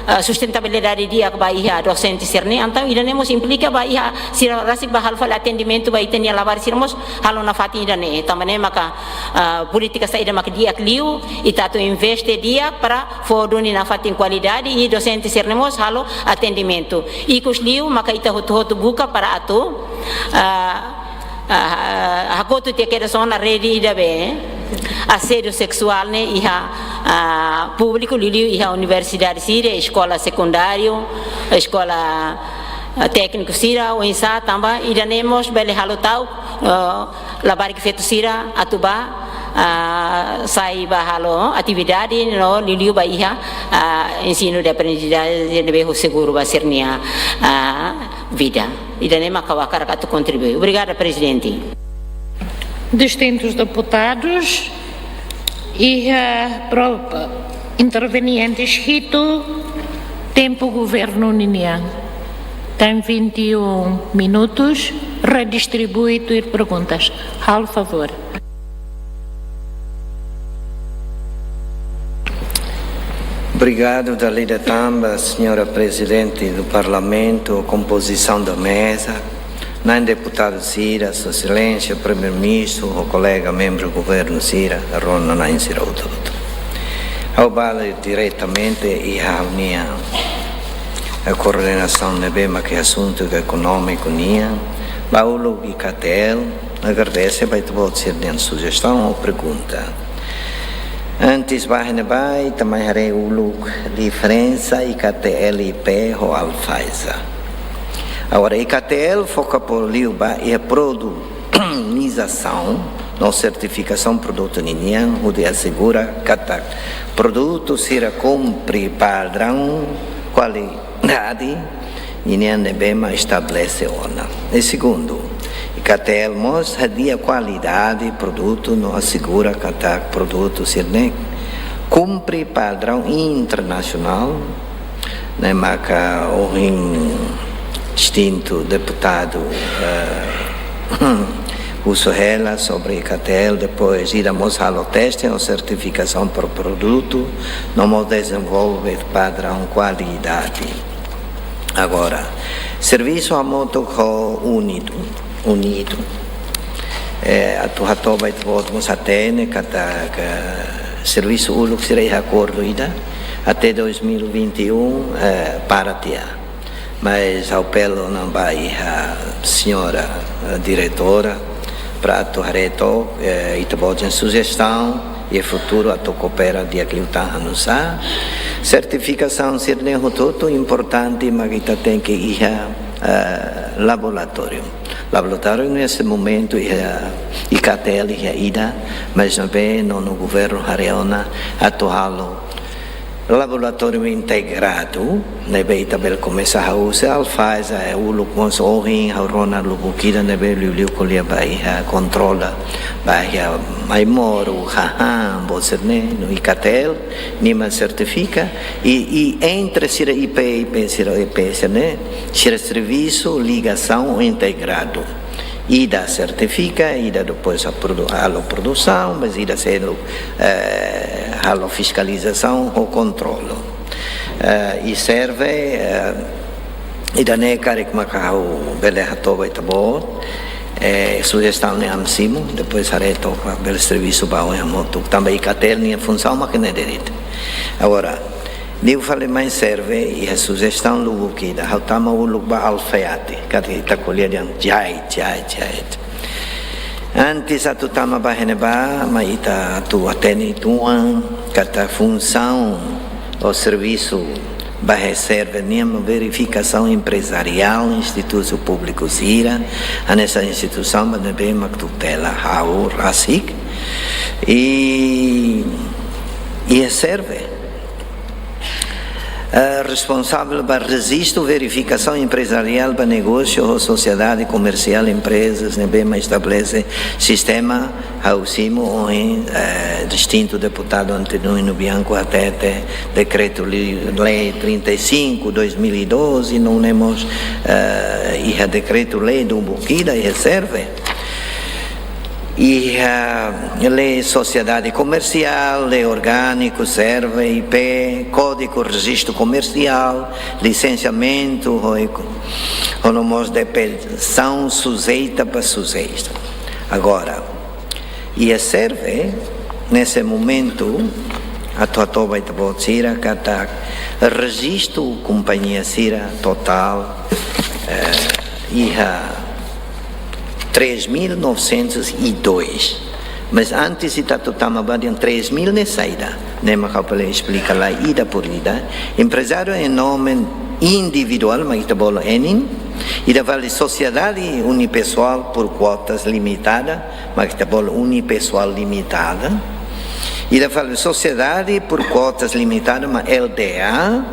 ah, sustentabilidade di'ak ba iha dosente sira-ne'e, entaun ida-ne'e mós implika ba iha sira rasik ba halo fali atendimentu ba ita-nia labarik sira mós halo nafatin ida-ne'e, tanba ne'e maka, ah, polítika saida maka di'ak liu, ita atu investe di'ak para fó duni nafatin kualidade i dosente sira-ne'e mós halo atendimentu. Ikus liu maka ita hotu-hotu buka para atu, ah, ah, hakotu tiha kedas ona rede ida be asédiu seksuál ne'e iha, ah, públiku liuliu iha universidade sira, eskola sekundáriu, eskola, ah, tékniku sira, oinsá tanba ida-ne'e mós bele halo ta'uk, ah, labarik feto sira atu ba, ah, sai ba halo atividade no liuliu ba iha, ah, ensinu de aprendizajen ne'ebé ho seguru ba sira-nia, ah, vida. Ida-ne'e maka ha'u hakarak atu kontribui. Obrigada, prezidente. Distintus deputados, iha pro-, intervenientes hitu, tempu governu ninian. Tem vinte e um minutos, redistribui tuir perguntas. Halo favór. Obrigadu, Dalida Tamba, señora Prezidente do Parlamentu, kompozisaun da meza, na'in deputadu sira, Sua Exelénsia Primeiru-Ministru, ho kolega membru governu sira, rona-na'in sira hotu-hotu. Ha'u bá diretamente iha ha'u-nia, eh, koordenasaun ne'ebé mak asuntu ekonómiku nian, ba uluk I K T L, agradese ba ita-boot sira-nia sujestaun ou pergunta. Antes bá iha ne'ebá, ita mai haree uluk diferensa I K T L I P ho ALFAESA. Agora, I K T L foka liu ba iha produtizasaun no sertifikasaun produtu ninian, hodi asegura katak produtu sira kumpre padraun kuali- dade, ninian ne'ebé mak estabelese ona. I segundu, I K T L mós hadi'a kualidade produtu no asegura katak produtu sira-ne'e kumpre padraun internasionál, ne'e maka ohin distintu deputadu, eh, husu hela sobre I K T L, depois ida mós halo teste ou sertifikasaun ba produtu, no mós dezenvolve padraun kualidade. Agora, servisu hamutuk ho UNIDO, UNIDO. Eh, atu hato'o ba ita-boot mós hatene katak servisu uluk sira iha akordu ida, até dois mil e vinte e um, eh, para tiha. Mas ha'u apela ona ba iha señora, eh, diretora, para atu haree took, eh, ita-boot nia sujestaun, i futuru atu koopera di'ak liután hanu'usá. Sertifikasaun sira-ne'e hotu-hotu importante, mak ita tenke iha, eh, laboratóriu. Laboratóriu neste momentu iha I K T L iha ida, mas ne'ebé nonu governu haree ona atu halo Laboratóriu integradu, ne'ebé ita bele komesa ha'u se alfaz, eh, uluk mós ohin, ha'u rona lubuk ida ne'ebé liuliu ko'alia ba iha kontrola, ba iha maimoru, hahán, buat sira-ne'e, no ICATEL, nia mak sertifika, i, i entre sira I P, I P sira, I P sira-ne'e, sira servisu ligasaun integradu. Ida sertifika, ida depois a produ-, halo produsaun, mas ida sei, eh, halo fiskalizasaun ou kontrolu. Eh, i serve, eh, ida-ne'e karik mak ha'u bele hato'o ba ita-boot, eh, sujestaun ne'e ami simu, depois haree to'ok bele servisu ba oin hamutuk. Tanba ICATEL nia funsaun mak ne'e de'it. Agora, liu fali mai serve iha sujestaun lubuk ida, ha'u tama uluk ba alfaiate, katak ita ko'alia dehan jahit, jahit, jahit. Antes atu tama ba iha ne'ebá, mak ita atu hatene uitoan, katak funsaun ou servisu ba iha serve nian mak verifikasaun emprezariál, instituisaun públiku sira, hanesan instituisaun ba ne'ebé mak tutela ha'u rasik, i, i serve. Eh, responsavel ba rejistu verifikasaun emprezariál ba negósiu ou sosiedade komersiál, emprezas ne'ebé mak estabelese sistema, ha'u simu ohin, eh, distintu deputadu Antonino Bianco hatete, dekretu-lei, lei trinta e cinco, dois mil e doze, no ne'e mós, eh, iha dekretu-lei lubuk ida, iha serve. Iha, eh, lei sosiedade komersiál, lei orgániku, serve, I P, kódigu rejistu komersiál, lisensiamentu, ho, ho no mós detensaun sujeita ba sujeita. Agora, iha serve, nesse momento, atu hato'o ba ita-boot sira, katak rejistu kompañia sira totál, eh, iha três mil novecentos e dois. Mas antes ita atu tama ba dehan três mil ne'e saida. Ne'e mak ha'u bele esplika lai ida por ida. Emprezáriu em nome individual, mak ita bolu ENIN. Ida fali sociedade unipessoal por quotas limitada, mak ita bolu unipessoal limitada. Ida fali sociedade por quotas limitada, mak L D A,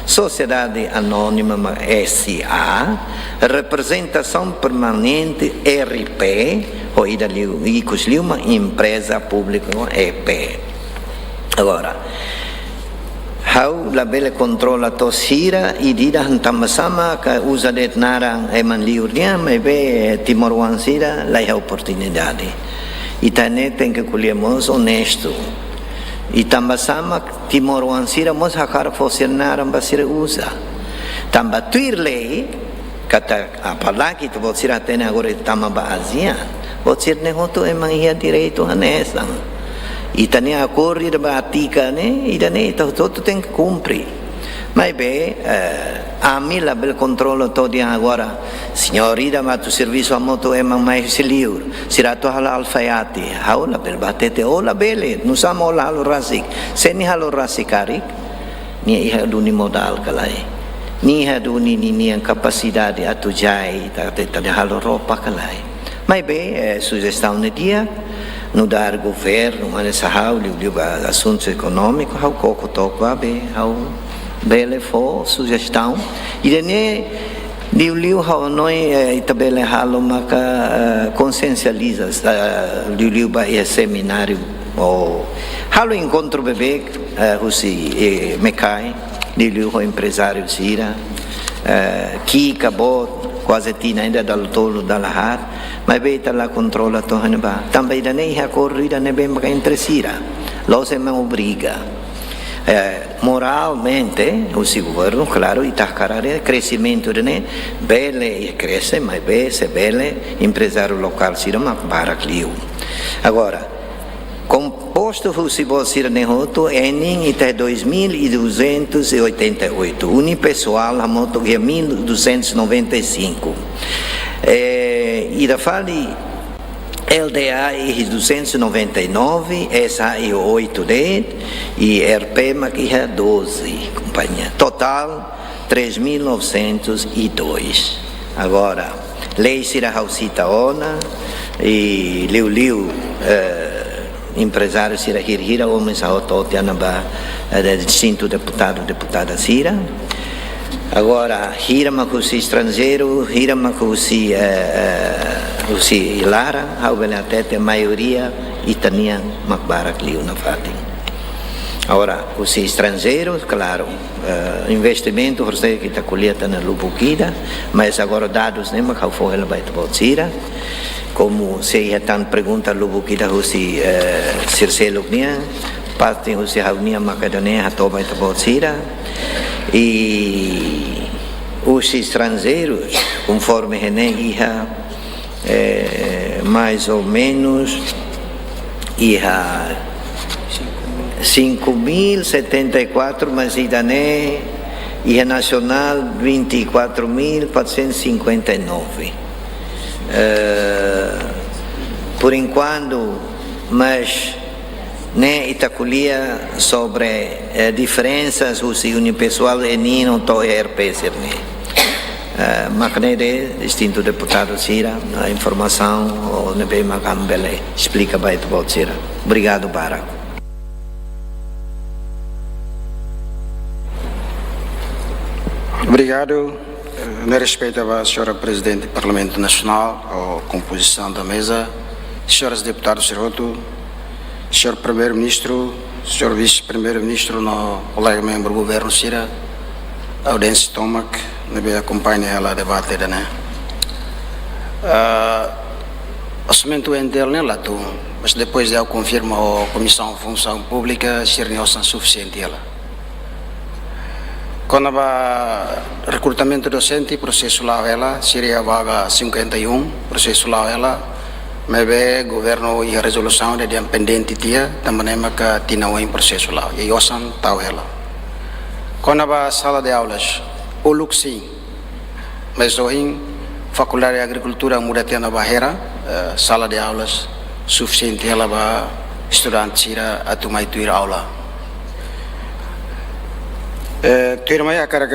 sociedade anónima, mak S A, representasaun permanente, R P, ho ida liu, ikus liu mak empreza públika, E P. Agora, ha'u labele kontrola to'o sira, ida-idak tanba sá mak uza de'it naran ema liur nian, maibé timoroan sira la iha oportunidade. Ita ne'e tenke ko'alia mós onestu. I tanba sá mak timoroan sira mós hakarak fó sira naran ba sira uza. Tanba tuir lei, katak apalagi ita-boot sira hatene agora ita tama ba ASEAN. Buat sira-ne'e hotu ema iha direitu hanesan. Ita-nia akordu ida ba Átika ne'e, ida-ne'e ita hotu tenke kumpre. Maibé, eh, ami labele kontrola to'o dehan agora, señór ida mak atu servisu hamutuk ema mai husi liur, sira atu halo alfaiate, ha'u labele ba hatete, ó labele, nusá mak ó la halo rasik, se nia halo rasik karik, nia iha duni modál ka lae. Nia iha duni ninian kapasidade atu jahit, atu, atu halo roupa ka lae. Maibé, eh, sujestaun ne'e di'ak, nu'udar governu, hanesan ha'u liuliu ba asuntu ekonómiku, ha'u koko to'ok ba be, ha'u bele fó sujestaun. Ida-ne'e liuliu ha'u hanoin, eh, ita bele halo maka, eh, konsiensializa, eh, liuliu ba iha semináriu, ou halo enkontru beibeik, eh, husi, eh, MECAI, liuliu ho emprezáriu sira, eh, ki'ik ka boot, kuaze tinan ida dala tolu, dala haat, maibé ita la kontrola to'o iha ne'ebá. Tanba ida-ne'e iha akordu ida ne'ebé maka entre sira. La'ós ema obriga. Eh, moralmente, husi governu, klaru, ita hakarak dehan kresimentu ida-ne'e bele krese, maibé se bele emprezáriu lokál sira mak barak liu. Agora, kompostu husi boot sira-ne'e hotu, ENIN ita dois mil e duzentos e oitenta e oito, unipessoal hamutuk iha mil duzentos e noventa e cinco. Eh, ida fali L D A iha duzentos e noventa e nove, S A iha oito de'it, i R P mak iha doze kompañia. Totál, três mil novecentos e dois. Agora, lei sira ha'u sita ona, i liuliu, eh, emprezáriu sira hira-hira, ohin ha'u to'o tiha ona ba, eh, distintu deputadu, deputada sira. Agora, hira mak husi estranjeiru, hira mak husi, eh, eh, husi laran, ha'u bele hatete maioria ita-nian mak barak liu nafatin. Agora, husi estranjeiru, klaru, eh, investimentu, horisehik ita ko'alia tiha ona lubuk ida, mas agora dadus ne'e mak ha'u fó hela ba ita-boot sira. Komu sei iha tan pergunta lubuk ida husi, eh, sira seluk nian, parte husi ha'u-nian mak ida-ne'e hato'o ba ita-boot sira. I husi estranjeiru, konforme ha'u-nia iha, eh, mais ou menus, iha cinco mil setenta e quatro, mas ida-ne'e iha nasionál vinte e quatro mil quatrocentos e cinquenta e nove. Eh, por enquanto, mas ne'e ita ko'alia sobre, eh, diferensas husi unipessoal e nino to'o R P sira-ne'e. Eh, mak ne'e de'it distintu deputadu sira, eh, informasaun ne'ebé mak ami bele esplika ba ita-boot sira. Obrigadu barak. Obrigadu. Eh, ha'u-nia respeitu ba señora Prezidente Parlamentu Nasionál, ho kompozisaun da meza, señores deputadus sira hotu, señór Primeiru-Ministru, señór Vise-Primeiru-Ministru no kolega membru governu sira, audiénsia tomak ne'ebé akompaña hela debate ida-ne'e. Ah, orsamentu U N T L ne'e la tun, mas depois de ha'u konfirma ho Komisaun Funsaun Públika, sira-nia osan sufisiente hela. Kona-ba rekrutamentu dosente, prosesu la'o hela, sira iha vaga cinquenta e um, prosesu la'o hela, maibé governu iha rezolusaun ida dehan pendente tiha, tanba ne'e maka tinan oin prosesu la'o, i osan tau hela. Kona-ba sala de aulas, uluk sin, mas ohin Fakuldade Agrikultura muda tiha ona ba Hera, eh, sala de aulas sufisiente hela ba estudante sira atu mai tuir aula. Eh, tuirmai ha'u hakarak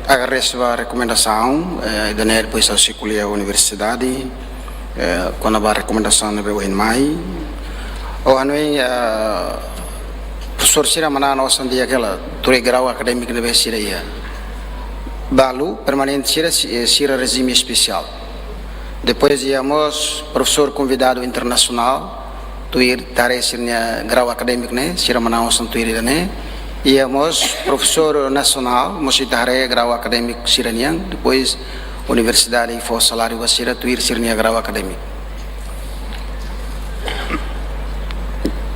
agradese ba rekomendasaun, eh, ida-ne'e depois ha'u sei ko'alia ho universidade, eh, kona-ba rekomendasaun ne'ebé ohin mai. Ha'u hanoin, eh, profesór sira manán osan di'ak hela, tuir grau akadémiku ne'ebé sira iha. Balu permanente sira, si-, eh, sira rejime espesiál. Depois iha mós profesór konvidadu internasionál, tuir ita haree sira-nia grau akadémiku ne'e, sira manán osan tuir ida-ne'e. Iha mós profesór nasionál, mós ita haree grau akadémiku sira-nian, depois universidade fó saláriu ba sira tuir sira-nia grau akadémiku.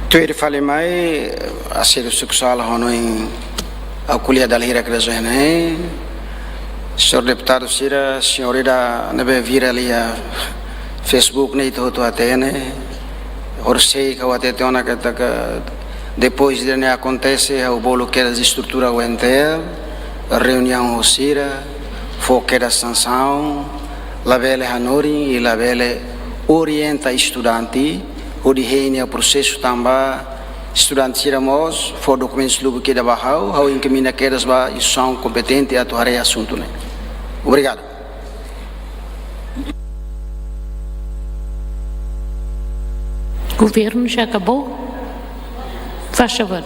Tuir fali mai, asédiu seksuál ha'u hanoin ha'u ko'alia dala hira kedas ohin ne'e. Señór deputadu sira, señór ida ne'ebé virál iha Facebook ne'e ita hotu hatene. Horisehik ha'u hatete ona katak depois de ne'e akontese, ha'u bolu kedas estrutura U N T L, reuniaun ho sira, fó kedas sansaun, labele hanorin i labele orienta estudante, hodi hein nia prosesu tanba estudante sira mós fó dokumentus lubuk ida ba ha'u, ha'u enkamiña kedas ba instituisaun kompetente atu haree asuntu ne'e. Obrigadu. Governo já acabou? Faz favor.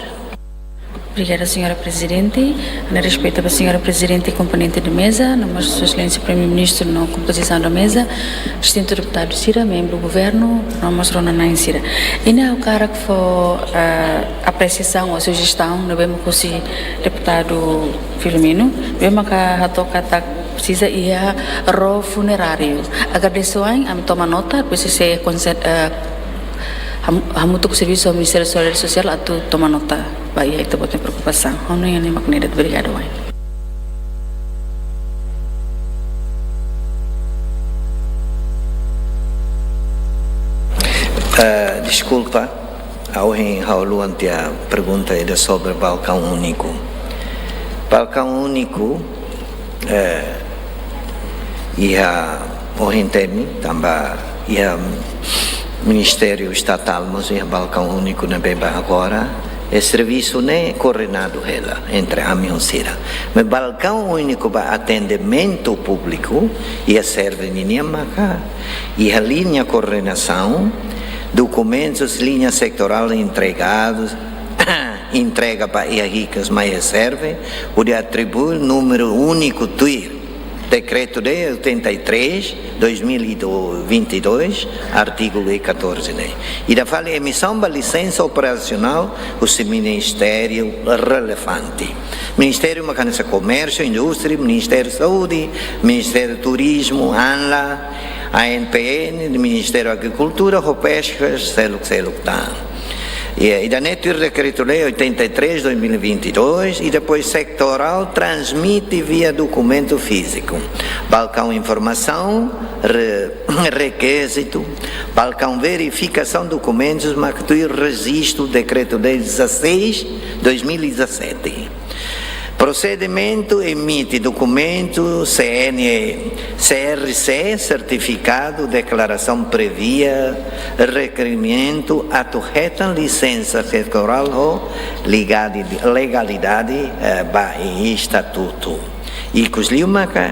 Obrigada, señora Prezidente. Ha'u-nia respeitu ba señora Prezidente i komponente da meza, no mós Sua Exelénsia Primeiru-Ministru no kompozisaun da meza, distintu deputadu sira, membru governu, no mós rona-na'in sira. I ha'u hakarak fó, ah, apresiasaun ou sujestaun ne'ebé mak husi deputadu Filomeno, ne'ebé maka hato'o katak presiza iha ró funeráriu. Agradese wa'in, ami toma nota, depois sei konsen-, eh, ham-, hamutuk servisu Ministériu Solidariedade Sosiál atu toma nota ba iha ita-boot nia preokupasaun. Ha'u hanoin ne'e mak ne'e de'it, obrigadu wa'in. Eh, deskulpa, ha'u ohin ha'u haluha tiha pergunta ida sobre balkaun úniku. Balkaun úniku, eh, iha ohin temi, tanba iha Ministériu Estatál mós iha balkaun úniku ne'ebé ba agora, i servisu ne'e koordenadu hela entre ami ho sira. Mas balkaun úniku ba atendimentu públiku, iha SERVE ninian maka iha liña koordenasaun, Dokumentus liña setorál entregadu, entrega ba iha hikas mai reserve, hodi atribui númeru úniku tuir Dekretu-Lei oitenta e três, dois mil e vinte e dois, artigu catorze ne'e. Ida fali emisaun ba lisensa operasionál husi ministériu relevante. Ministériu mak hanesan Komérsiu, Indústria, Ministériu Saúde, Ministériu Turizmu, ANLA, ANPN, Ministériu Agrikultura ho Peskas, seluk-seluk tan. I, ida-ne'e tuir Dekretu-Lei oitenta e três, dois mil e vinte e dois, i depois setorál transmite via dokumentu fíziku. Balkaun informasaun, re-, rekizitu, balkaun verifikasaun dokumentus, mak tuir rejistu Dekretu-Lei dezasseis, dois mil e dezassete. Prosedimentu emite dokumentu C N, C R C, sertifikadu, deklarasaun prévia, rekerimentu atu hetan lisensa setorál ho legadi-, legalidade, eh, ba estatutu. Ikus liu maka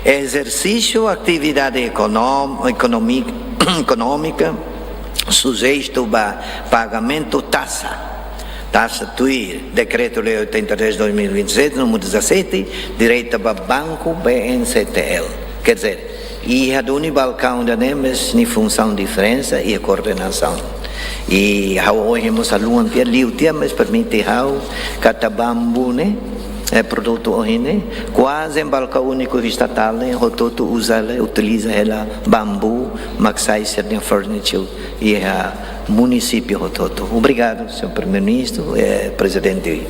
ezersísiu atividade ekonom-, ekonomik-, ekonómika sujeitu ba pagamentu taxa. Taxa tuir Dekretu-Lei oitenta e três, dois mil e vinte e sete, númeru dezassete, direta ba banku B N C T L. Quer dizer, iha duni balkaun ida-ne'e, mas nia funsaun diferensa iha koordenasaun. I ha'u ohin mós haluha tiha, liu tiha, mas permite ha'u katak bambu ne'e, eh, produtu ohin ne'e, kuaze balkaun úniku estatál ne'e, hotu-hotu uza hela, utiliza hela bambu, mak sai sira-nia furniture iha munisípiu hotu-hotu. Obrigadu, señór Primeiru-Ministru, eh, Prezidente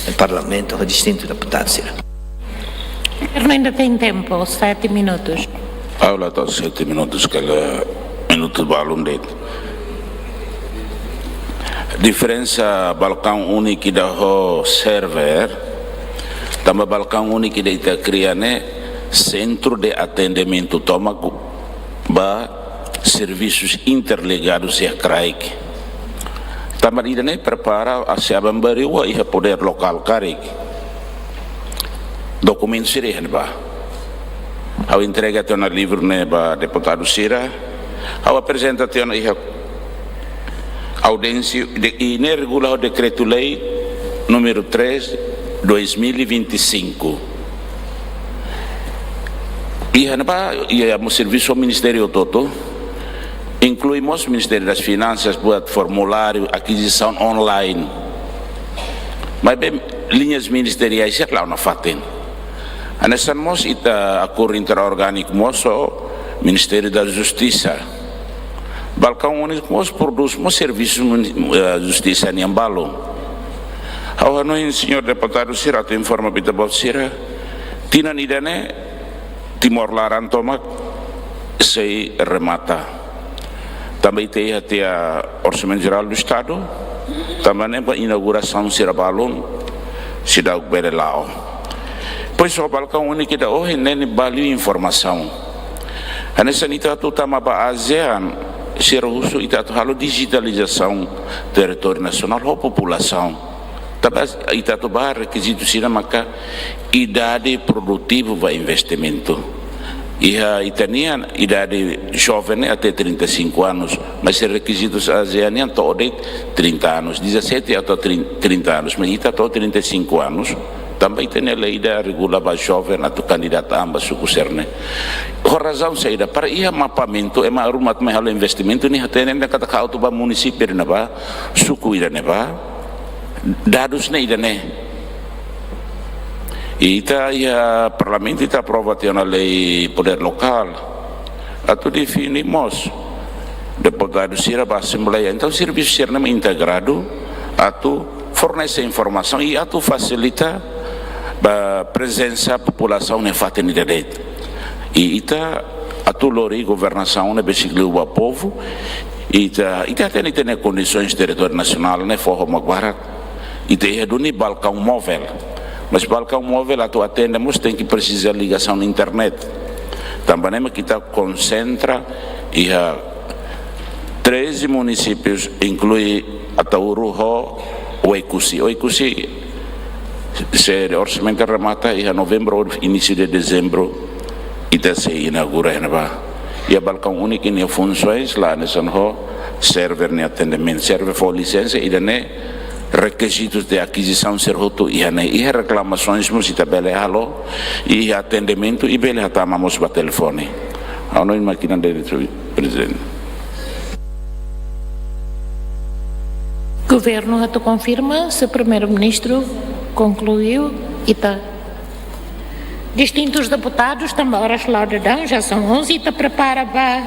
do Parlamentu, ho distintu deputadu sira. Governu ainda tem tempo, sete minutos. Ha'u la to'o sete minutus, kala minutu balun de'it. Diferensa balkaun úniku ida ho server, tanba balkaun úniku ida ita kria ne'e sentru de atendimentu tomak ba servisus interligadus iha kraik. Tanba ida-ne'e prepara, a, se aban-bainrua iha podér lokál karik. Dokumentu sira iha ne'ebá. Ha'u entrega tiha ona livru ne'e ba deputadu sira. Ha'u aprezenta tiha ona iha audiénsia de, i ne'e regula ho Dekretu-Lei númeru três, dois mil e vinte e cinco. Iha ne'ebá, iha mós servisu ministériu hotu-hotu, inklui mós Ministériu das Finansas, buat formuláriu, akizisaun online. Maibé liñas ministeriais sira la'o nafatin. Hanesan mós ita akordu interorgániku mós ho Ministériu da Justisa. Balkaun úniku mós prodús mós servisu muni-, eh, justisa nian balun. Ha'u hanoin, señór deputadu sira, atu informa ba ita-boot sira, tinan ida-ne'e Timor laran tomak sei remata. Tanba ita iha tiha Orsamentu Jerál do Estadu, tanba ne'e ba inaugurasaun sira balun seidauk bele la'o. Pois, ho balkaun úniku ida ohin ne'e, nia ba liu informasaun. Hanesan ita atu tama ba ASEAN, sira husu ita atu halo dijitalizasaun territóriu nasionál ho populasaun. Tanba ita atu ba rekizitu sira maka idade produtivu ba investimentu. Iha ita-nia idade joven ne'e até trinta e cinco anos, mas rekizitus ASEAN nian to'o de'it trinta anos, dezassete até trin-, trinta anos, mas ita to'o trinta e cinco anos, tanba ita-nia lei ida regula ba joven atu kandidata an ba suku sira-ne'e. Ho razaun saida? Para iha mapeamentu, ema ruma atu mai halo investimentu ne'e hatene katak atu ba munisípiu ida-ne'ebá, suku ida-ne'ebá, dadus ne'e ida-ne'e. I ita iha Parlamentu ita aprova tiha ona lei podér lokál atu define mós deputadu sira ba Asembleia. Entaun, servisu sira-ne'e mak integradu atu fornese informasaun i atu fasilita ba prezensa populasaun iha fatin ida de'it. I ita atu lori governasaun ne'e besik liu ba povu, ita, ita hatene ita-nia kondisoens territóriu nasionál ne'e fó ho mak barak. Ita iha duni balkaun móvel. Mas balkaun móvel atu atende mós tenke presiza ligasaun internet. Tanba ne'e mak ita konsentra iha treze munisípius, inklui Ataúro ho Oekusi. Oekusi, se orsamentu remata iha novembru ou inísiu de dezembru, ita sei inaugura iha ne'ebá. Iha balkaun úniku nia funsoens la hanesan ho server nia atendimentu, server fó lisensa, ida-ne'e rekizitus de akizisaun sira hotu iha ne'e, iha reklamasoens mós ita bele halo, iha atendimentu i bele hatama mós ba telefone. Ha'u hanoin mak ne'e de'it, Prezidente. Governu atu konfirma, se Primeiru-Ministru konklui, ita distintus deputadus, tanba oras la'o daudaun, já são onze, ita prepara ba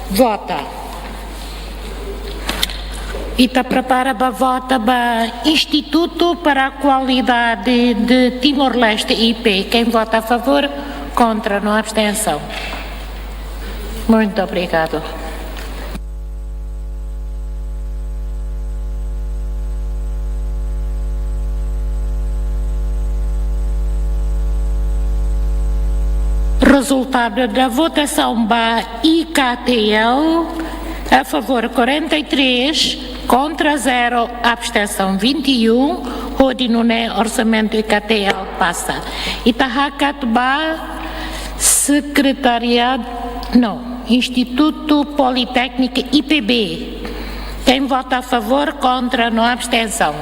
vota. Ita prepara ba vota ba Instituto para a Qualidade de Timor-Leste, I P. Quem vota a favor, contra, não abstenção. Muito obrigado. Resultado da votação ba I K T L, a favor quarenta e três, contra zero, abstenção vinte e um, hodi nune'e orsamentu I K T L pasa. Ita hakat ba Secretariado, não, Instituto Politécnico, I P B. Quem vota a favor, contra, não, abstenção.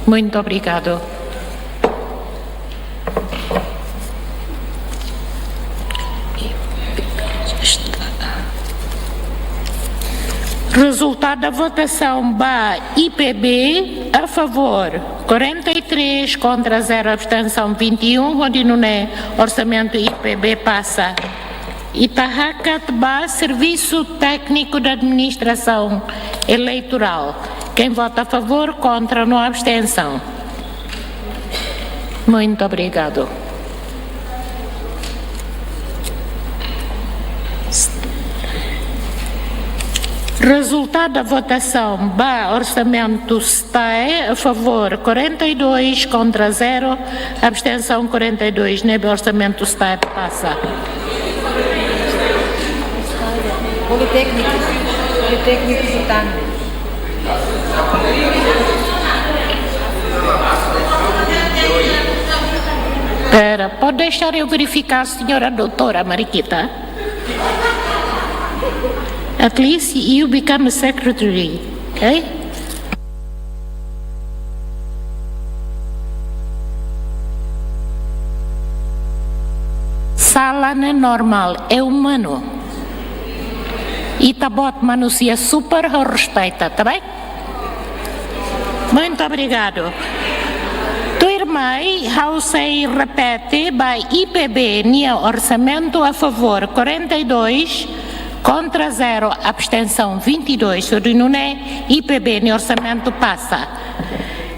Muito obrigado. Resultado da votação ba I P B, a favor quarenta e três, contra zero, abstenção vinte e um, hodi nune'e orsamentu I P B pasa. Ita hakat ba Serviço Técnico da Administração Eleitoral. Quem vota a favor, contra, não, abstenção. Muito obrigado. Resultado da votação ba orsamentu STAE, a favor quarenta e dois, contra zero, abstenção quarenta e dois. Ne'ebé orsamentu STAE pasa. Politécnico, Politécnico Butang. Pera, pode deixar eu verificar, senhora doutora Mariquita? At least you become a secretary, okay? Sala ne'e normál, é umanu. Ita-boot manusia super, ha'u respeita, tá bem? Muito obrigado. Tuirmai, ha'u sei repete ba I P B nia orsamentu, a favor quarenta e dois, contra zero, abstenção vinte e dois. Hodi nune'e I P B nia orsamentu pasa.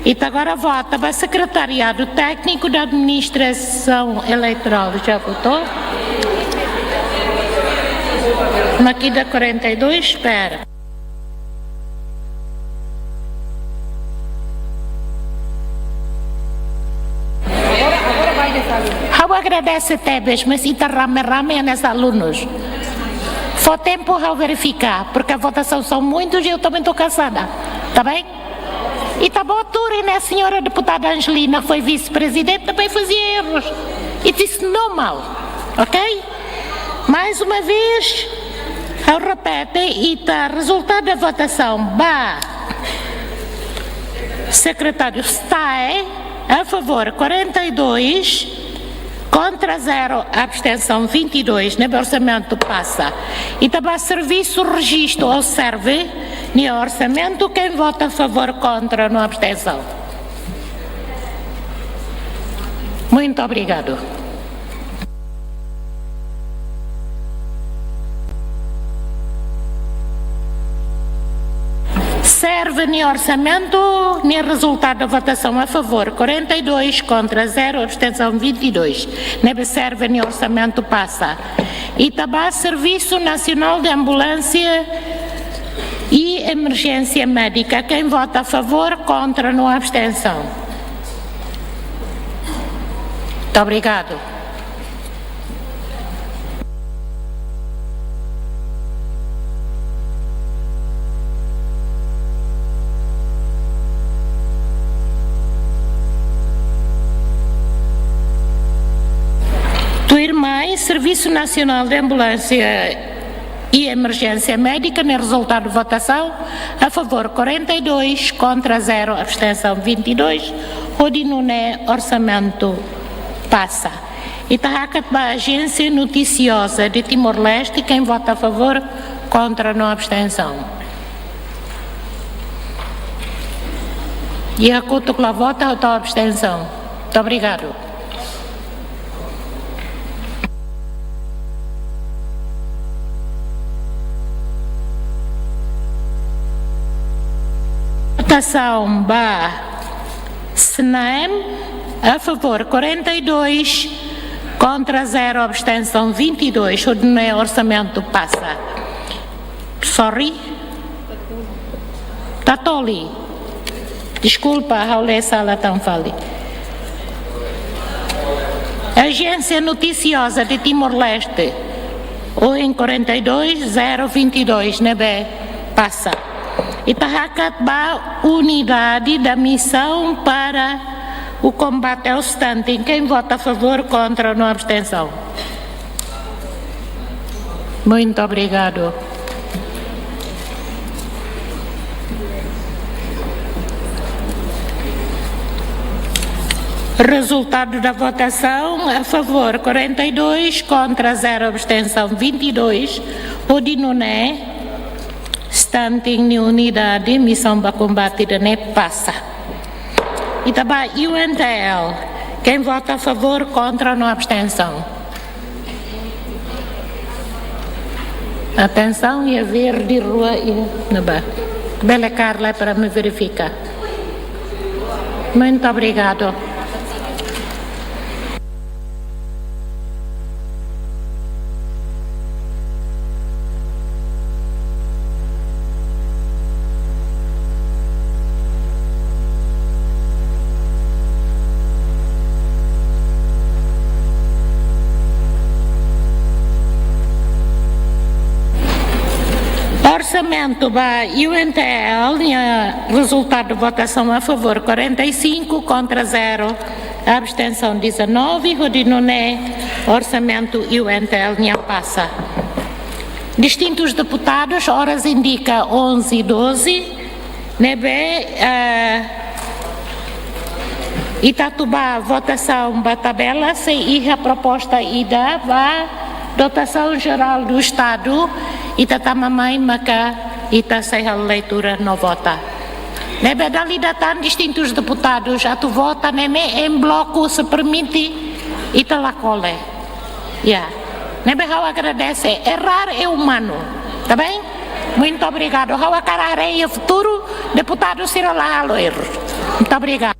Ita agora vota ba Secretariado Técnico da Administração Eleitoral. Já votou? Mak ida quarenta e dois, espera. Ha'u agradese tebes, mas ita rame-rame hanesan alunus. Fó tempu ha'u verificar, porque a votação são muitos e eu também estou cansada. Tá bem? Ita-boot tuur ne'e, senhora deputada Angelina foi vice-presidente, também fazia erros. It is normal, ok? Mais uma vez, ha'u repete, ita, resultado da votação ba Secretário STAE, a favor quarenta e dois, contra zero, abstenção vinte e dois, ne'ebé orsamentu pasa. Ita ba Serviço Registro, OSERV nia orsamentu, quem vota a favor, contra, não, abstenção. Muito obrigado. OSERV nia orsamentu, nia resultado da votação, a favor quarenta e dois, contra zero, abstenção vinte e dois. Ne'ebé OSERV nia orsamentu pasa. Ita ba Serviço Nacional de Ambulância e Emergência Médica. Quem vota a favor, contra, não, abstenção. Muito obrigado. Tuirmai, Serviço Nacional de Ambulância e emerjénsia médika, ne'e rezultadu votasaun: a favór quarenta e dois, kontra zero, abstensaun vinte e dois, hodi nune'e orsamentu pasa. Ita hakat ba Agência Noticiosa de Timor-Leste, quem vota a favor, kontra no abstensaun. Iha kotuk la vota, ho abstensaun. Muito obrigado. Votasaun ba SNAEM: a favór quarenta e dois, kontra zero, abstensaun vinte e dois, hodi nune'e orsamentu pasa. Sorry. Tatoli. Deskulpa, ha'u lee sala tan fali. Agência Noticiosa de Timor-Leste, ohin quarenta e dois, zero vinte e dois, ne'ebé pasa. Ita hakat ba Unidade da Missão para o Combate ao Stunting. Quem vota a favor, kontra no abstensaun. Muito obrigado. Rezultadu da votasaun: a favór quarenta e dois, kontra zero, abstensaun vinte e dois, hodi nune'e stunting nia unidade, Missão ba Kombate ida-ne'e, pasa. Ita ba U N T L. Quem vota a favór, kontra no abstensaun. Atensaun, iha verde rua, iha ne'ebá. Bele kaer lai para imi verifika. Muito obrigado. Orsamentu ba U N T L, nia rezultadu votasaun: a favór quarenta e cinco, kontra zero, abstensaun dezanove, hodi nune'e orsamentu U N T L nian pasa. Distintus deputadus, oras indika onze e doze, ne'ebé, eh, ita atu ba votasaun ba tabela, sei iha proposta ida ba dotasaun jerál do Estadu, ita tama mai maka ita sei halo leitura no vota. Ne'ebé dala ida tan distintus deputadus atu vota, ne'e ne'e em bloco, se permite, ita la kole. Ya. Ne'ebé ha'u agradese, errar é humano. Tá bem? Muito obrigado. Ha'u hakarak haree iha futuru deputadu sira la halo erru. Muito obrigado.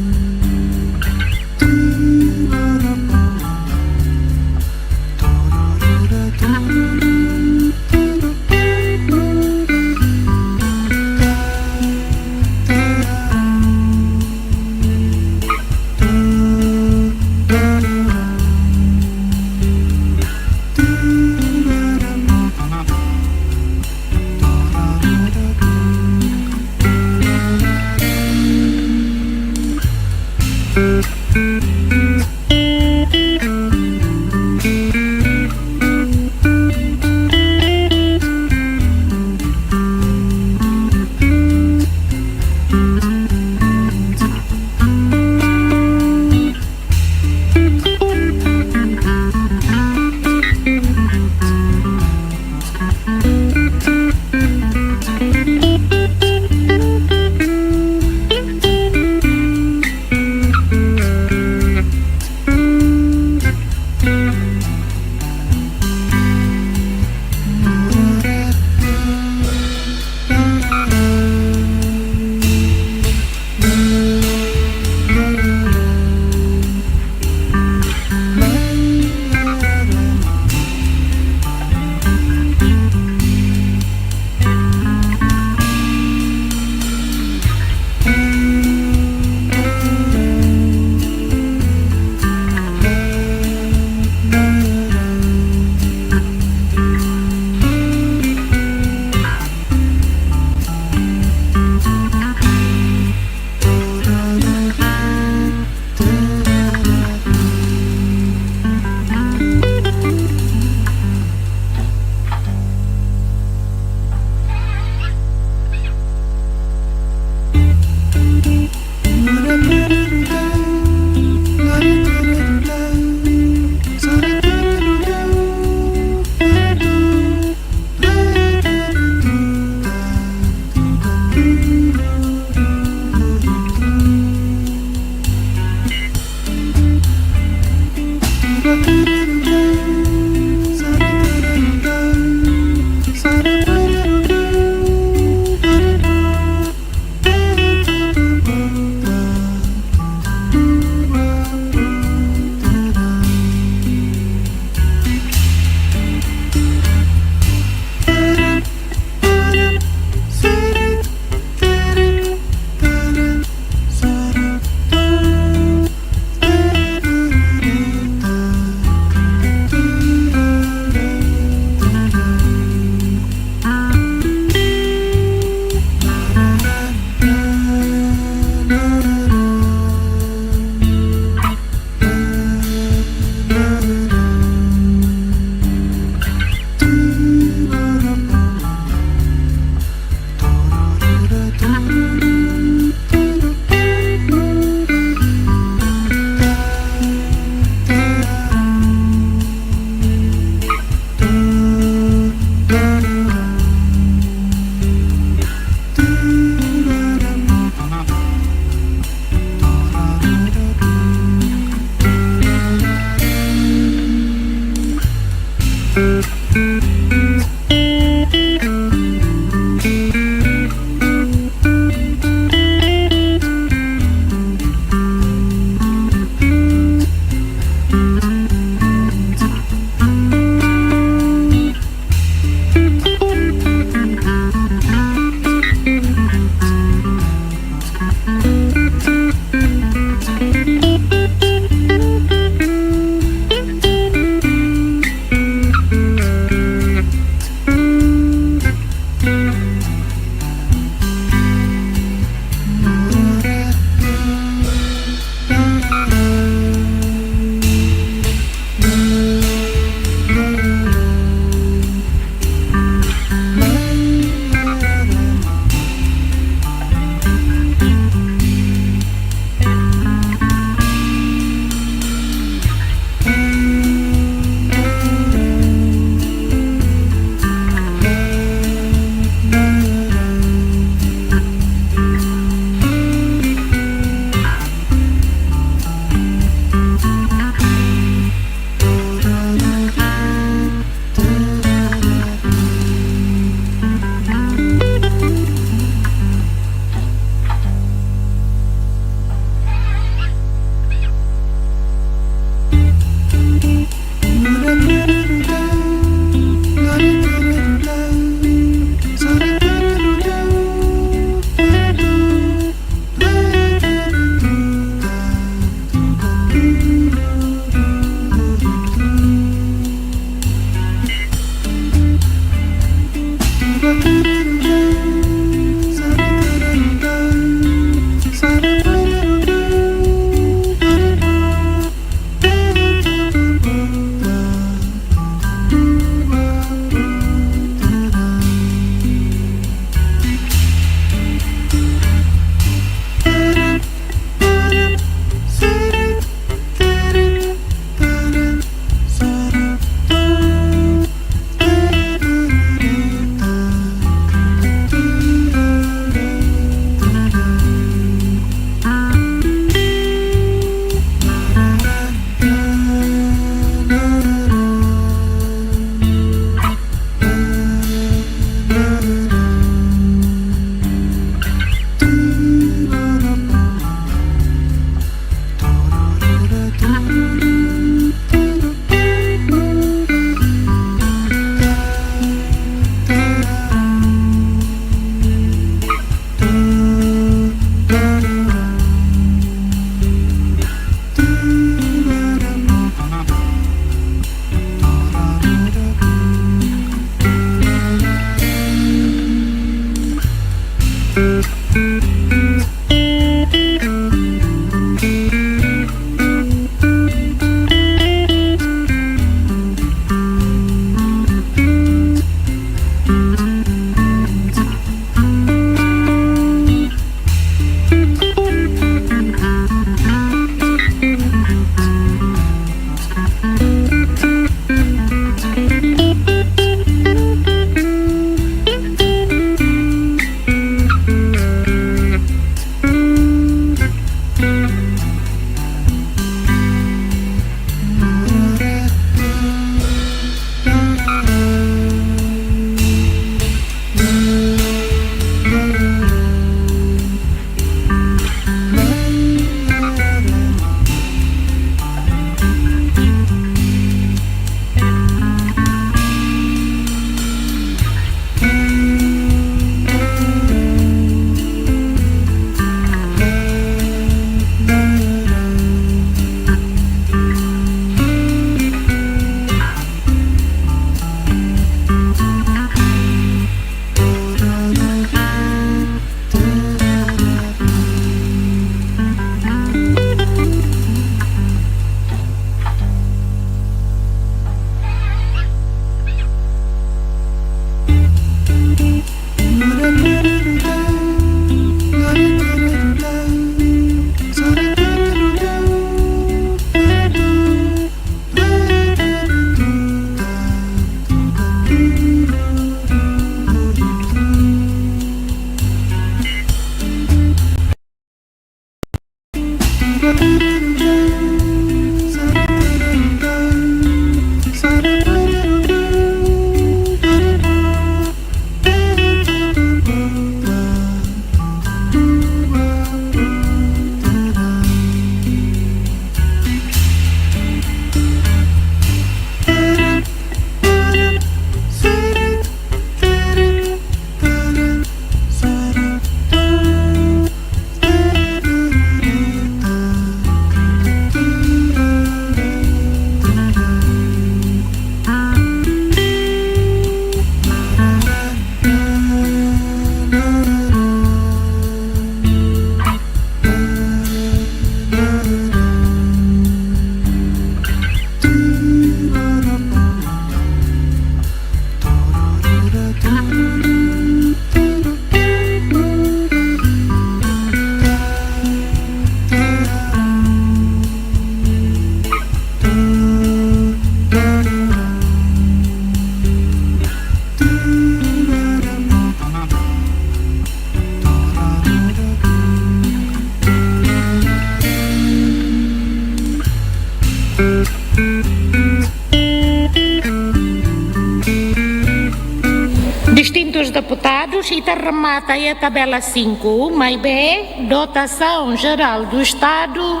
Distintus deputadus, ita remata iha tabela cinco, maibé dotasaun jerál do Estadu,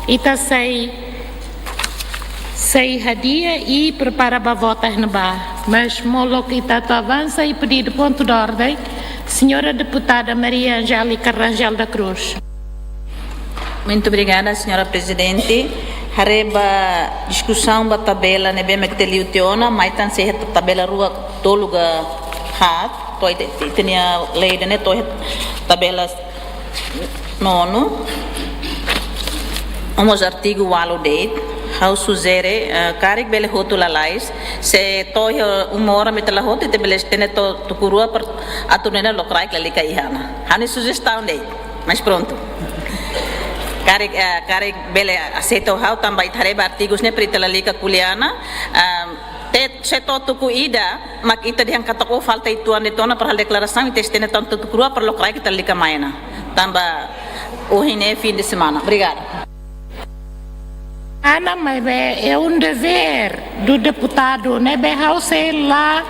ita sei, sei hadi'a i prepara ba vota iha ne'ebá. Mas molok ita atu avansa iha pedidu pontu de ordem, señora deputada Maria Angélica Rangel da Cruz. Muito obrigada, señora Prezidente. Haree ba diskusaun ba tabela ne'ebé mak ita liu tiha ona, mai tan sei iha tabela rua tolu ka haat, to'o ita, ita-nia lei ida-ne'e to'o iha tabela nonu. Ho mós artigu ualu de'it, ha'u sujere, eh, karik bele hotu lalais, se to'o iha uma hora mak ita la hotu, ita bele estende to'o tuku rua para atu nune'e lokraik lalika iha ona. Ha'u-nia sujestaun de'it. Mas prontu. Karik, eh, karik bele aseita ho ha'u tanba ita haree ba artigus ne'e para ita lalika ko'alia ona. Ah, te, se to'o tuku ida, mak ita dehan katak ó falta uitoan de'it ona para halo deklarasaun, ita estende tan to'o tuku rua para lokraik ita lalika mai ona. Tanba ohin ne'e fim de semana. Obrigada. Ana, maibé é um dever do deputado, ne'ebé ha'u sei la,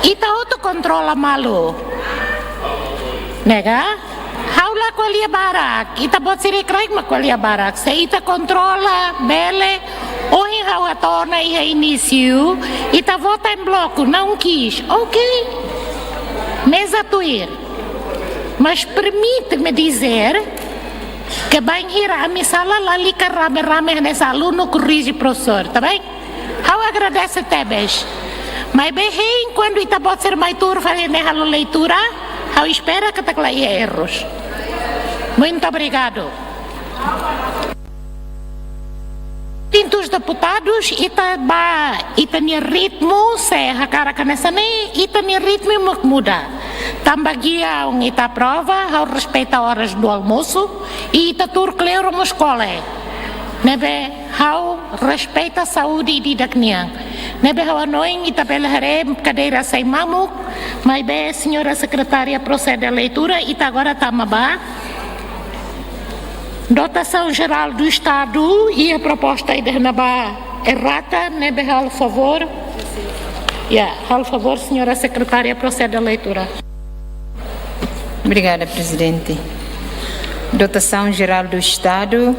ita hotu kontrola malu. Ne'e ka? Ha'u la ko'alia barak, ita-boot sira kraik mak ko'alia barak. Se ita kontrola, bele, ohin ha'u hato'o ona iha inísiu, ita vota em bloco, não quis. Ok. Meza tuir. Mas permite-me dizer, ke bainhira ami sala lalika rame-rame hanesan alunu korrije profesór, tá bem? Ha'u agradese tebes. Maibé hein kuandu ita-boot sira mai tuur fali ne'e halo leitura, ha'u espera katak la iha erros. Muito obrigado. Distintus deputadus, ita ba, ita-nia ritmu, se hakarak hanesan ne'e, ita-nia ritmu mak muda. Tanba guiaun ita aprova, ha'u respeita oras do almoço, i ita tuur kleur mós kole. Ne'ebé ha'u respeita saúde ida-idak nian. Ne'ebé ha'u hanoin ita bele haree kadeira sai mamuk, maibé señora sekretária prosede leitura, ita agora tama ba dotasaun jerál do Estadu, iha proposta ida ne'ebá errata, ne'ebé halo favór. Ya, halo favór, señora sekretária, prosede leitura. Obrigada, Prezidente. Dotação Geral do Estado,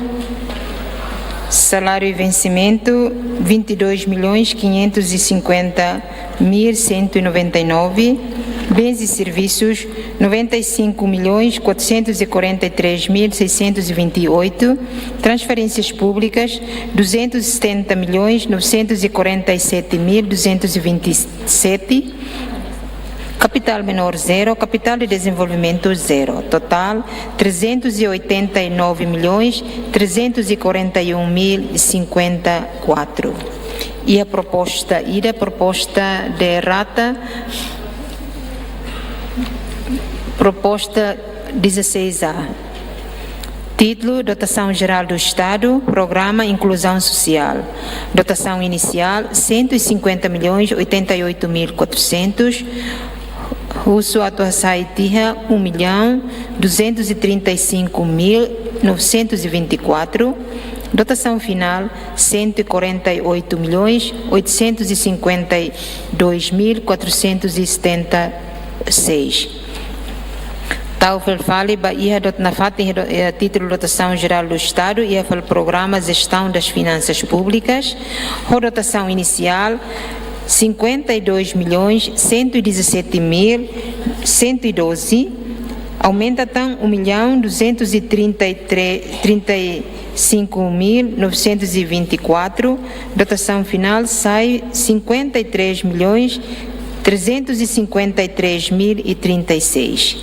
salário e vencimento, vinte e dois milhões quinhentos e cinquenta mil cento e noventa e nove, bens e serviços, noventa e cinco milhões quatrocentos e quarenta e três mil seiscentos e vinte e oito, transferências públicas, duzentos e setenta milhões novecentos e quarenta e sete mil duzentos e vinte e sete, capital menor zero, capital de desenvolvimento zero, total trezentos e oitenta e nove milhões trezentos e quarenta e um mil e cinquenta e quatro. E a proposta, e a proposta de errata, proposta dezasseis A. Título: Dotação Geral do Estado, Programa Inclusão Social. Dotação inicial: cento e cinquenta milhões oitenta e oito mil quatrocentos. Husu atu hasai tiha um milhão duzentos e trinta e cinco mil novecentos e vinte e quatro, dotação final cento e quarenta e oito milhões oitocentos e cinquenta e dois mil quatrocentos e setenta e seis. Tau fali fali ba iha dot-, nafatin iha do-, eh, títulu dotasaun jerál do Estadu, iha fali programa Gestão das Finanças Públicas, ho dotasaun inisiál cinquenta e dois milhões cento e dezassete mil cento e doze, aumenta tan um milhão duzentos e trinta e três, trinta e cinco mil novecentos e vinte e quatro, dotação final sai cinquenta e três milhões trezentos e cinquenta e três mil e trinta e seis.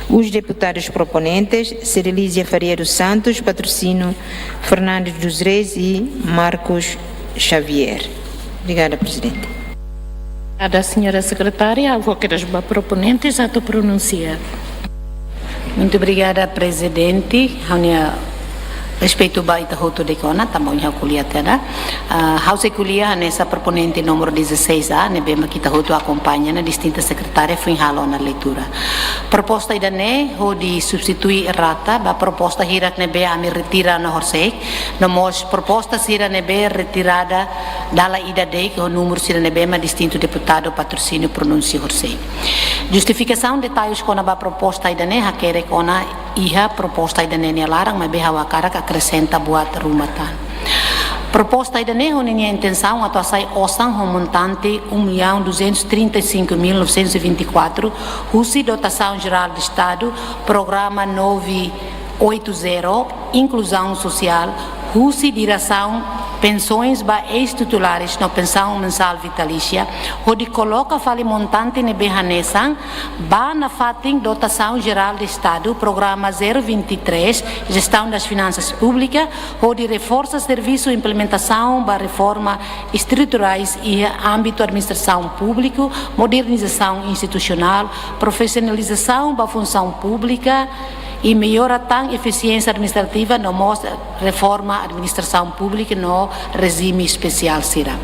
Os deputados proponentes, Cerilísia Faria dos Santos, Patrocínio Fernandes dos Reis e Marcos Xavier. Obrigada, Presidente. Obrigada, señora sekretária. Ha'u fó kedas ba proponentes atu pronunsia. Muito obrigada, Prezidente. Ha'u-nia respeitu ba ita hotu de'it ona, tanba ohin ha'u ko'alia tiha ona. Ah, ha'u sei ko'alia hanesan proponente númeru dezasseis A, ne'ebé mak ita hotu akompaña ona, distinta sekretária foin halo ona leitura. Proposta ida-ne'e hodi substitui errata ba proposta hirak ne'ebé ami retira ona horisehik, no mós proposta sira ne'ebé retirada dala ida de'it ho númeru sira ne'ebé mak distintu deputadu Patrocínio pronunsia horisehik. Justifikasaun detalles kona-ba proposta ida-ne'e hakerek ona iha proposta ida-ne'e nia laran, maibé ha'u hakarak akresenta buat ruma tan. Proposta ida-ne'e ho ninia intensaun atu hasai osan ho montante um milhão duzentos e trinta e cinco mil novecentos e vinte e quatro, husi dotasaun jerál do Estadu, programa nove oito zero, inkluzaun sosiál, husi diresaun pensões ba eis-titulares no pensaun mensál vitalísia, hodi koloka fali montante ne'ebé hanesan ba nafatin dotasaun jerál do Estadu, programa zero vinte e três, Gestão das Finanças Públicas, hodi reforsa servisu implementasaun ba reforma estruturais iha ámbitu administrasaun públika, modernizasaun institusionál, profisionalizasaun ba funsaun públika, i mellora tan efisiénsia administrativa no mós reforma administrasaun públika no rejime espesiál sira.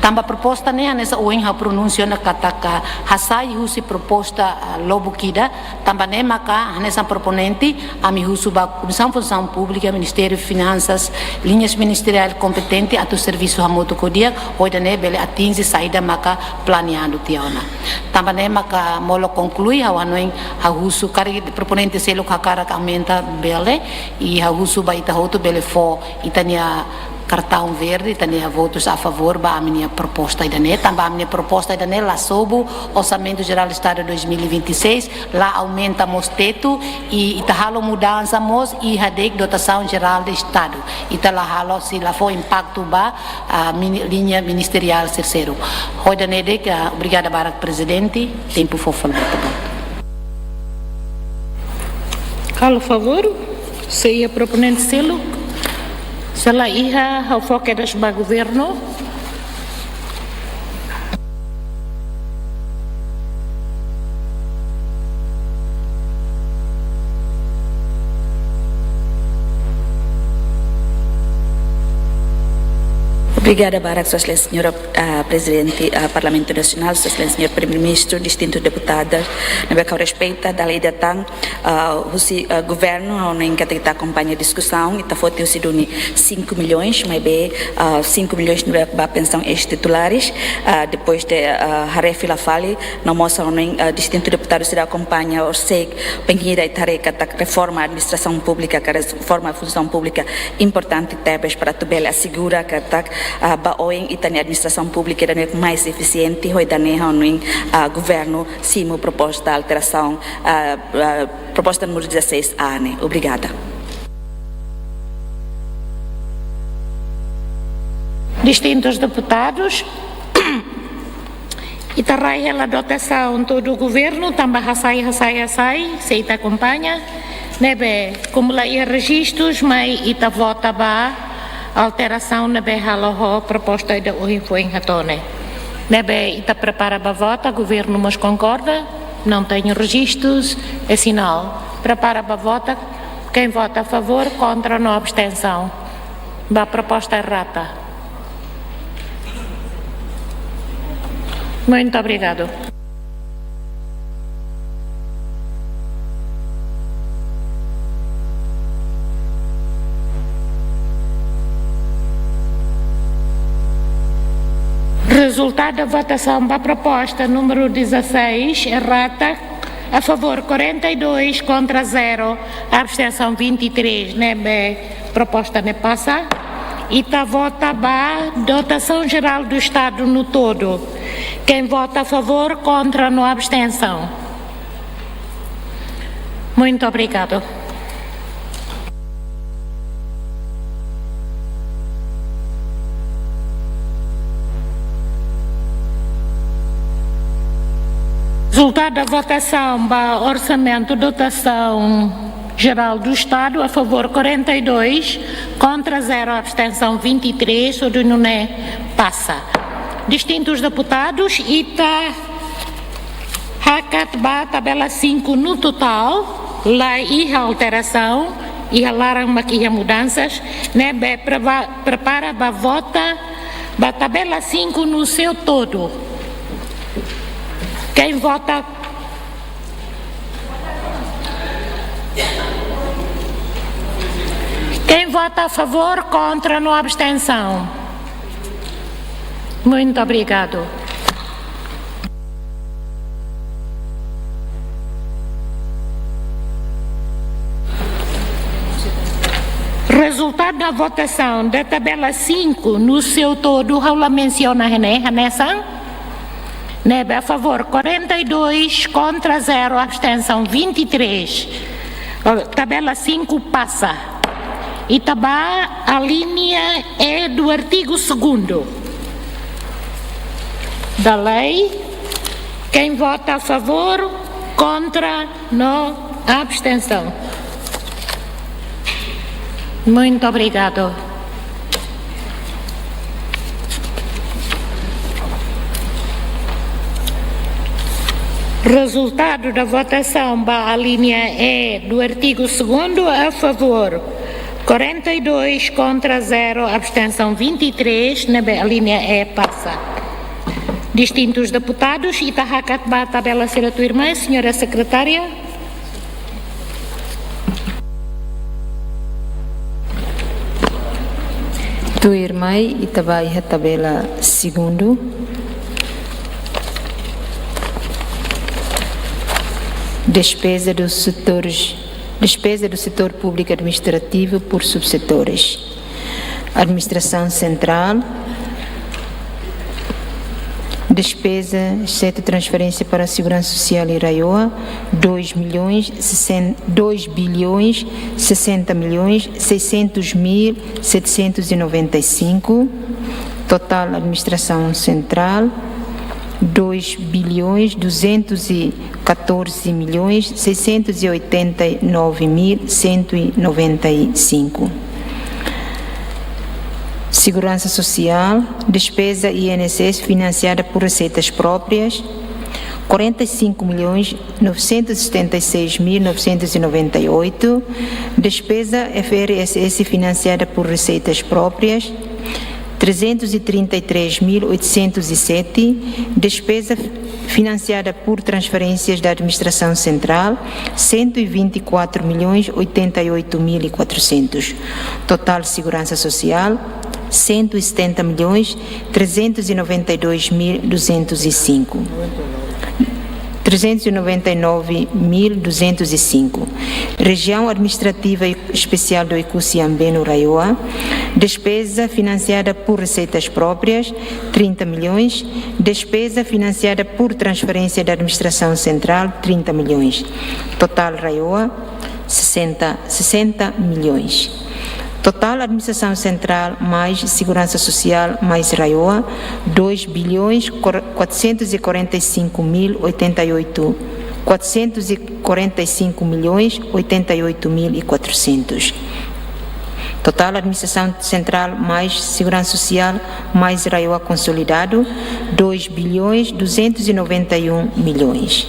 Tanba proposta ne'e hanesan ohin ha'u pronunsia ona katak hasai husi proposta, ah, lubuk ida, tanba ne'e maka hanesan proponente ami husu ba Komisaun Funsaun Públika, Ministériu Finansas, liñas ministeriál kompetente atu servisu hamutuk ho di'ak, hodi nune'e bele atinje saida maka planeadu tiha ona. Tanba ne'e maka molok konklui, ha'u hanoin ha'u husu karik proponente seluk hakarak aumenta bele, i ha'u husu ba ita hotu bele fó ita-nia kartaun verde, ita-nia votus a favór ba ami-nia proposta ida-ne'e, tanba ami-nia proposta ida-ne'e la sobu Orsamentu Jerál Estadu dois mil e vinte e seis, la aumenta mós tetu, i ita halo mudansa mós iha de'it dotasaun jerál do Estadu. Ita la halo, sei la fó impaktu ba, ah, mini-, liña ministeriál sira seluk. Hodi nune'e de'it, ah, obrigada barak Prezidente, tempu fó fali ba ita-boot. Halo favór, se iha proponente seluk, se la iha, ha'u fó kedas ba Governu. Obrigada barak, Sua Exelénsia Señora, ah, Prezidente, ah, Parlamentu Nasionál, Sua Exelénsia Señor Primeiru-Ministru, distintus deputadas, ne'ebé ha'u respeita, dala ida tan, ah, husi, ah, Governu, ha'u hanoin katak ita akompaña diskusaun, ita foti husi duni cinco milhões, maibé, ah, cinco milhões ne'ebé ba pensaun eis-titulares, ah, depois de, ah, haree fila fali, no mós ha'u hanoin, ah, distintu deputadu sira akompaña, horiseik bainhira ita haree katak reforma administrasaun públika, ka reforma funsaun públika importante tebes para atu bele asegura katak, ah, ba oin ita-nia administrasaun públika ida-ne'e mais efisiente, hodi nune'e ha'u hanoin, ah, Governu simu proposta alterasaun, ah, ah, proposta númeru dezasseis A ne'e. Obrigada. Distintus deputadus, ita rai hela dotasaun to'o Governu, tanba hasai, hasai, hasai, se ita akompaña, ne'ebé komu la iha rejistus, mai ita vota ba alterasaun ne'ebé halo ho proposta ida ohin foin hato'o ne'e. Ne'ebé ita prepara ba vota, Governu mós konkorda, não tenho rejistus, é sinál. Prepara ba vota, quem vota a favor, contra no abstensaun. Ba proposta errata. Muito obrigado. Rezultadu da votasaun ba proposta númeru dezasseis, errata, a favor quarenta e dois, kontra zero, abstensaun vinte e três, ne'ebé proposta ne'e pasa. Ita vota ba dotasaun jerál do Estadu no todo. Quem vota a favor, kontra no abstensaun. Muito obrigado. Rezultadu da votasaun ba orsamentu dotasaun jerál do Estadu, a favor quarenta e dois, kontra zero, abstensaun vinte e três, hodi nune'e pasa. Distintus deputadus, ita hakat ba tabela cinco no total, la iha alterasaun, iha laran mak iha mudansas, ne'ebé preva-, prepara ba vota ba tabela cinco no seu todo. Quem vota, quem vota a favor, kontra no abstensaun. Muito obrigado. Rezultadu da votasaun da tabela cinco no seu todo, ha'u la mensiona iha ne'e, hanesan ne'ebé a favor quarenta e dois, kontra zero, abstensaun vinte e três. Tabela cinco pasa. Ita ba alínea E do artigo segundo da lei. Quem vota a favor, kontra, no abstensaun. Muito obrigado. Rezultadu da votasaun ba alínea E do artigo segundo, a favor quarenta e dois, kontra zero, abstensaun vinte e três, ne'ebé alínea E pasa. Distintus deputadus, ita hakat ba tabela sira tuirmai, señora sekretária. Tuirmai, ita ba iha tabela segundo. Despeza dos setores, despeza do setor público administrativo por subsetores. Administração Central, despeza, exceto transferência para a Segurança Social e RAEOA, dois milhões, sessenta, dois bilhões, sessenta milhões, seiscentos mil, setecentos e noventa e cinco. Total Administração Central, dois bilhões, duzentos e catorze milhões, seiscentos e oitenta e nove mil, cento e noventa e cinco. Segurança Social, despeza I N S S financiada por receitas próprias, quarenta e cinco milhões, novecentos e setenta e seis mil, novecentos e noventa e oito. Despeza F R S S financiada por receitas próprias, trezentos e trinta e três mil, oitocentos e sete. Despeza financiada por transferências da Administração Central, cento e vinte e quatro milhões, oitenta e oito mil e quatrocentos. Total Segurança Social, cento e setenta milhões, trezentos e noventa e dois mil, duzentos e cinco. Trezentos e noventa e nove mil, duzentos e cinco. Região Administrativa Especial do Oekusi Ambenu, RAEOA, despeza financiada por receitas próprias, trinta milhões, despeza financiada por transferência da Administração Central, trinta milhões. Total RAEOA, sessenta, sessenta milhões. Total Administração Central mais Segurança Social mais RAEOA, dois bilhões, quatrocentos e quarenta e cinco mil, oitenta e oito, quatrocentos e quarenta e cinco milhões, oitenta e oito mil e quatrocentos. Total Administração Central mais Segurança Social mais RAEOA consolidado, dois bilhões, duzentos e noventa e um milhões.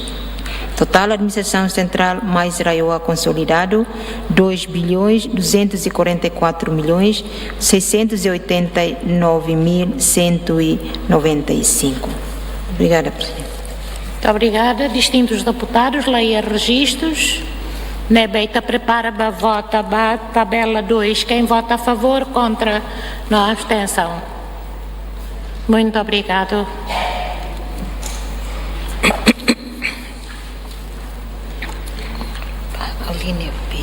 Total Administração Central mais RAEOA consolidado, dois bilhões, duzentos e quarenta e quatro milhões, seiscentos e oitenta e nove mil, cento e noventa e cinco. Obrigada, Presidente. Muito obrigada. Distintus deputadus, la iha rejistus, ne'ebé ita prepara ba vota ba tabela dois. Quem vota a favor, kontra, no abstensaun. Muito obrigado. Alínea B.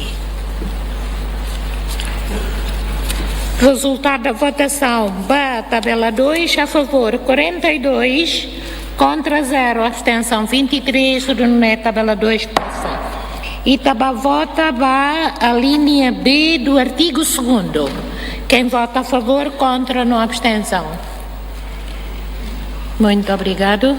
Resultado da votação: ba tabela dois, a favor quarenta e dois, contra zero, abstenção vinte e três, hodi nune'e tabela dois pasa. Ita bá vota ba alínea B do artigo segundo. Quem vota a favor, contra, no abstenção. Muito obrigado.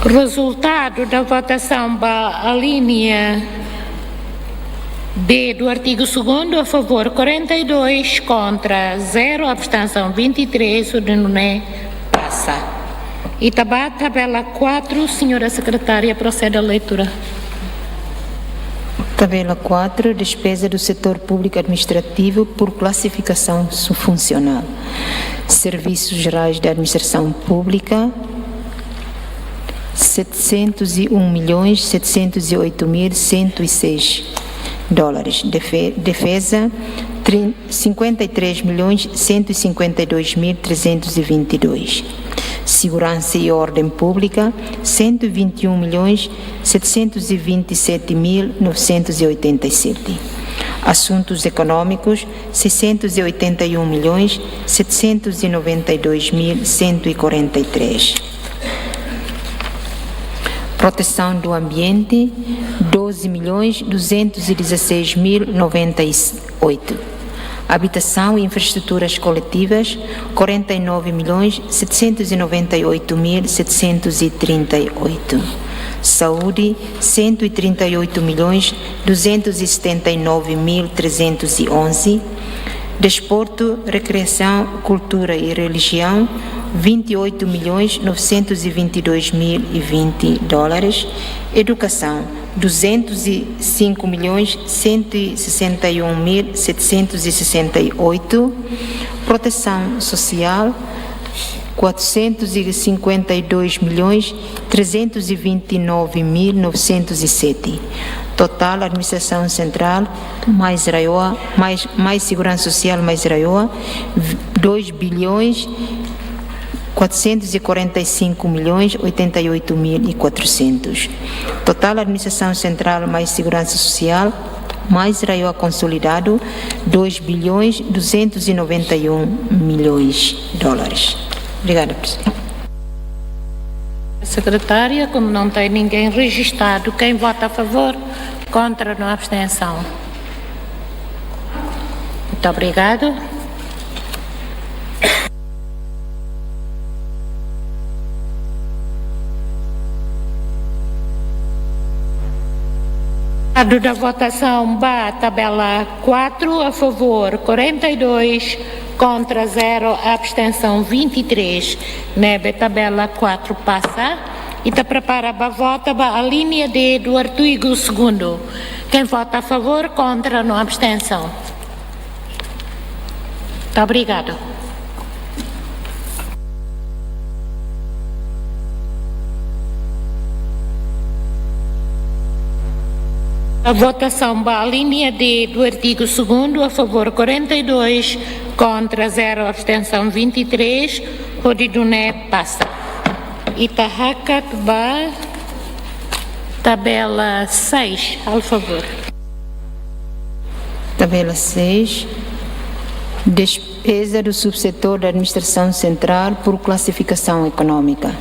Resultado da votação ba alínea B do artigo segundo: a favor quarenta e dois, contra zero, abstenção vinte e três, hodi nune'e pasa. Ita bá tabela quatro, senhora secretária, proceda à leitura. Tabela quatro, despesa do setor público administrativo por classificação funcional. Serviços Gerais da Administração Pública, setecentos e um milhões setecentos e oito mil cento e seis dólares. Defe-, Defesa, trin-, cinquenta e três milhões cento e cinquenta e dois mil trezentos e vinte e dois. Segurança e Ordem Pública, cento e vinte e um milhões setecentos e vinte e sete mil novecentos e oitenta e sete. Assuntos Económicos, seiscentos e oitenta e um milhões setecentos e noventa e dois mil cento e quarenta e três. Proteção do Ambiente, doze milhões duzentos e dezasseis mil noventa e oito. Habitação e Infraestruturas Coletivas, quarenta e nove milhões setecentos e noventa e oito mil setecentos e trinta e oito. Saúde, cento e trinta e oito milhões duzentos e setenta e nove mil trezentos e onze. Desporto, Recreação, Cultura e Religião, vinte e oito milhões novecentos e vinte e dois mil e vinte dólares. Educação, duzentos e cinco milhões cento e sessenta e um mil setecentos e sessenta e oito. Proteção Social, quatrocentos e cinquenta e dois milhões trezentos e vinte e nove mil novecentos e sete. Total, Administração Central mais RAEOA, mais, mais Segurança Social mais RAEOA, dois bilhões quatrocentos e quarenta e cinco milhões oitenta e oito mil e quatrocentos. Total, Administração Central mais Segurança Social mais RAEOA consolidado, dois bilhões duzentos e noventa e um milhões dólares. Obrigada, Presidente. Secretária, como não tem ninguém registado, quem vota a favor, contra, no abstenção. Muito obrigado. Resultado da votação ba tabela quatro, a favor quarenta e dois, contra zero, abstenção vinte e três. Ne'ebé tabela quatro pasa. Ita prepara ba vota ba alínea D do artigo segundo. Quem vota a favor, contra, no abstenção. Muito obrigado. A votação ba alínea D do artigo segundo, a favor quarenta e dois, contra zero, abstenção vinte e três, hodi nune'e pasa. Ita hakat ba tabela seis, por favor. Tabela seis. Despesa do subsetor da Administração Central por classificação econômica.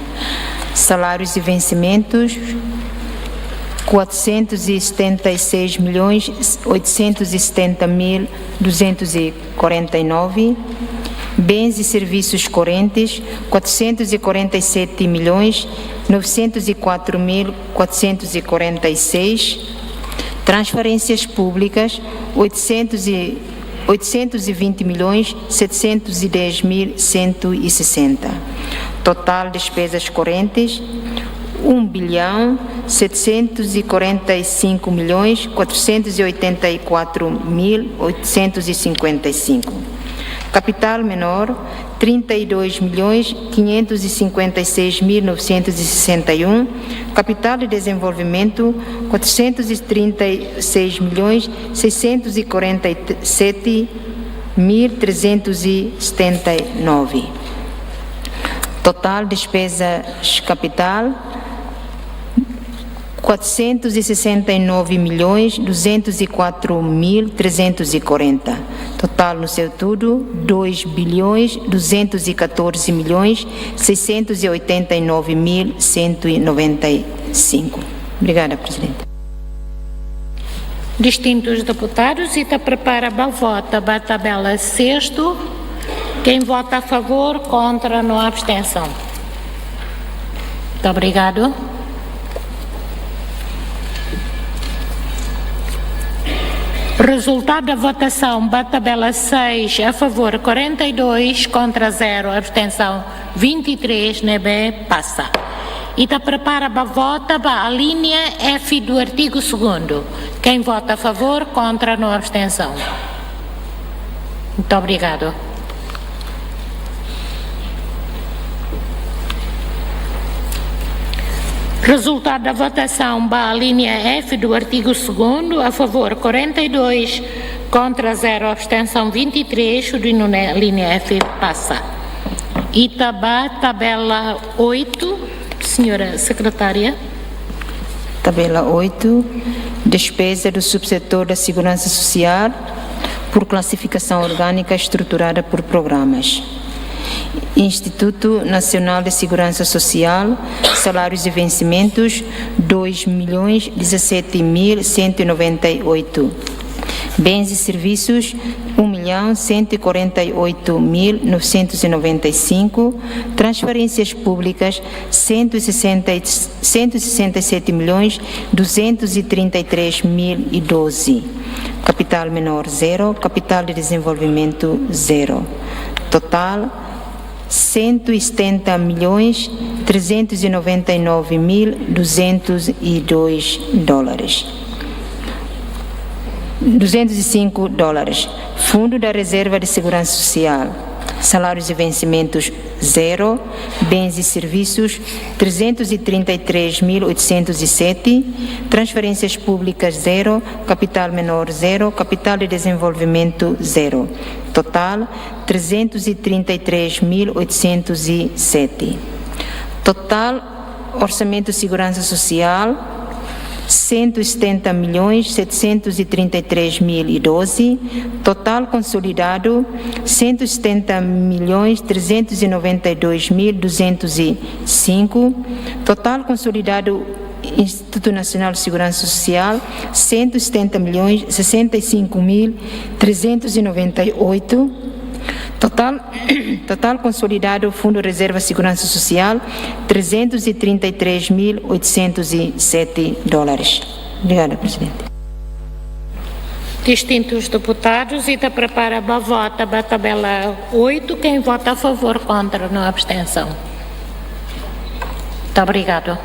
Salários e vencimentos, quatrocentos e setenta e seis milhões oitocentos e setenta mil duzentos e quarenta e nove. Bens e serviços correntes, quatrocentos e quarenta e sete milhões novecentos e quatro mil quatrocentos e quarenta e seis. Transferências públicas, oitocentos e, oitocentos e vinte milhões setecentos e dez mil cento e sessenta. Total despesas correntes, um bilhão setecentos e quarenta e cinco milhões quatrocentos e oitenta e quatro mil oitocentos e cinquenta e cinco. Capital menor, trinta e dois milhões quinhentos e cinquenta e seis mil novecentos e sessenta e um. Capital de desenvolvimento, quatrocentos e trinta e seis milhões seiscentos e quarenta e sete mil trezentos e setenta e nove. Total despesas capital, quatrocentos e sessenta e nove milhões duzentos e quatro mil trezentos e quarenta. Total no seu todo, dois bilhões duzentos e catorze milhões seiscentos e oitenta e nove mil cento e noventa e cinco. Obrigada, Presidente. Distintus deputadus, ita prepara ba vota ba tabela sexto. Quem vota a favor, contra, no abstenção. Muito obrigado. Resultado da votação ba tabela seis, a favor quarenta e dois, contra zero, abstenção vinte e três, ne'ebé pasa. Ita prepara ba vota ba alínea F do artigo segundo. Quem vota a favor, contra, no abstenção. Muito obrigado. Resultado da votação ba alínea F do artigo segundo, a favor quarenta e dois, contra zero, abstenção vinte e três, hodi nune'e alínea F pasa. Ita ba tabela oito, senhora secretária. Tabela oito, despesa do subsetor da segurança social por classificação orgânica estruturada por programas. Instituto Nacional de Segurança Social, salários e vencimentos, dois milhões dezassete mil cento e noventa e oito. Bens e serviços, um milhão cento e quarenta e oito mil novecentos e noventa e cinco. Transferências públicas, cento e sessenta, cento e sessenta e sete milhões duzentos e trinta e três mil e doze. Capital menor, zero. Capital de desenvolvimento, zero. Total, cento e setenta milhões trezentos e noventa e nove mil duzentos e dois dólares. Duzentos e cinco dólares. Fundo da Reserva de Segurança Social, salários e vencimentos, zero. Bens e serviços, trezentos e trinta e três mil oitocentos e sete. Transferências públicas, zero. Capital menor, zero. Capital de desenvolvimento, zero. Total, trezentos e trinta e três mil oitocentos e sete. Total, orçamento segurança social, cento e setenta milhões setecentos e trinta e três mil e doze. Total consolidado, cento e setenta milhões trezentos e noventa e dois mil duzentos e cinco. Total consolidado Instituto Nacional de Segurança Social, cento e setenta milhões sessenta e cinco mil trezentos e noventa e oito. Total, total consolidado Fundo Reserva Segurança Social, trezentos e trinta e três mil oitocentos e sete dólares. Obrigada, Presidente. Distintus deputadus, ita prepara ba vota ba tabela oito. Quem vota a favor, contra, no abstenção. Muito obrigado.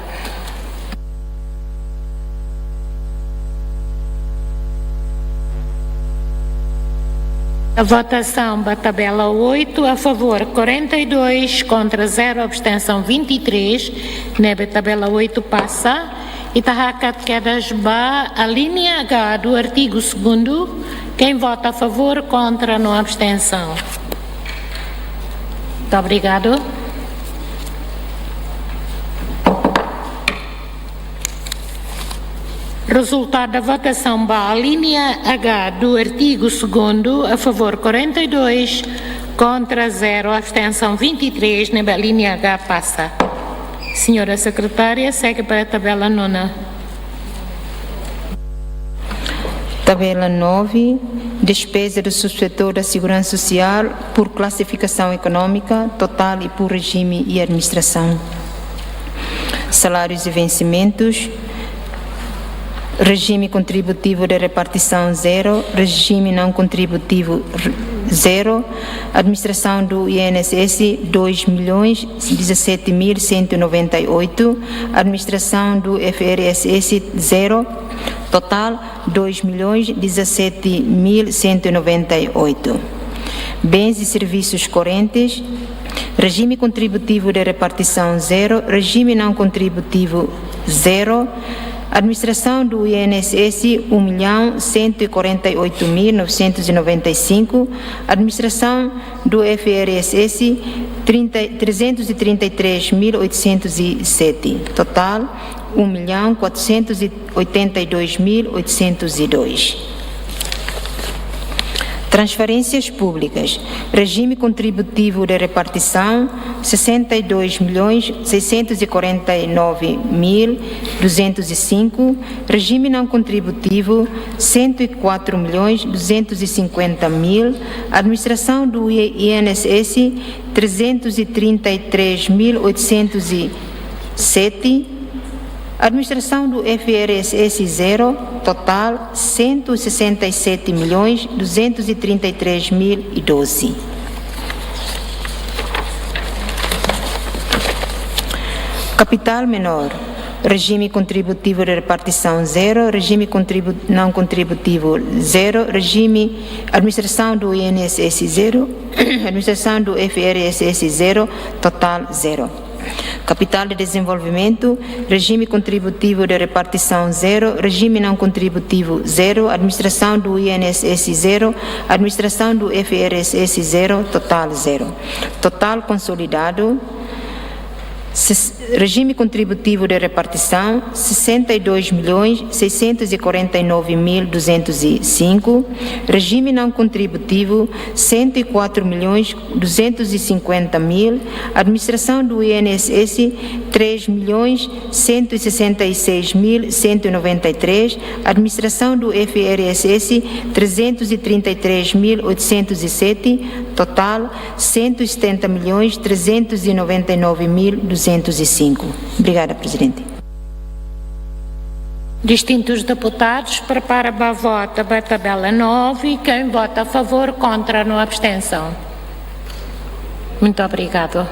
A votação ba tabela oito, a favor quarenta e dois, contra zero, abstenção vinte e três. Ne'ebé tabela oito pasa. Ita hakat kedas ba alínea H do artigo segundo. Quem vota a favor, contra, no abstenção. Muito obrigado. Resultado da votação ba alínea H do artigo segundo, a favor quarenta e dois, contra zero, abstenção vinte e três, ne'ebé alínea H pasa. Senhora Secretária, segue para a tabela nona. Tabela nove, despesa do subsetor da Segurança Social por classificação econômica, total e por regime e administração. Salários e vencimentos, regime contributivo de repartição, zero. Regime não contributivo, r-, zero. Administração do I N S S, dois milhões dezassete mil cento e noventa e oito. Administração do F R S S, zero. Total, dois milhões dezassete mil cento e noventa e oito. Bens e serviços correntes, regime contributivo de repartição zero, regime não contributivo zero, administração do I N S S um milhão cento e quarenta e oito mil novecentos e noventa e cinco, administração do F R S S trinta, trezentos e trinta e três mil oitocentos e sete, total um milhão quatrocentos e oitenta e dois mil oitocentos e dois. Transferências públicas. Regime contributivo de repartição, sessenta e dois milhões seiscentos e quarenta e nove mil duzentos e cinco. Regime não contributivo, cento e quatro milhões duzentos e cinquenta mil. Administração do I N S S, trezentos e trinta e três mil oitocentos e sete. Administração do F R S S zero, total cento e sessenta e sete milhões duzentos e trinta e três mil e doze. Capital menor, regime contributivo de repartição zero, regime contribu-, não contributivo zero, regime, administração do I N S S zero, administração do F R S S zero, total zero. Capital de desenvolvimento, regime contributivo de repartição zero, regime não contributivo zero, administração do I N S S zero, administração do F R S S zero, total zero. Total consolidado, ses-, regime contributivo de repartição, sessenta e dois milhões seiscentos e quarenta e nove mil duzentos e cinco, regime não contributivo, cento e quatro milhões duzentos e cinquenta mil, administração do I N S S, três milhões cento e sessenta e seis mil cento e noventa e três, administração do F R S S, trezentos e trinta e três mil oitocentos e sete, total cento e setenta milhões trezentos e noventa e nove mil duzentos e cinco. Obrigada, Presidente. Distintus deputadus, prepara ba vota ba tabela nove. Quem vota a favor, contra, no abstenção. Muito obrigado.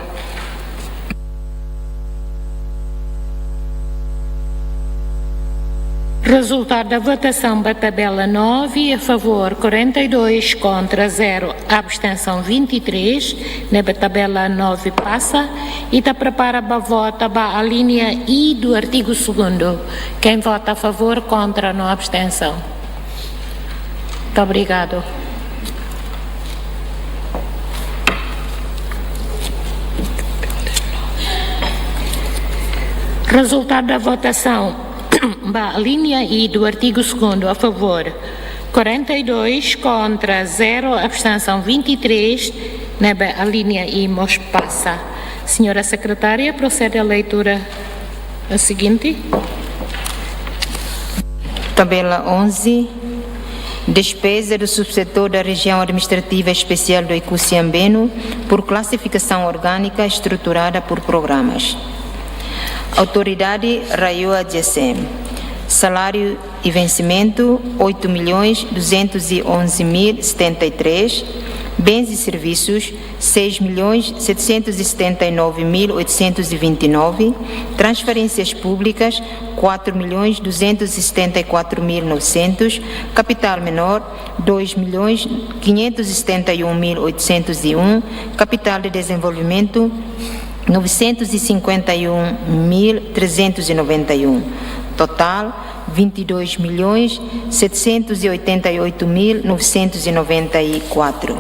Resultado da votação ba tabela nove, a favor quarenta e dois, contra zero, abstenção vinte e três, ne'ebé tabela nove pasa. Ita prepara ba vota ba alínea I do artigo segundo. Quem vota a favor, contra, no abstenção. Muito obrigado. Resultado da votação ba alínea I do artigo segundo, a favor quarenta e dois, contra zero, abstenção vinte e três, ne'ebé alínea I mós pasa. Senhora Secretária, procede à leitura seguinte. Tabela onze. Despesa do subsetor da Região Administrativa Especial do Oé-Cusse Ambeno por classificação orgânica estruturada por programas. Autoridade, RAEOA GSM. Salário e vencimento, oito milhões duzentos e onze mil setenta e três. Bens e serviços, seis milhões setecentos e setenta e nove mil oitocentos e vinte e nove. Transferências públicas, quatro milhões duzentos e setenta e quatro mil novecentos. Capital menor, dois milhões quinhentos e setenta e um mil oitocentos e um. Capital de desenvolvimento, novecentos e cinquenta e um mil trezentos e noventa e um. Total, vinte e dois milhões setecentos e oitenta e oito mil novecentos e noventa e quatro.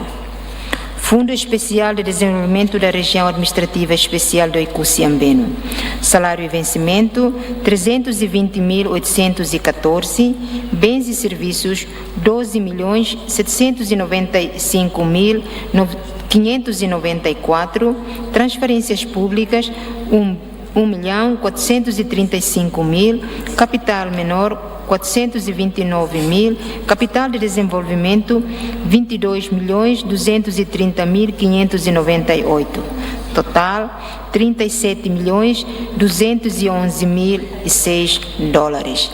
Fundo Especial de Desenvolvimento da Região Administrativa Especial do Oé-Cusse Ambeno. Salário e vencimento, trezentos e vinte mil oitocentos e catorze. Bens e serviços, doze milhões setecentos e noventa e cinco mil quinhentos e noventa e quatro. Transferências públicas, um um milhão quatrocentos e trinta e cinco mil, capital menor, quatrocentos e vinte e nove mil, capital de desenvolvimento, vinte e dois milhões duzentos e trinta mil quinhentos e noventa e oito. Total, trinta e sete milhões duzentos e onze mil e seis dólares.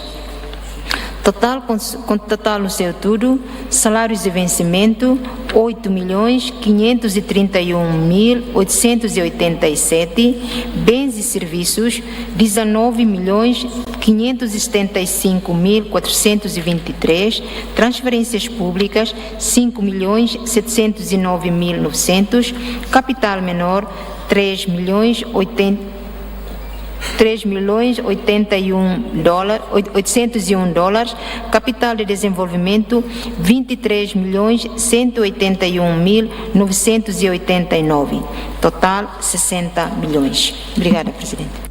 Total, com, com total no seu todo, salários e vencimento, oito milhões quinhentos e trinta e um mil oitocentos e oitenta e sete, bens e serviços, dezanove milhões quinhentos e setenta e cinco mil quatrocentos e vinte e três, transferências públicas, cinco milhões setecentos e nove mil novecentos, capital menor, três milhões oitenta, três milhões oitenta e um dólar, oitocentos e um dólares, capital de desenvolvimento, vinte e três milhões cento e oitenta e um mil novecentos e oitenta e nove, total sessenta milhões. Obrigada, Presidente.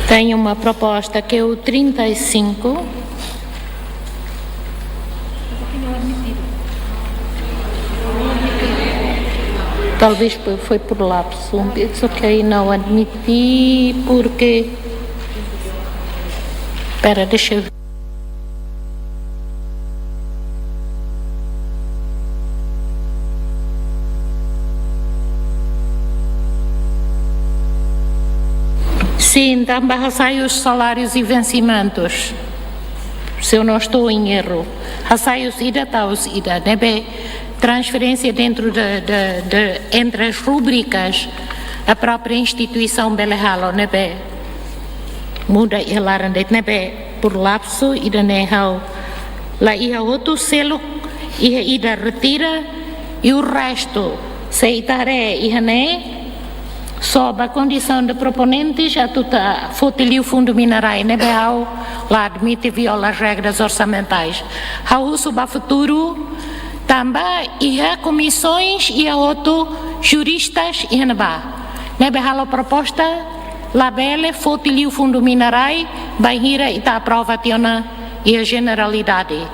Tenho uma proposta que é o trinta e cinco. Talvez foi, foi por lapso, só que aí não admiti porque... Pera, deixa eu ver. Sim, tanba hasai os salários e vencimentos. Se eu não estou em erro. Hasai husi ida, tau husi ida. Ne'ebé transferência dentro de, de, de, entre as rubricas, a própria instituição bele halo, ne'ebé muda iha laran de'it, ne'ebé por lapso ida-ne'e ha'u la iha hotu, seluk iha ida retira, e o resto, se ita haree iha ne'e, só ba kondisaun de proponentes atu ita foti liu fundu mina-rai, ne'ebé ha'u la admite, viola regras orçamentais. Ha'u husu ba futuru, tanba iha komisaun, iha hotu juristas iha ne'ebá, ne'ebé halo proposta labele foti liu fundu mina-rai bainhira ita aprova tiha ona iha jeneralidade.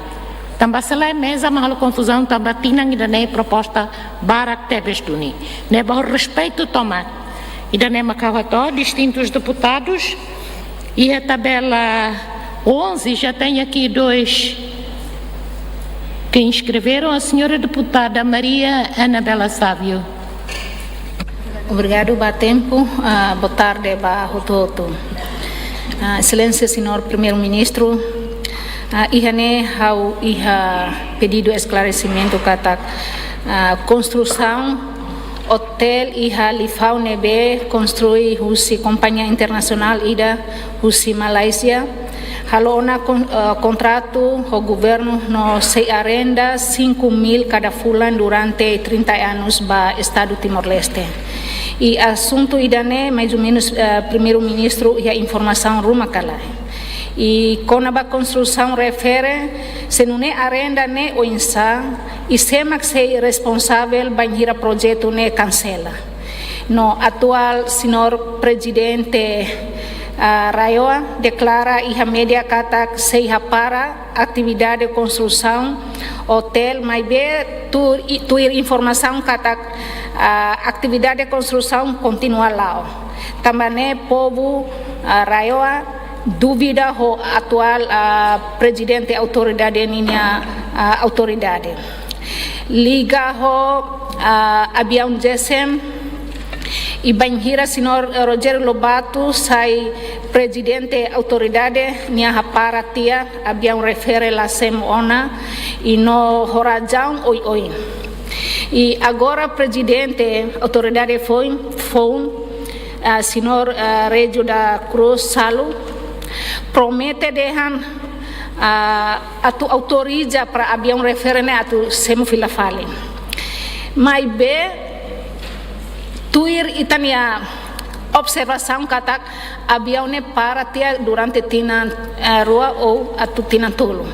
Tanba se lae meza mak halo konfuzaun, tanba tinan ida-ne'e proposta barak tebes duni. Ne'ebé ho respeitu tomak, ida-ne'e mak ha'u hato'o, distintus deputadus, iha tabela onze já tem aqui dois que inscreveram, a senhora deputada Maria Anabela Sávio. Obrigadu ba tempu. Ah, boa tarde ba hotu-hotu. Ah, Exelénsia Señór Primeiru-Ministru, ah, iha ne'e ha'u iha pedidu esklaresimentu katak, ah, konstrusaun otél iha Lifau ne'ebé konstrui husi kompañia internasionál ida husi Malázia, halo ona kon-, eh, kontratu ho governu no sei arrenda cinco mil kada fulan durante trinta anos ba Estadu Timor-Leste. I asuntu ida-ne'e, mais ou menos, eh, Primeiru-Ministru iha informasaun ruma ka lae. I kona-ba konstrusaun refere, se nune'e arrenda ne'e oinsá, i sé mak sei responsavel bainhira projetu ne'e kansela. No atuál Señór Prezidente, ah, RAEOA deklara iha média katak sei hapara atividade konstrusaun otél, maibé tuir, tuir informasaun katak, ah, atividade konstrusaun kontinua la'o. Tanba ne'e povu, ah, RAEOA dúvida ho atuál, ah, Prezidente Autoridade ninia, ah, autoridade. Liga ho, ah, aviaun GSM, i bainhira Señór Rogério Lobato sai Prezidente Autoridade, nia hapara tiha aviaun refere la semo ona, i no ho razaun oioin. I agora Prezidente Autoridade foin, foun, ah, Señór, ah, Régio da Cruz Salu, promete dehan, ah, atu autoriza para aviaun refere ne'e atu semo fila fali. Maibé, tuir ita-nia observasaun katak aviaun ne'e para tiha durante tinan, eh, rua ou atu tinan tolu.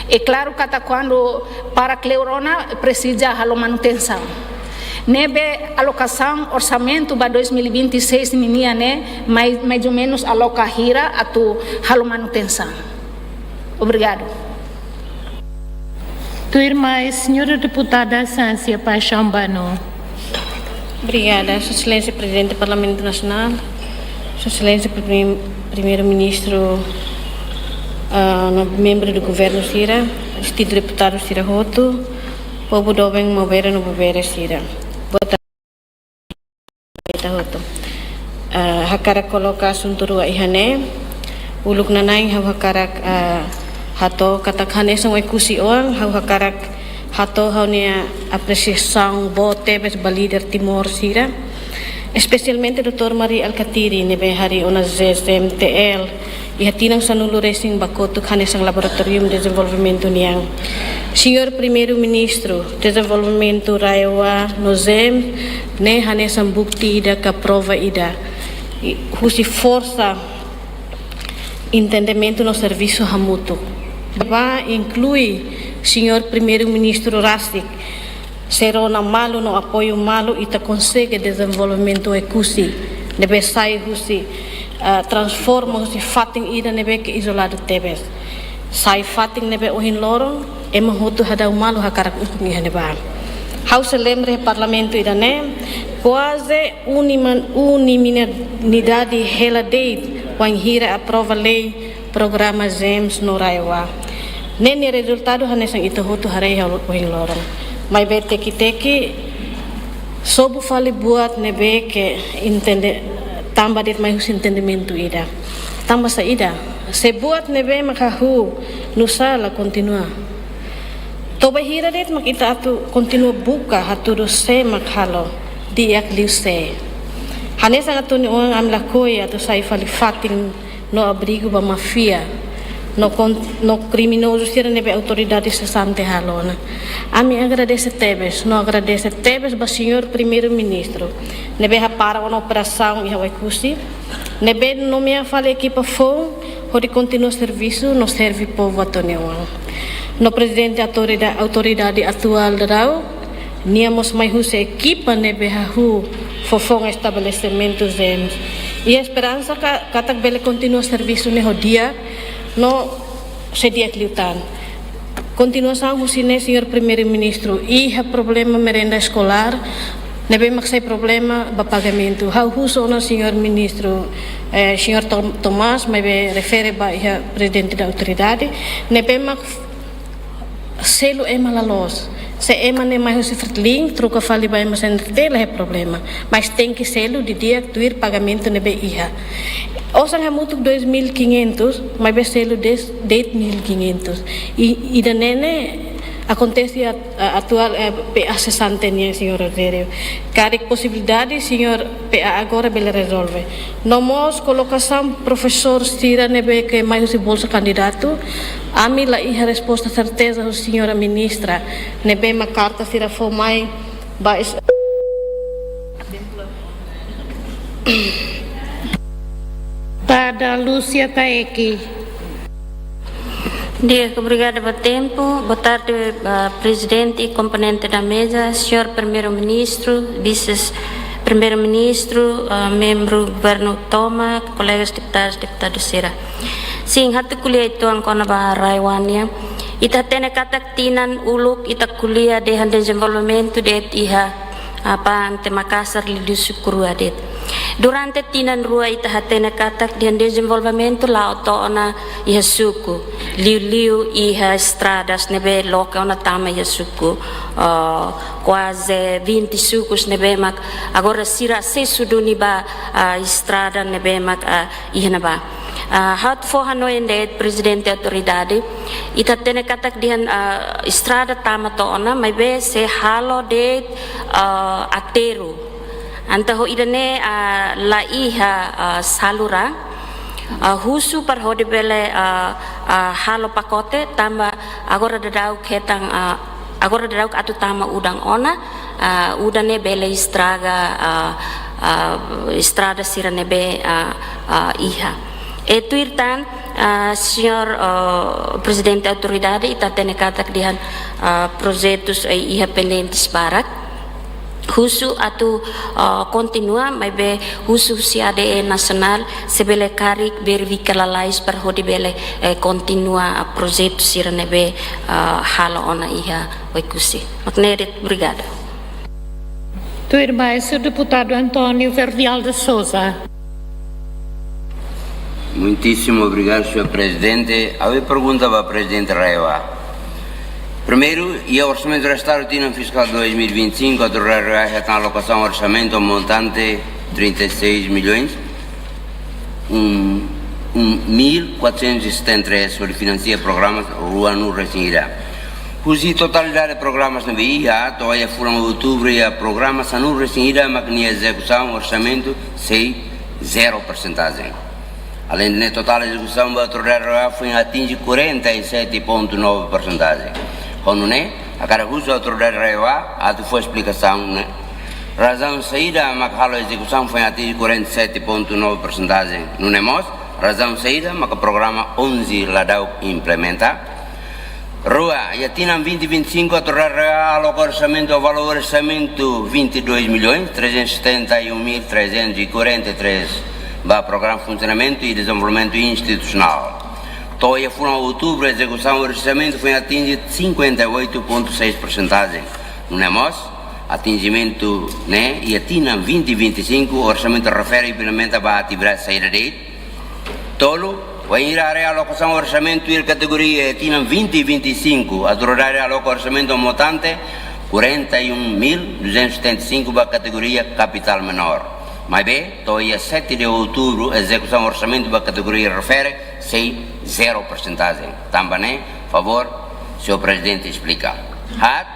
É klaru katak kuandu para kleur ona presiza halo manutensaun. Ne'ebé alokasaun orsamentu ba dois mil e vinte e seis ninian ne'e, mais, mais ou menos aloka hira atu halo manutensaun. Obrigadu. Tuirmai, señora deputada Sáncia Paixão Bano. Obrigada, Sua Exelénsia Prezidente do Parlamentu Nasionál, Sua Exelénsia Prime-, Primeiru-Ministru, ah, no membru do governu sira, distintu deputadu sira hotu, povu doben, maubere no bobere sira. Boa tarde. Ita hotu. Ah, hakarak koloka asuntu rua iha ne'e. Uluk nanain ha'u hakarak, ah, hato'o katak hanesan Oekusi oan, ha'u hakarak Hato'o ha'u-nia apresiasaun boot tebes ba líder Timor sira, espesialmente doutór Mari Alkatiri ne'ebé harii ona Z M T L iha tinan sanulu resin ba kotuk hanesan laboratóriu dezenvolvimentu nian. Señór Primeiru-Ministru, dezenvolvimentu RAEOA no ZEESM ne'e hanesan bukti ida ka prova ida husi forsa entendimentu no servisu hamutuk. Ba inklui Señór Primeiru-Ministru rasik, sei rona malu no apoiu malu, ita konsege dezenvolvimentu Oekusi ne'ebé sai husi, ah, transforma husi fatin ida ne'ebé ke izoladu tebes, sai fatin ne'ebé ohin loron ema hotu hadau malu hakarak ukun iha ne'ebá. Ha'u sei lembra iha Parlamentu ida-ne'e, kuaze unima-, unanimidade hela de'it wainhira aprova lei programa ZEESM no RAEOA. Ne'e nia rezultadu hanesan ita hotu haree iha ohin loron. Maibé teki-teki sobu fali buat ne'ebé ke entende, tanba de'it mai husi entendimentu ida. Tanba saida? Se buat ne'ebé mak hahú nusá la kontinua. To'o bainhira de'it mak ita atu kontinua buka hatudu sé mak halo, di'ak liu sé. Hanesan atu ni oan ami lakohi atu sai fali fatin no abrigu ba máfia no kon-, no kriminozu sira ne'ebé autoridade sesante halo ona. Ami agradese tebes, no agradese tebes ba Señór Primeiru-Ministru ne'ebé hapara ona operasaun iha Oekusi, ne'ebé nomeia fali ekipa foun hodi kontinua servisu no serve povu atu ni oan. No Prezidente Autorida-, Autoridade atuál daudaun, nia mós mai husi ekipa ne'ebé hahú foufoun estabelesimentu ZEESM. I esperansa ka-, katak bele kontinua servisu ne'e ho di'ak, no sei di'ak liután. Kontinuasaun husi ne'e, Señór Primeiru-Ministru, iha problema merenda eskolár ne'ebé mak sai problema ba pagamentu. Ha'u husu ona Señór Ministru, eh, Señór Tom-, Tomás, maibé refere ba iha Prezidente da Autoridade, ne'ebé mak selu ema la loos. Se ema ne'e mai husi Fretilin, troka fali ba ema C N R T, la iha problema. Mas tenke selu didi'ak tuir pagamentu ne'ebé iha. Osan hamutuk dois mil e quinhentos, maibé selu des-, dez mil e quinhentos. I, ida-ne'e ne'e akontese at-, a-, atuál, eh, P A sesante nian, Señór Rogério. Karik posibilidade, Señór P A agora bele rezolve. No mós kolokasaun profesór sira ne'ebé ke mai husi bolsa kandidatu, ami la iha resposta serteza husi Señora Ministra, ne'ebé mak karta sira fó mai ba es-, Deputada Lúcia Taeki. Di'ak, obrigada ba tempu. Boa tarde, ah, Prezidente i komponente da meza, Señór Primeiru-Ministru, Vise-Primeiru-Ministru, ah, membru Governu Tomak, kolegas deputadus, deputadu sira. Sin, atu ko'alia uitoan kona-ba RAEOA nian. Ita hatene katak tinan uluk ita ko'alia dehan dezenvolvimentu de'it iha, apa, ante Makassar liuliu suku rua de'it. Durante tinan rua ita hatene katak dehan dezenvolvimentu la'o to'o ona iha suku, liuliu iha estradas ne'ebé loke ona tama iha suku, ah, kuaze vinte sukus ne'ebé mak agora sira asesu duni ba, ah, estrada ne'ebé mak, ah, iha ne'ebá. Ah, ha'u atu fó hanoin de'it Prezidente Autoridade, ita hatene katak dehan, ah, estrada tama to'o ona, maibé sei halo de'it, ah, aterru. Entaun ho ida-ne'e, ah, la iha, ah, saluran, ah, husu para hodi bele, ah, ah, halo pakote, tanba agora daudaun hetan, ah, agora daudaun atu tama udan ona, ah, udan ne'e bele estraga, ah, ah, estrada sira ne'ebé, ah, ah, iha. I tuir tan, ah, Señór, ah, Prezidente Autoridade, ita hatene katak dehan, ah, projetus, eh, iha pendentes barak. Husu atu, ah, kontinua, maibé husu husi A D E nasionál, se bele karik verifika lalais para hodi bele, eh, kontinua, ah, projetu sira ne'ebé, ah, halo ona iha Oekusi. Mak ne'e de'it, obrigada. Tuirmai, Señór Deputadu António Verdial de Sousa. Muitíssimo obrigado, Señór Prezidente. Ha'u-nia pergunta ba Prezidente RAEOA. Primeiru, iha Orsamentu Restauro tinan fiskál dois mil e vinte e cinco, atu RAEOA hetan alokasaun orsamentu montante trinta e seis milhões, um, um mil quatrocentos e setenta e três, hodi finansia programas rua no resin-ida. Husi totalidade programas ne'ebé iha, to'o iha fulan outubru iha programa sanulu-resin-ida mak nia ezekusaun orsamentu sei zero persentajen. Aleinde ne'e, totál ezekusaun ba Autoridade RAEOA foin atinje quarenta e sete ponto nove persentajen. Ho nune'e, hakarak husu Autoridade RAEOA atu fó esplikasaun ne'e. Razaun saida mak halo ezekusaun foin atinje quarenta e sete ponto nove persentajen. Nune'e mós, razaun saida mak programa onze la da'u implementa. Rua, iha tinan vinte vinte e cinco, Autoridade RAEOA aloka orsamentu, valór orsamentu vinte e dois milhões trezentos e setenta e um mil trezentos e quarenta e três ba programa funsionamentu i dezenvolvimentu institusionál. To'o iha fulan outubru, ezekusaun orsamentu foin atinje cinquenta e oito ponto seis persentajen. Nune'e mós, atinjimentu ne'e iha tinan vinte vinte e cinco, orsamentu refere implementa ba atividade saida de'it. Tolu, wainhira haree alokasaun orsamentu iha kategoria iha tinan vinte vinte e cinco, Autoridade aloka orsamentu montante quarenta e um mil duzentos e setenta e cinco ba kategoria kapitál menór. Maibé, to'o iha sete de outubro, ezekusaun orsamentu ba kategoria refere sei zero persentajen. Tanba ne'e, favór, señór Prezidente esplika. Haat,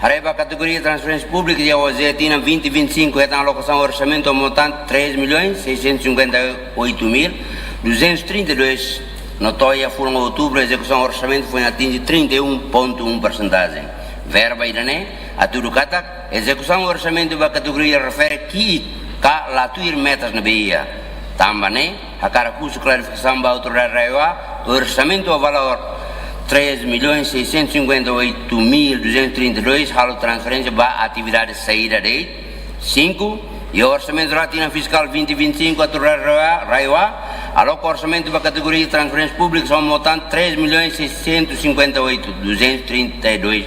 haree ba kategoria transferénsia públika, iha tinan vinte vinte e cinco, hetan alokasaun orsamentu montante três milhões seiscentos e cinquenta e oito mil duzentos e trinta e dois, no to'o iha fulan outubru, ezekusaun orsamentu foin atinje trinta e um ponto um persentajen. Verba ida-ne'e hatudu katak ezekusaun orsamentu ba kategoria refere ki'ik ka la tuir metas ne'ebé iha. Tanba ne'e, hakarak husu klarifikasaun ba Autoridade RAEOA, orsamentu ho valór três milhões seiscentos e cinquenta e oito mil duzentos e trinta e dois halo transferénsia ba atividade saida de'it? Cinco, iha orsamentu jerál tinan fiskál vinte vinte e cinco, Autoridade RAEOA, RAEOA aloka orsamentu ba kategoria transferénsia públika ho montante três milhões seiscentos e cinquenta e oito mil duzentos e trinta e dois,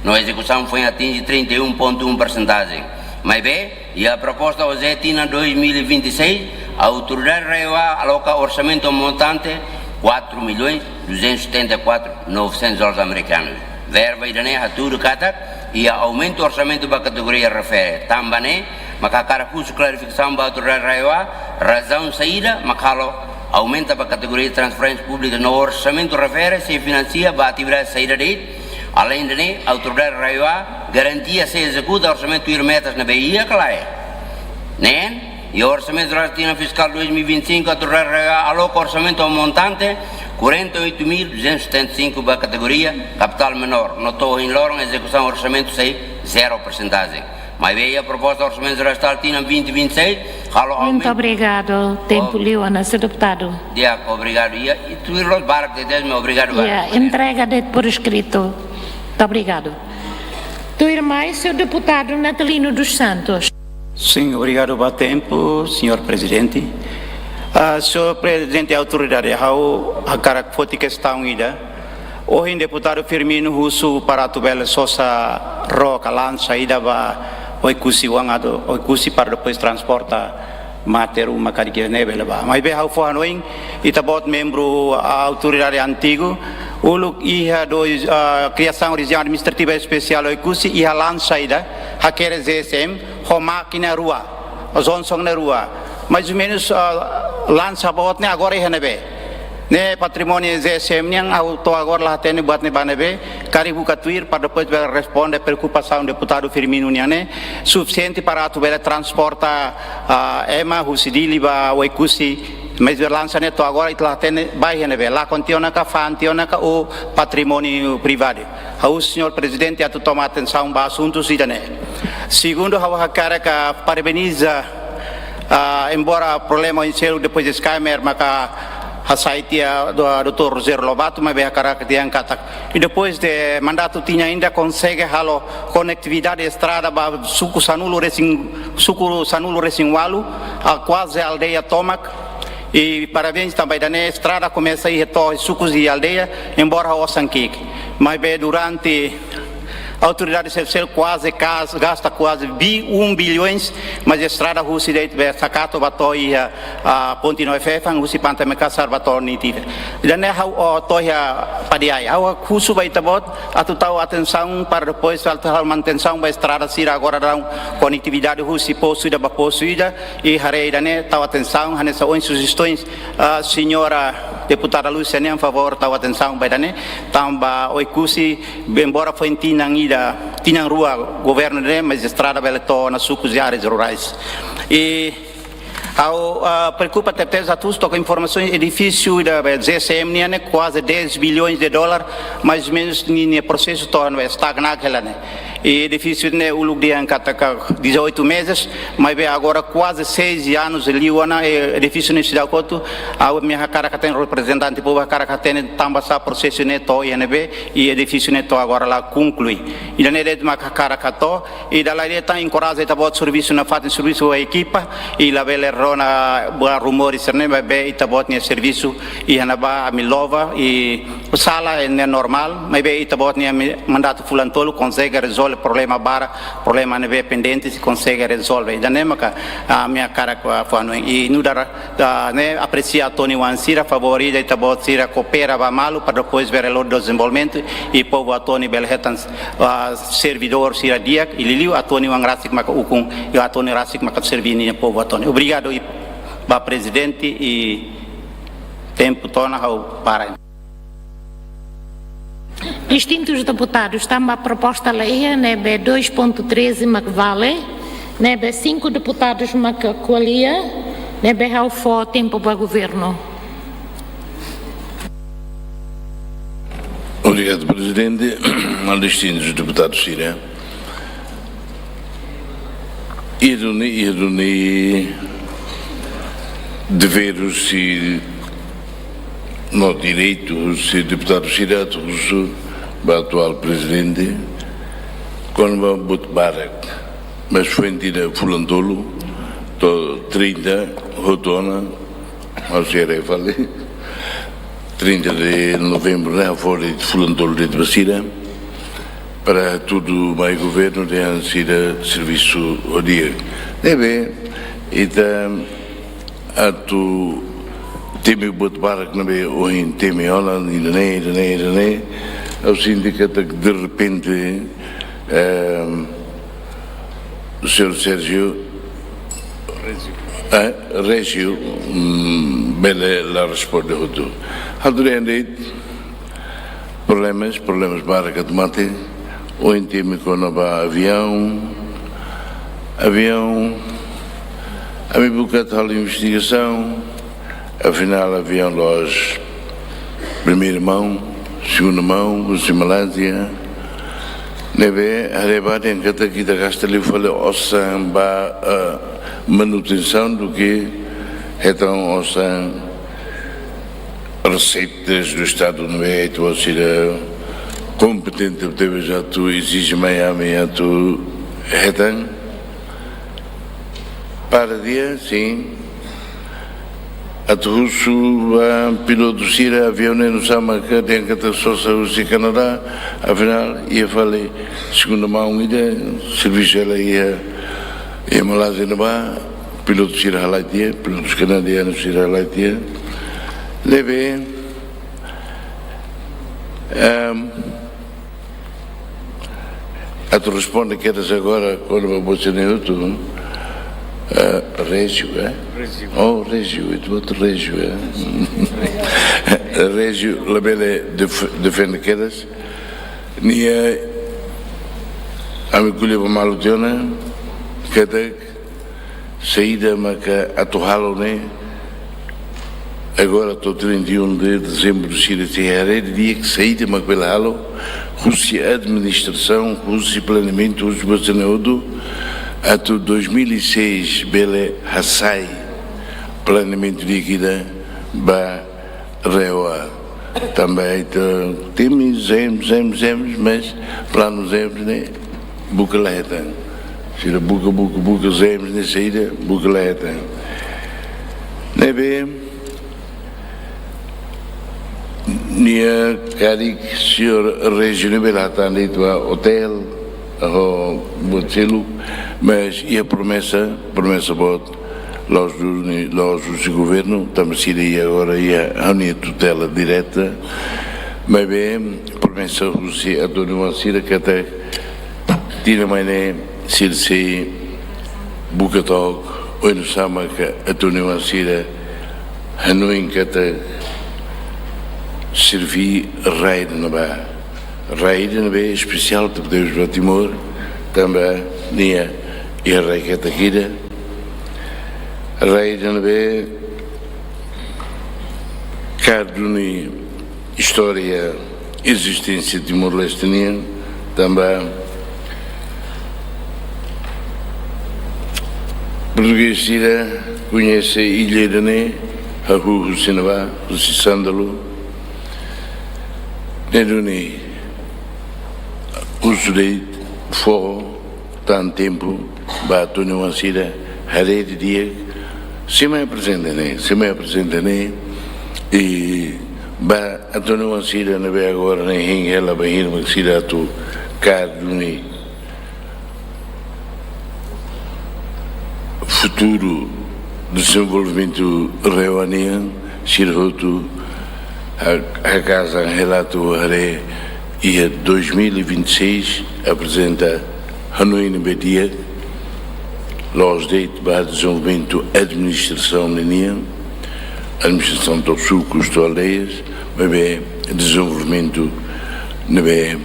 no ezekusaun foin atinje trinta e um ponto um persentajen. Maibé, iha proposta OJE tinan dois mil e vinte e seis, Autoridade RAEOA aloka orsamentu montante quatro milhões duzentos e setenta e quatro mil novecentos dólares americanos. Verba ida-ne'e hatudu katak iha aumenta orsamentu ba kategoria refere. Tanba ne'e, mak hakarak husu klarifikasaun ba Autoridade RAEOA, razaun saida mak halo aumenta ba kategoria transferénsia públika no orsamentu refere sei finansia ba atividade saida de'it? Aleinde ne'e, Autoridade RAEOA garantia sei ezekuta orsamentu tuir metas ne'ebé iha ka lae? Neen, iha orsamentu jerál tinan fiskál dois mil e vinte e cinco, Autoridade RAEOA aloka orsamentu ho montante quarenta e oito mil duzentos e setenta e cinco ba kategoria kapitál menór, no to'o ohin loron ezekusaun orsamentu sei zero persentajen. Maibé, iha proposta orsamentu jerál tinan vinte vinte e seis, halo aumenta. Muito obrigado. Tempu liu ona, señór deputadu. Di'ak, obrigadu. Iha, i tuir loos barak tebes, mas obrigadu barak. Iha, entrega de'it por escrito. Muito obrigado. Tuirmai, señór deputadu Natalino dos Santos. Sin, obrigadu ba tempu, señór Prezidente. Ah, señór Prezidente Autoridade, ha'u hakarak foti kestaun ida. Ohin deputadu Firmino husu para atu bele sosa ró ka lansa ida ba Oekusi oan atu Oekusi para depois transporta mate ruma ka di'ak ne'e bele bá. Maibé ha'u fó hanoin, ita-boot membru, ah, autoridade antigu, uluk iha dois, ah, kriasaun Rejiaun Administrativa Espesiál Oekusi, iha lansa ida, hakerek G S M, ho mákina rua, Johnson ne'e rua. Mais ou menus, ah, lansa boot ne'e agora iha ne'ebé? Ne'e patrimóniu G S M nian, ha'u to'o agora la hatene buat ne'e ba ne'ebé, karik buka tuir para depois bele responde preokupasaun deputadu Firmino nian ne'e, sufisiente para atu bele transporta, ah, ema husi Dili ba Oekusi, mais lansa ne'e to'o agora ita la hatene ba iha ne'ebé, lakon tiha ona ka, fa'an tiha ona ka, ou patrimóniu privadu. Ha'u husu señór Prezidente atu toma atensaun ba asuntu ida-ne'e. Segundu, ha'u hakarak parabeniza, ah, embora problema oin seluk depois de scammer, maka hasai tiha do-, doutór Rogério Lobato, maibé hakarak dehan katak. I depois de mandatu tinan ida konsege halo konektividade estrada ba suku sanulu-resin, suku sanulu-resin-ualu, ah, kuaze aldeia tomak. I parabéns tanba ida-ne'e estrada komesa iha to'o sukus i aldeia, embora osan ki'ik. Maibé durante autoridade seluk-seluk kuaze kas-, gasta kuaze bi-, um bilhões, mas estrada husi de'it be Sakato ba to'o iha, ah, ponte Noefefan, husi Pante Mekasar ba to'o Nitife. Ida-ne'e ha'u, oh, to'o iha Padiai. Ha'u husu ba ita-boot atu tau atensaun para depois atu halo manutensaun ba estrada sira agora daudaun konektividade husi postu ida ba postu ida, i haree ida-ne'e tau atensaun, hanesan ohin sujestaun, ah, señora Deputada Lúcia nian favór tau atensaun ba ida-ne'e, tanba Oekusi, embora foin tinan ida, tinan rua governu ne'e, mas estrada bele to'o ona sukus i áreas rurais. I ha'u, ah, preokupa tebes atu husu to'o informasaun edifísiu ida be G C M nian ne'e kuaze dez bilhões de dólar, mais ou menus ninia prosesu to'o ona be estagna hela ne'e. I edifísiu ne'e uluk dehan katak dezoito meses, maibé agora kuaze seis anos liu ona, i edifísiu ne'e seidauk kotu. Ha'u-nia hakarak hatene, reprezentante povu hakarak hatene tanbasá prosesu ne'e to'o iha ne'ebé, i edifísiu ne'e to'o agora la konklui. Ida-ne'e de'it mak hakarak hato'o, i dala ida tan enkoraja ita-boot servisu nafatin, servisu ekipa, i labele rona buat rumores sira-ne'e, maibé ita-boot nia servisu iha ne'ebá ami louva, i sala ne'e normál, maibé ita-boot nia ami mandatu fulan tolu konsege rezolve problema barak, problema ne'ebé pendente sei konsege rezolve. Ida-ne'e maka, ah, ami hakarak, ah, fó hanoin. I nu'udar, ah, ne'e apresia Tony Wan sira favór ida ita-boot sira koopera ba malu para depois bele lori dezenvolvimentu i povu Atoni bele hetan, ah, servidór sira di'ak, i liuliu Atoni Wan rasik maka ukun, i Atoni rasik maka serve ninia povu Atoni. Obrigadu i ba prezidente i tempu to'o ona ha'u para. Distintus deputadus, tanba proposta la iha, ne'ebé dois ponto treze mak vale, ne'ebé cinco deputadus mak ko'alia, ne'ebé ha'u fó tempu ba governu. Obrigadu, prezidente. Distintus deputadus sira. Iha duni, iha duni dever husi no direitu husi deputadu sira atu husu ba atuál prezidente kona-ba buat barak. Mas foin tinan fulan tolu to'o trinta hotu ona, ha'u sei haree fali, trinta de novembru ne'e, fó de'it fulan tolu de'it ba sira, para hatudu mai governu dehan sira servisu ho di'ak. Ne'ebé, ita atu temi buat barak ne'ebé ohin temi ona, ida-ne'e, ida-ne'e, ida-ne'e. Ha'u sente katak derrepente, ehm, señór Sérgio, eh, Régio, mm, bele la responde hotu. Ha'u dehan de'it, problemas, problemas barak atu mate. Ohin temi kona-ba aviaun. Aviaun, ami buka atu halo investigasaun. Afinál, aviaun la'ós primeira mão, segunda mão, husi Malázia. Ne'ebé, haree ba dehan katak ita gasta liu fali osan ba, eh, manutensaun duké hetan osan reseitas do Estadu ne'ebé ita-boot sira kompetente tebes atu ezije mai ami atu hetan. Para di'ak, sin. Atu husu ba pilotu sira aviaun ne'e nusá maka dehan katak sosa husi Kanadá, afinál, iha fali segunda mão ida, servisu hela iha, iha Malázia ne'ebá, pilotu sira halai tiha, pilotus kanadianus sira halai tiha. Ne'ebé, ehm, atu responde kedas agora, kona-ba buat sira-ne'e hotu, eh, Régio, eh? Régio. Oh, Régio, ita-boot Régio, eh? Régio, labele def-, defende kedas. Nia, ami ko'alia ba malu tiha ona, katak saida maka atu halo ne'e, agora to'o trinta e um de dezembro, sira sei haree di'ak saida mak bele halo, husi administrasaun, husi planeamentu, husi buat sira-ne'e hotu, atu dois mil e seis bele hasai planeamentu di'ak ida ba RAEOA. Tanba ita temi, zem, zem, zem, mas planu zem ne'e buka la hetan. Sira buka, buka, buka, zem ne'e saida, buka la hetan. Ne'ebé, nia karik señór Régio ne'e bele hatán de'it ba otél, ho buat seluk, mas iha promesa, promesa boot, la'ós duni, la'ós husi governu, tanba sira iha agora iha ha'u-nia tutela direta, maibé promesa husi Atoni Wan sira katak tinan mai ne'e sira sei buka took, oinsá maka Atoni Wan sira hanoin katak Serví rai ida ne'ebá, rai ida ne'ebé espesiál tebes ba Timor, tanba nia iha rai ketak ida, rai ida ne'ebé kaer duni istória ezisténsia Timor-Leste nian, tanba portugés sira koñese illa ida-ne'e, hahú husi ne'ebá, husi sándalu, ne'e duni husu de'it, fó tan tempu ba atu nia oan sira haree didi'ak, sé mak prezente ne'e, sé mak prezente ne'e, i ba atu nia oan sira ne'ebé agora ne'e hein hela ba hirmak sira atu kaer duni futuru dezenvolvimentu rai-oan nian, sira hotu ha-, haka'as an hela atu haree iha dois mil e vinte e seis aprezenta hanoin ne'ebé di'ak, loos de'it ba dezenvolvimentu administrasaun ninian, administrasaun to'o sukus to'o aldeias, maibé dezenvolvimentu ne'ebé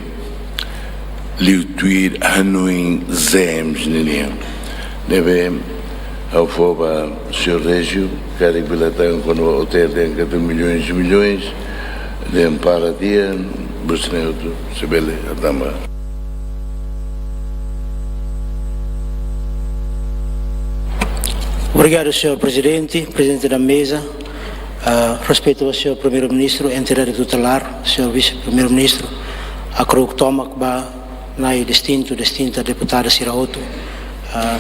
liu tuir hanoin ZEESM ninian. Ne'ebé ha'u fó ba señór Régio, karik bele hatán kona-ba otél dehan katak milhões e milhões, dehan para tiha, buat ne'e hotu, se bele hatán ba. Obrigadu, señór Prezidente, Prezidente da Meza, ah, respeitu ba señór Primeiru-Ministru, entidade tutelar, señór Vise-Primeiru-Ministru, hakru'uk tomak ba Na'i distintu, distinta deputada sira hotu. Ah,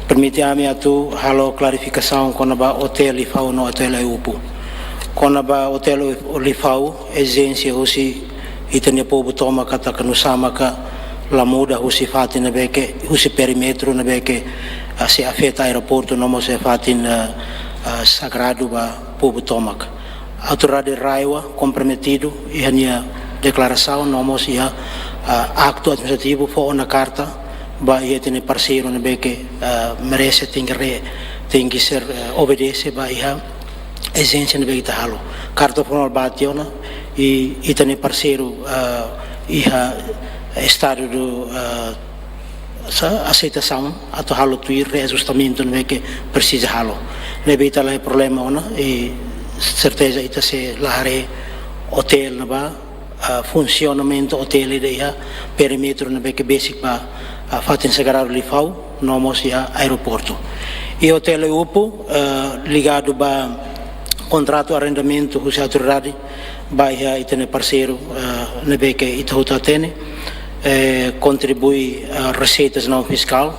permite ami atu halo klarifikasaun kona-ba otél Lifau no otél Oe-Upu. Kona-ba otél Oe-, Lifau, ezijénsia husi ita-nia povu tomak katak nusá maka la muda husi fatin ne'ebé ke, husi perímetru ne'ebé ke, ah, sei afeta aeroportu no mós fatin, ah, ah, sagradu ba povu tomak. Autoridade RAEOA komprometidu iha nia deklarasaun no mós iha, ah, aktu administrativu fó ona karta ba iha ita-nia parseiru ne'ebé ke, ah, merese, tenke re-, tenke ser, eh, obedese ba iha ezijénsia ne'ebé ita halo. Karta formál ba tiha ona, i ita-nia parseiru, ah, iha estadu do, ah, sa-, aseitasaun atu halo tuir reajustamentu ne'ebé ke presiza halo. Ne'ebé ita la iha problema ona, i serteza ita sei la haree otél ne'ebá, ah, funsionamentu otél ida iha perímetru ne'ebé ke besik ba, ah, fatin sagradu Lifau, no mós iha aeroportu. I otél Oe-Upu, ah, ligadu ba kontratu arrendamentu husi autoridade ba iha ita-nia parseiru, ah, ne'ebé ke ita hotu hatene, eh, kontribui, ah, reseitas naun fiskál,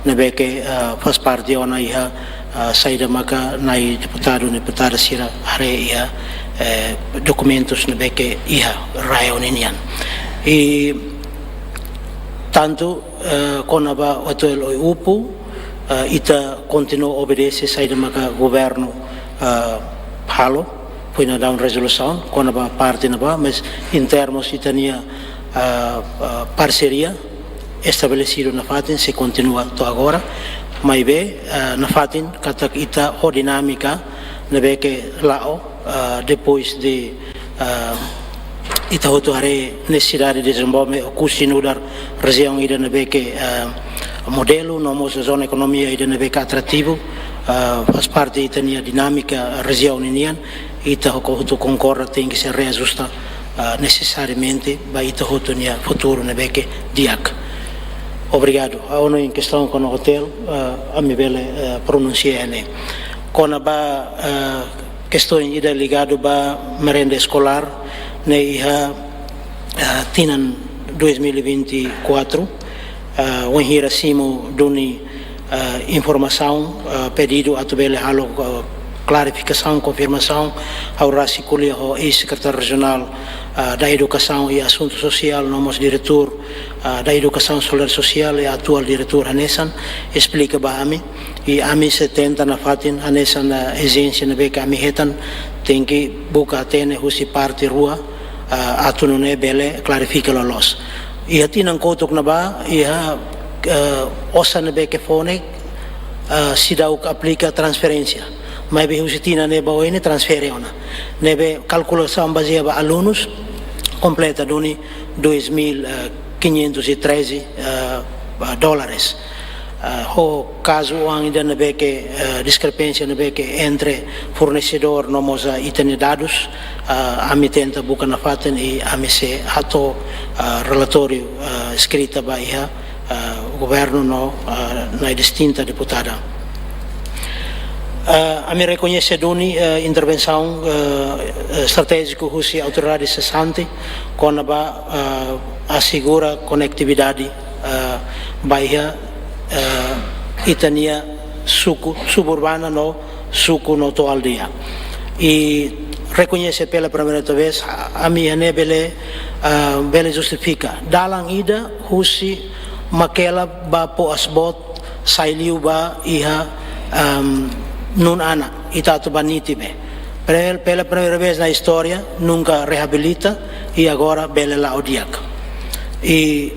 ne'ebé ke, ah, faz parte ona iha, ah, saida maka Na'i deputadu, deputada sira haree iha, eh, dokumentus ne'ebé ke iha RAEOA ninian. I tantu, eh, kona-ba otél Oe-Upu, eh, ita kontinua obedese saida maka governu, eh, halo, foin daudaun rezolusaun kona-ba parte ne'ebá, mas em termos ita-nia, eh, eh, parseria estabelesidu nafatin sei kontinua to'o agora, maibé, eh, nafatin katak ita ho dinámika ne'ebé ke la'o, eh, depois de, eh, ita hotu haree nesesidade de dezenvolve Oekusi nu'udar rejiaun ida ne'ebé ke, eh, modelu, no mós zona ekonomia ida ne'ebé ke atrativu, eh, faz parte ita-nia dinámika rejiaun ninian, ita hotu konkorda tenke ser reajusta, eh, nesesariamente ba ita hotu nia futuru ne'ebé ke di'ak. Obrigadu. Ha'u hanoin kestaun kona-ba otél, eh, ami bele, eh, pronunsia ne'e. Kona-ba, eh, kestaun ida ligadu ba merenda eskolár, ne'e iha, eh, tinan dois mil e vinte e quatro, eh, wainhira simu duni, eh, informasaun, eh, pedidu atu bele halo, eh, klarifikasaun, konfirmasaun, ha'u rasik ko'alia ho eis-sekretáriu rejionál, eh, da Edukasaun i Asuntu Sosiál, no mós diretór, eh, da Edukasaun Solidariedade Sosiál i atuál diretór hanesan, esplika ba ami, i ami sei tenta nafatin hanesan, eh, ezijénsia ne'ebé ke ami hetan, tenke buka hatene husi parte rua, eh, atu nune'e bele klarifika loloos. Iha tinan kotuk ne'ebá, iha, eh, osan ne'ebé ke fó ne'e, eh, seidauk aplika transferénsia. Maibé husi tinan ne'e ba oin ne'e transfere ona. Ne'ebé kalkulasaun bazeia ba alunus, kompleta duni dois mil quinhentos e treze, eh, dólares. Eh, ho kazu oan ida ne'ebé ke, eh, diskrepansia ne'ebé ke entre fornesedór no mós, eh, ita-nia dadus, eh, ami tenta buka nafatin i ami sei hato'o, eh, relatóriu, eh, eskrita ba iha, eh, governu no, eh, nai distinta deputada. Eh, ami rekoñese duni, eh, intervensaun, eh, eh, estratéjiku husi autoridade sesante kona-ba, eh, asegura konetividade, eh, ba iha, eh, ita-nia suku suburbana no suku no to'o aldeia. I rekoñese pela primeira vez, a-, ami iha ne'e bele, eh, bele justifika. Dalan ida husi Makela ba Poasbot sai liu ba iha, ehm, Nunana, ita atu ba Nitibe. Pre-, pela primeira vez na istória, nunka reabilita, i agora bele la'o di'ak. I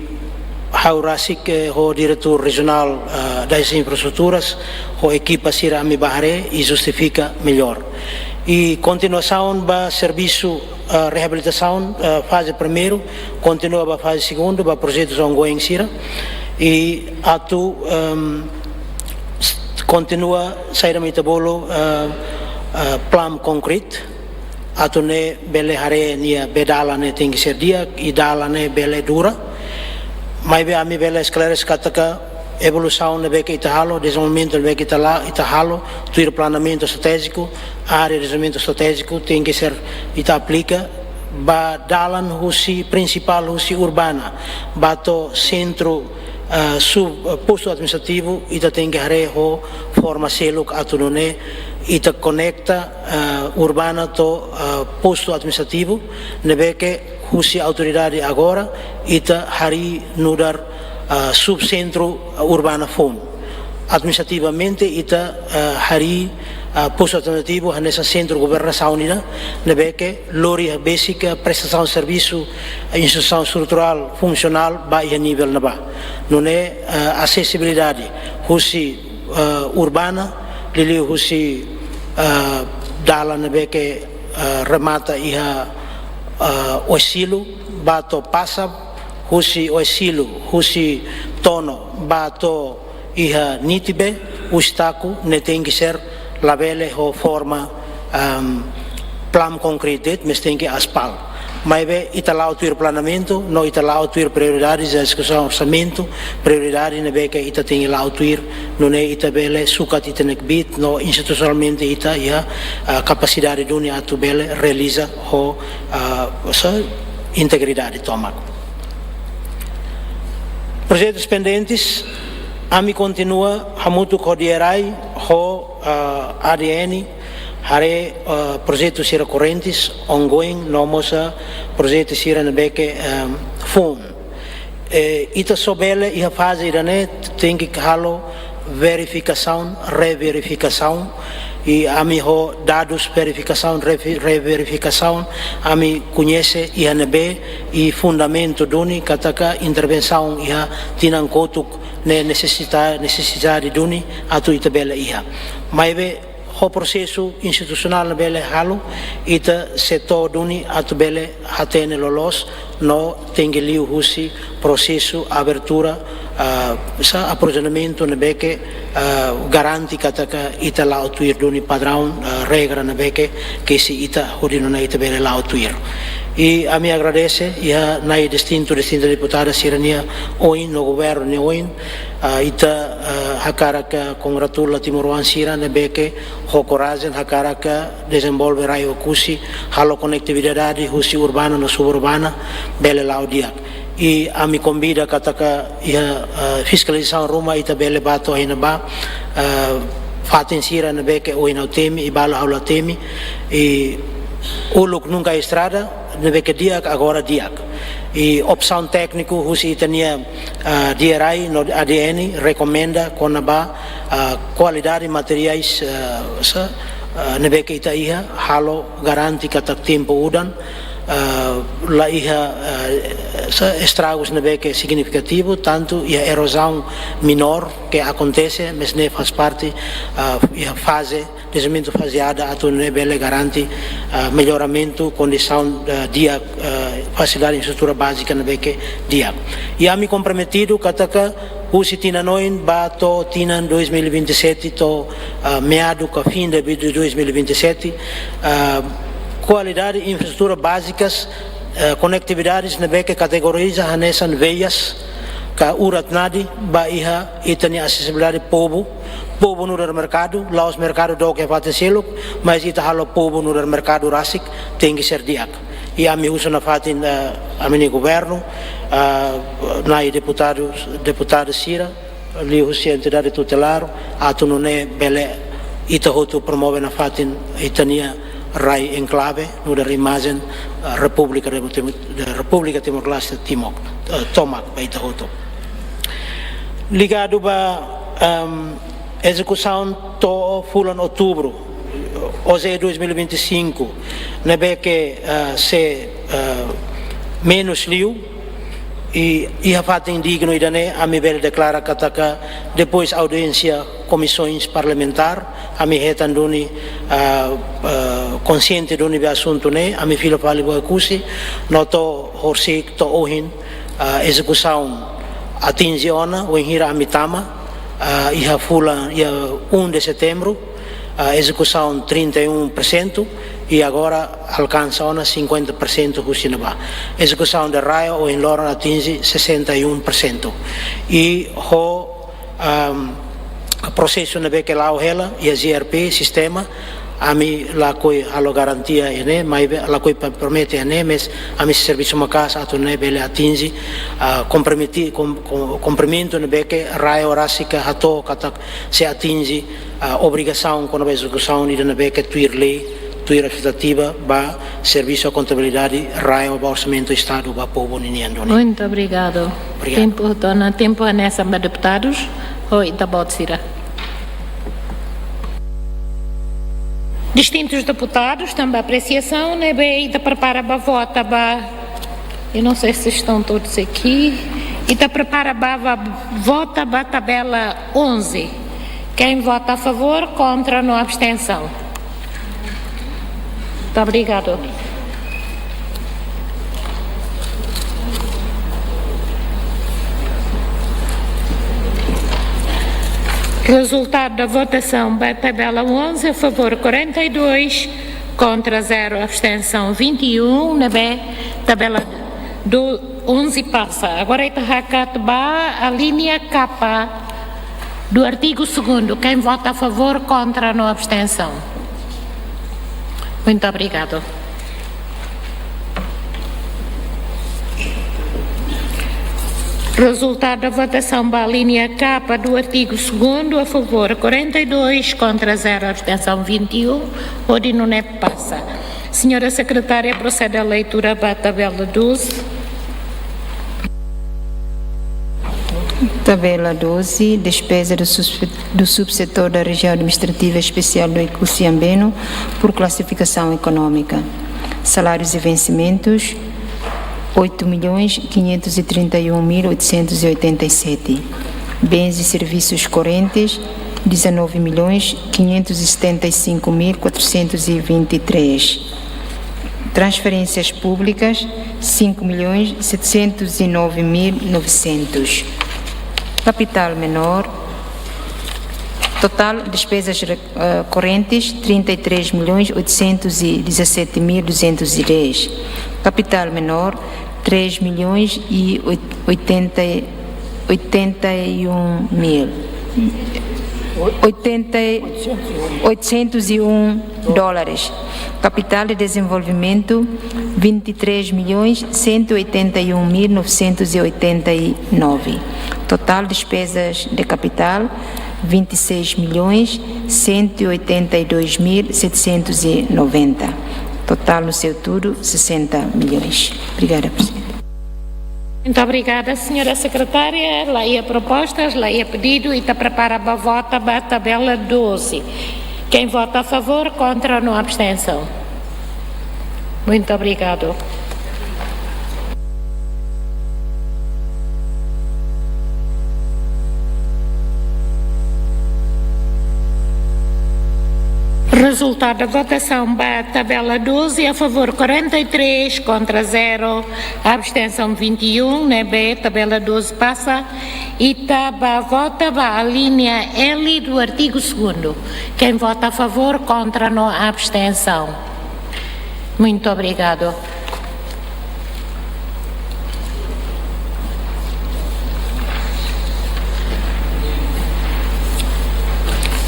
ha'u rasik, eh, ho diretór rejionál, eh, das infraestruturas, ho ekipa sira ami bá haree, i justifika mellór. I kontinuasaun ba servisu, eh, reabilitasaun, eh, faze primeiru, kontinua ba faze segundu, ba projetus ongoing sira. I atu, ehm, s-, kontinua saida mak ita bolu, eh, eh, plumb concrete, atu nune'e bele haree nia bee dalan ne'e tenke ser di'ak, i dalan ne'e bele dura. Maibé ami bele esklarese katak evolusaun ne'ebé ke ita halo, dezenvolvimentu ne'ebé ke ita la-, ita halo, tuir planeamentu estratéjiku, área dezenvolvimentu estratéjiku, tenke ser ita aplika ba dalan husi prinsipál husi Urbana ba to'o sentru, eh, sub, eh, postu administrativu, ita tenke haree ho forma seluk atu nune'e ita konekta, eh, Urbana to'o, eh, postu administrativu, ne'ebé ke husi autoridade agora, ita harii nu'udar, eh, subsentru, eh, Urbana foun. Administrativamente, ita, eh, harii, eh, postu administrativu hanesan sentru governasaun ida, ne'ebé ke lori iha besik, eh, prestasaun servisu, eh, instituisaun estruturál, funsionál, ba iha nivel ne'ebá. Nune'e, eh, asesibilidade husi, eh, Urbana, liuliu husi, eh, dalan ne'ebé ke, eh, remata iha, eh, Oesilo, ba to'o Pasab, husi Oesilo, husi Tono, ba to'o iha Nitibe, Uitaco, ne'e tenke ser labele ho forma, ehm, plumb concrete de'it, mas tenke aspal. Maibé ita la'o tuir planeamentu, no ita la'o tuir prioridade, ezekusaun orsamentu, prioridade ne'ebé ke ita tenke la'o tuir, nune'e ita bele sukat ita-nia kbiit, no institusionalmente ita iha, ah, kapasidade duni atu bele realiza ho, ah, sa, integridade tomak. Projetus pendentes, ami kontinua hamutuk ho DRI, ho, ah, ADN, haree, ah, projetu sira korrentes, ongoing, no mós, ah, projetu sira ne'ebé ke, ehm, foun. Eh, ita só bele iha faze ida-ne'e tenke halo verifikasaun, reverifikasaun, i ami ho dadus verifikasaun, revi-, reverifikasaun, ami koñese iha ne'ebé, i fundamentu duni katak intervensaun iha tinan kotuk ne'e nesesita-, nesesidade duni atu ita bele iha. Maibé ho prosesu institusionál ne'e bele halo, ita sei to'o duni atu bele hatene loloos, no tenke liu husi prosesu abertura, ah, sa aprovizionamentu ne'ebé ke, ah, garante katak ita la'o tuir duni padraun, ah, regra ne'ebé ke, ke sei ita hodi nune'e ita bele la'o tuir. I ami agradese iha nai distintu, distinta deputada sira-nia oin, no governu nia oin, ah, ita, ah, hakarak kongratula timoroan sira ne'ebé ke ho korajen hakarak dezenvolve rai Oekusi, halo konetividade husi urbana no suburbana, bele la'o di'ak. I ami konvida katak iha, eh, fiskalizasaun ruma ita bele bá to'o iha ne'ebá, eh, fatin sira ne'ebé ke ohin ha'u temi, i balu ha'u la temi, i uluk nunka estrada, ne'ebé ke di'ak, agora di'ak. I opsaun tékniku husi ita-nia, ah, DRI no ADN rekomenda kona-ba, ah, kualidade materiais, ah, sa, ah, ne'ebé ke ita iha, halo garante katak tempu udan, ah, la iha, ah, sa-, estragus ne'ebé ke signifikativu, tantu iha erozaun menór ke akontese, mas ne'e faz parte, ah, iha faze, dezenvolvimentu fazeada atu nune'e bele garante, ah, melloramentu kondisaun, ah, di'ak, ah, fasilidade infraestrutura bázika ne'ebé ke di'ak. I ami komprometidu katak husi tinan oin ba to'o tinan dois mil e vinte e sete to'o, ah, meadu ka fin de dois mil e vinte e sete, ah, kualidade infraestrutura bázikas, eh, konektividades ne'ebé ke kategoriza hanesan veias ka urat-nadi ba iha ita-nia asesibilidade povu, povu nu'udar merkadu, la'ós merkadu dook iha fatin seluk, mas ita halo povu nu'udar merkadu rasik, tenke ser di'ak. I ami husu nafatin, eh, ami-nia governu, eh, nai deputadu, deputadu sira, liuhusi entidade tutelar, atu nune'e bele ita hotu promove nafatin ita-nia rai enklave, nu'udar imajen, eh, Repúblika Demo-, Temo-, Repúblika Timor-Leste Timok, eh, tomak ba ita hotu. Ligadu ba, ehm, ezekusaun to'o fulan Outubru, O J dois mil e vinte e cinco, ne'ebé ke, eh, sei, eh, menus liu, i iha fatin dignu ida-ne'e, ami bele deklara katak depois audiénsia komisaun parlamentár, ami hetan duni, ah, ah, konxiente duni ba asuntu ne'e, ami fila fali ba Oekusi, no to'o horisehik to'o ohin, ah, ezekusaun atinje ona, wainhira ami tama, ah, iha fulan, iha um de setembro, ah, ezekusaun trinta e um por cento, i agora alkansa ona cinquenta por cento husi ne'ebá. Ezekusaun de RAEOA ohin loron atinje sessenta e um por cento. I ho, ahm, prosesu ne'ebé ke la'o hela, iha G R P sistema, ami lakohi halo garantia iha ne'e, maibé lakohi pa-, promete iha ne'e, mas ami servisu maka'as atu nune'e bele atinje, ah, komprometi-, kom-, kom-, kompromisu ne'ebé ke RAEOA rasik hato'o katak sei atinje, ah, obrigasaun kona-ba ezekusaun ida ne'ebé ke tuir lei, tuir afirmativa ba servisu kontabilidade RAEOA ba orsamentu Estadu ba povu ninian duni. Muito obrigado. Obrigado. Tempu, dona, tempu hanesan ba deputadus. Ho ita-boot sira. Distintus deputadus, tanba apresiasaun ne'ebé ita prepara ba vota ba, eu não sei se estão todos aqui, ita prepara ba, ba vota ba tabela onze. Quem vota a favor, contra, no abstenção. Muito obrigado. Resultado da votação ba tabela onze, a favor quarenta e dois, contra zero, abstenção vinte e um, ne'ebé tabela do onze pasa. Agora ita hakat ba alínea K do artigo segundo. Quem vota a favor, contra, no abstenção. Muito obrigado. Resultado da votação ba alínea K do artigo segundo, a favor quarenta e dois, contra zero, abstenção vinte e um, hodi nune'e pasa. Senhora Secretária, procede à leitura ba tabela doze. Tabela doze, despesa do subse-, do subsetor da Região Administrativa Especial do Oekusi Ambeno por classificação económica. Salários e vencimentos, oito milhões quinhentos e trinta e um mil oitocentos e oitenta e sete. Bens e serviços correntes, dezanove milhões quinhentos e setenta e cinco mil quatrocentos e vinte e três. Transferências públicas, cinco milhões setecentos e nove mil novecentos. Capital menor, total despesas re-, eh, correntes, trinta e três milhões oitocentos e dezassete mil duzentos e dez. Capital menor, três milhões e oitenta, oitenta e um mil. Oitenta, oitocentos e um dólares. Capital de desenvolvimento, vinte e três milhões cento e oitenta e um mil novecentos e oitenta e nove. Total despesas de capital, vinte e seis milhões cento e oitenta e dois mil setecentos e noventa. Total no seu todo, sessenta milhões. Obrigada, Presidente. Muito obrigada, senhora secretária. La iha propostas, la iha pedidu, ita prepara ba vota ba tabela doze. Quem vota a favor, contra, no abstenção. Muito obrigado. Resultadu da votasaun ba tabela doze, a favór quarenta e três, kontra zero, abstensaun vinte e um, ne'ebé tabela doze pasa. Ita bá vota ba alínea L do artigu segundo. Quem vota a favor, contra, no abstensaun. Muito obrigado.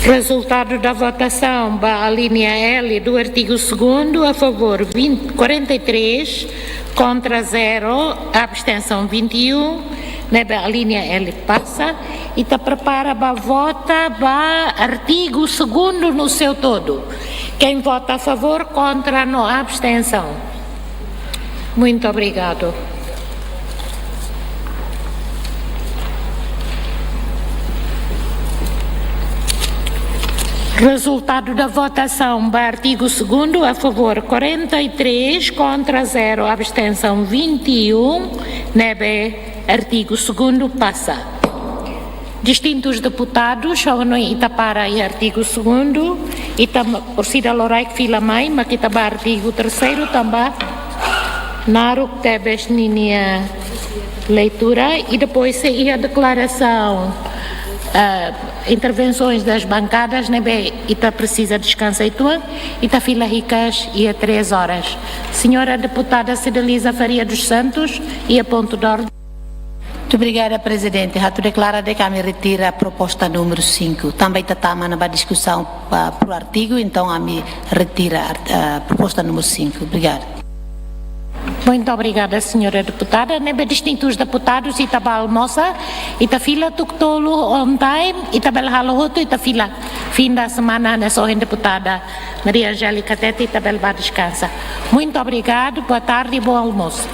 Resultadu da votasaun ba alínea L do artigu segundo, a favór vinte, quarenta e três, kontra zero, abstensaun vinte e um, ne'ebé alínea L pasa. Ita prepara ba vota ba artigu segundo no seu todo. Quem vota a favor, contra, no abstensaun. Muito obrigado. Resultadu da votasaun ba artigu segundo, a favór quarenta e três, kontra zero, abstensaun vinte e um, ne'ebé artigu segundo pasa. Distintus deputadus, agora ita para iha artigu segundo, ita ma-, orsida loraik fila mai, mak ita bá artigu terceiro, tanba naruk tebes ninia leitura, e depois sei iha deklarasaun, ah, intervenções das bancadas, ne'ebé ita presiza deskansa uitoan, ita fila hikas iha três horas. Senhora deputada Cideliza Faria dos Santos, iha ponto de ordem. Muito obrigada, Prezidente. Atu deklara katak ami retira proposta númeru cinco. Tanba ita tama ona ba diskusaun ba, pro artigu, entaun ami retira art-, ah, proposta númeru cinco. Obrigada. Muito obrigada, senhora deputada. Ne'ebé distintus deputadus, ita bá almosa, ita fila tuku tolu on time, ita bele halo hotu, ita fila fim da semana, ne'e só deputada Maria Angélica Tete, ita bele bá deskansa. Muito obrigado, boa tarde e bom almoço.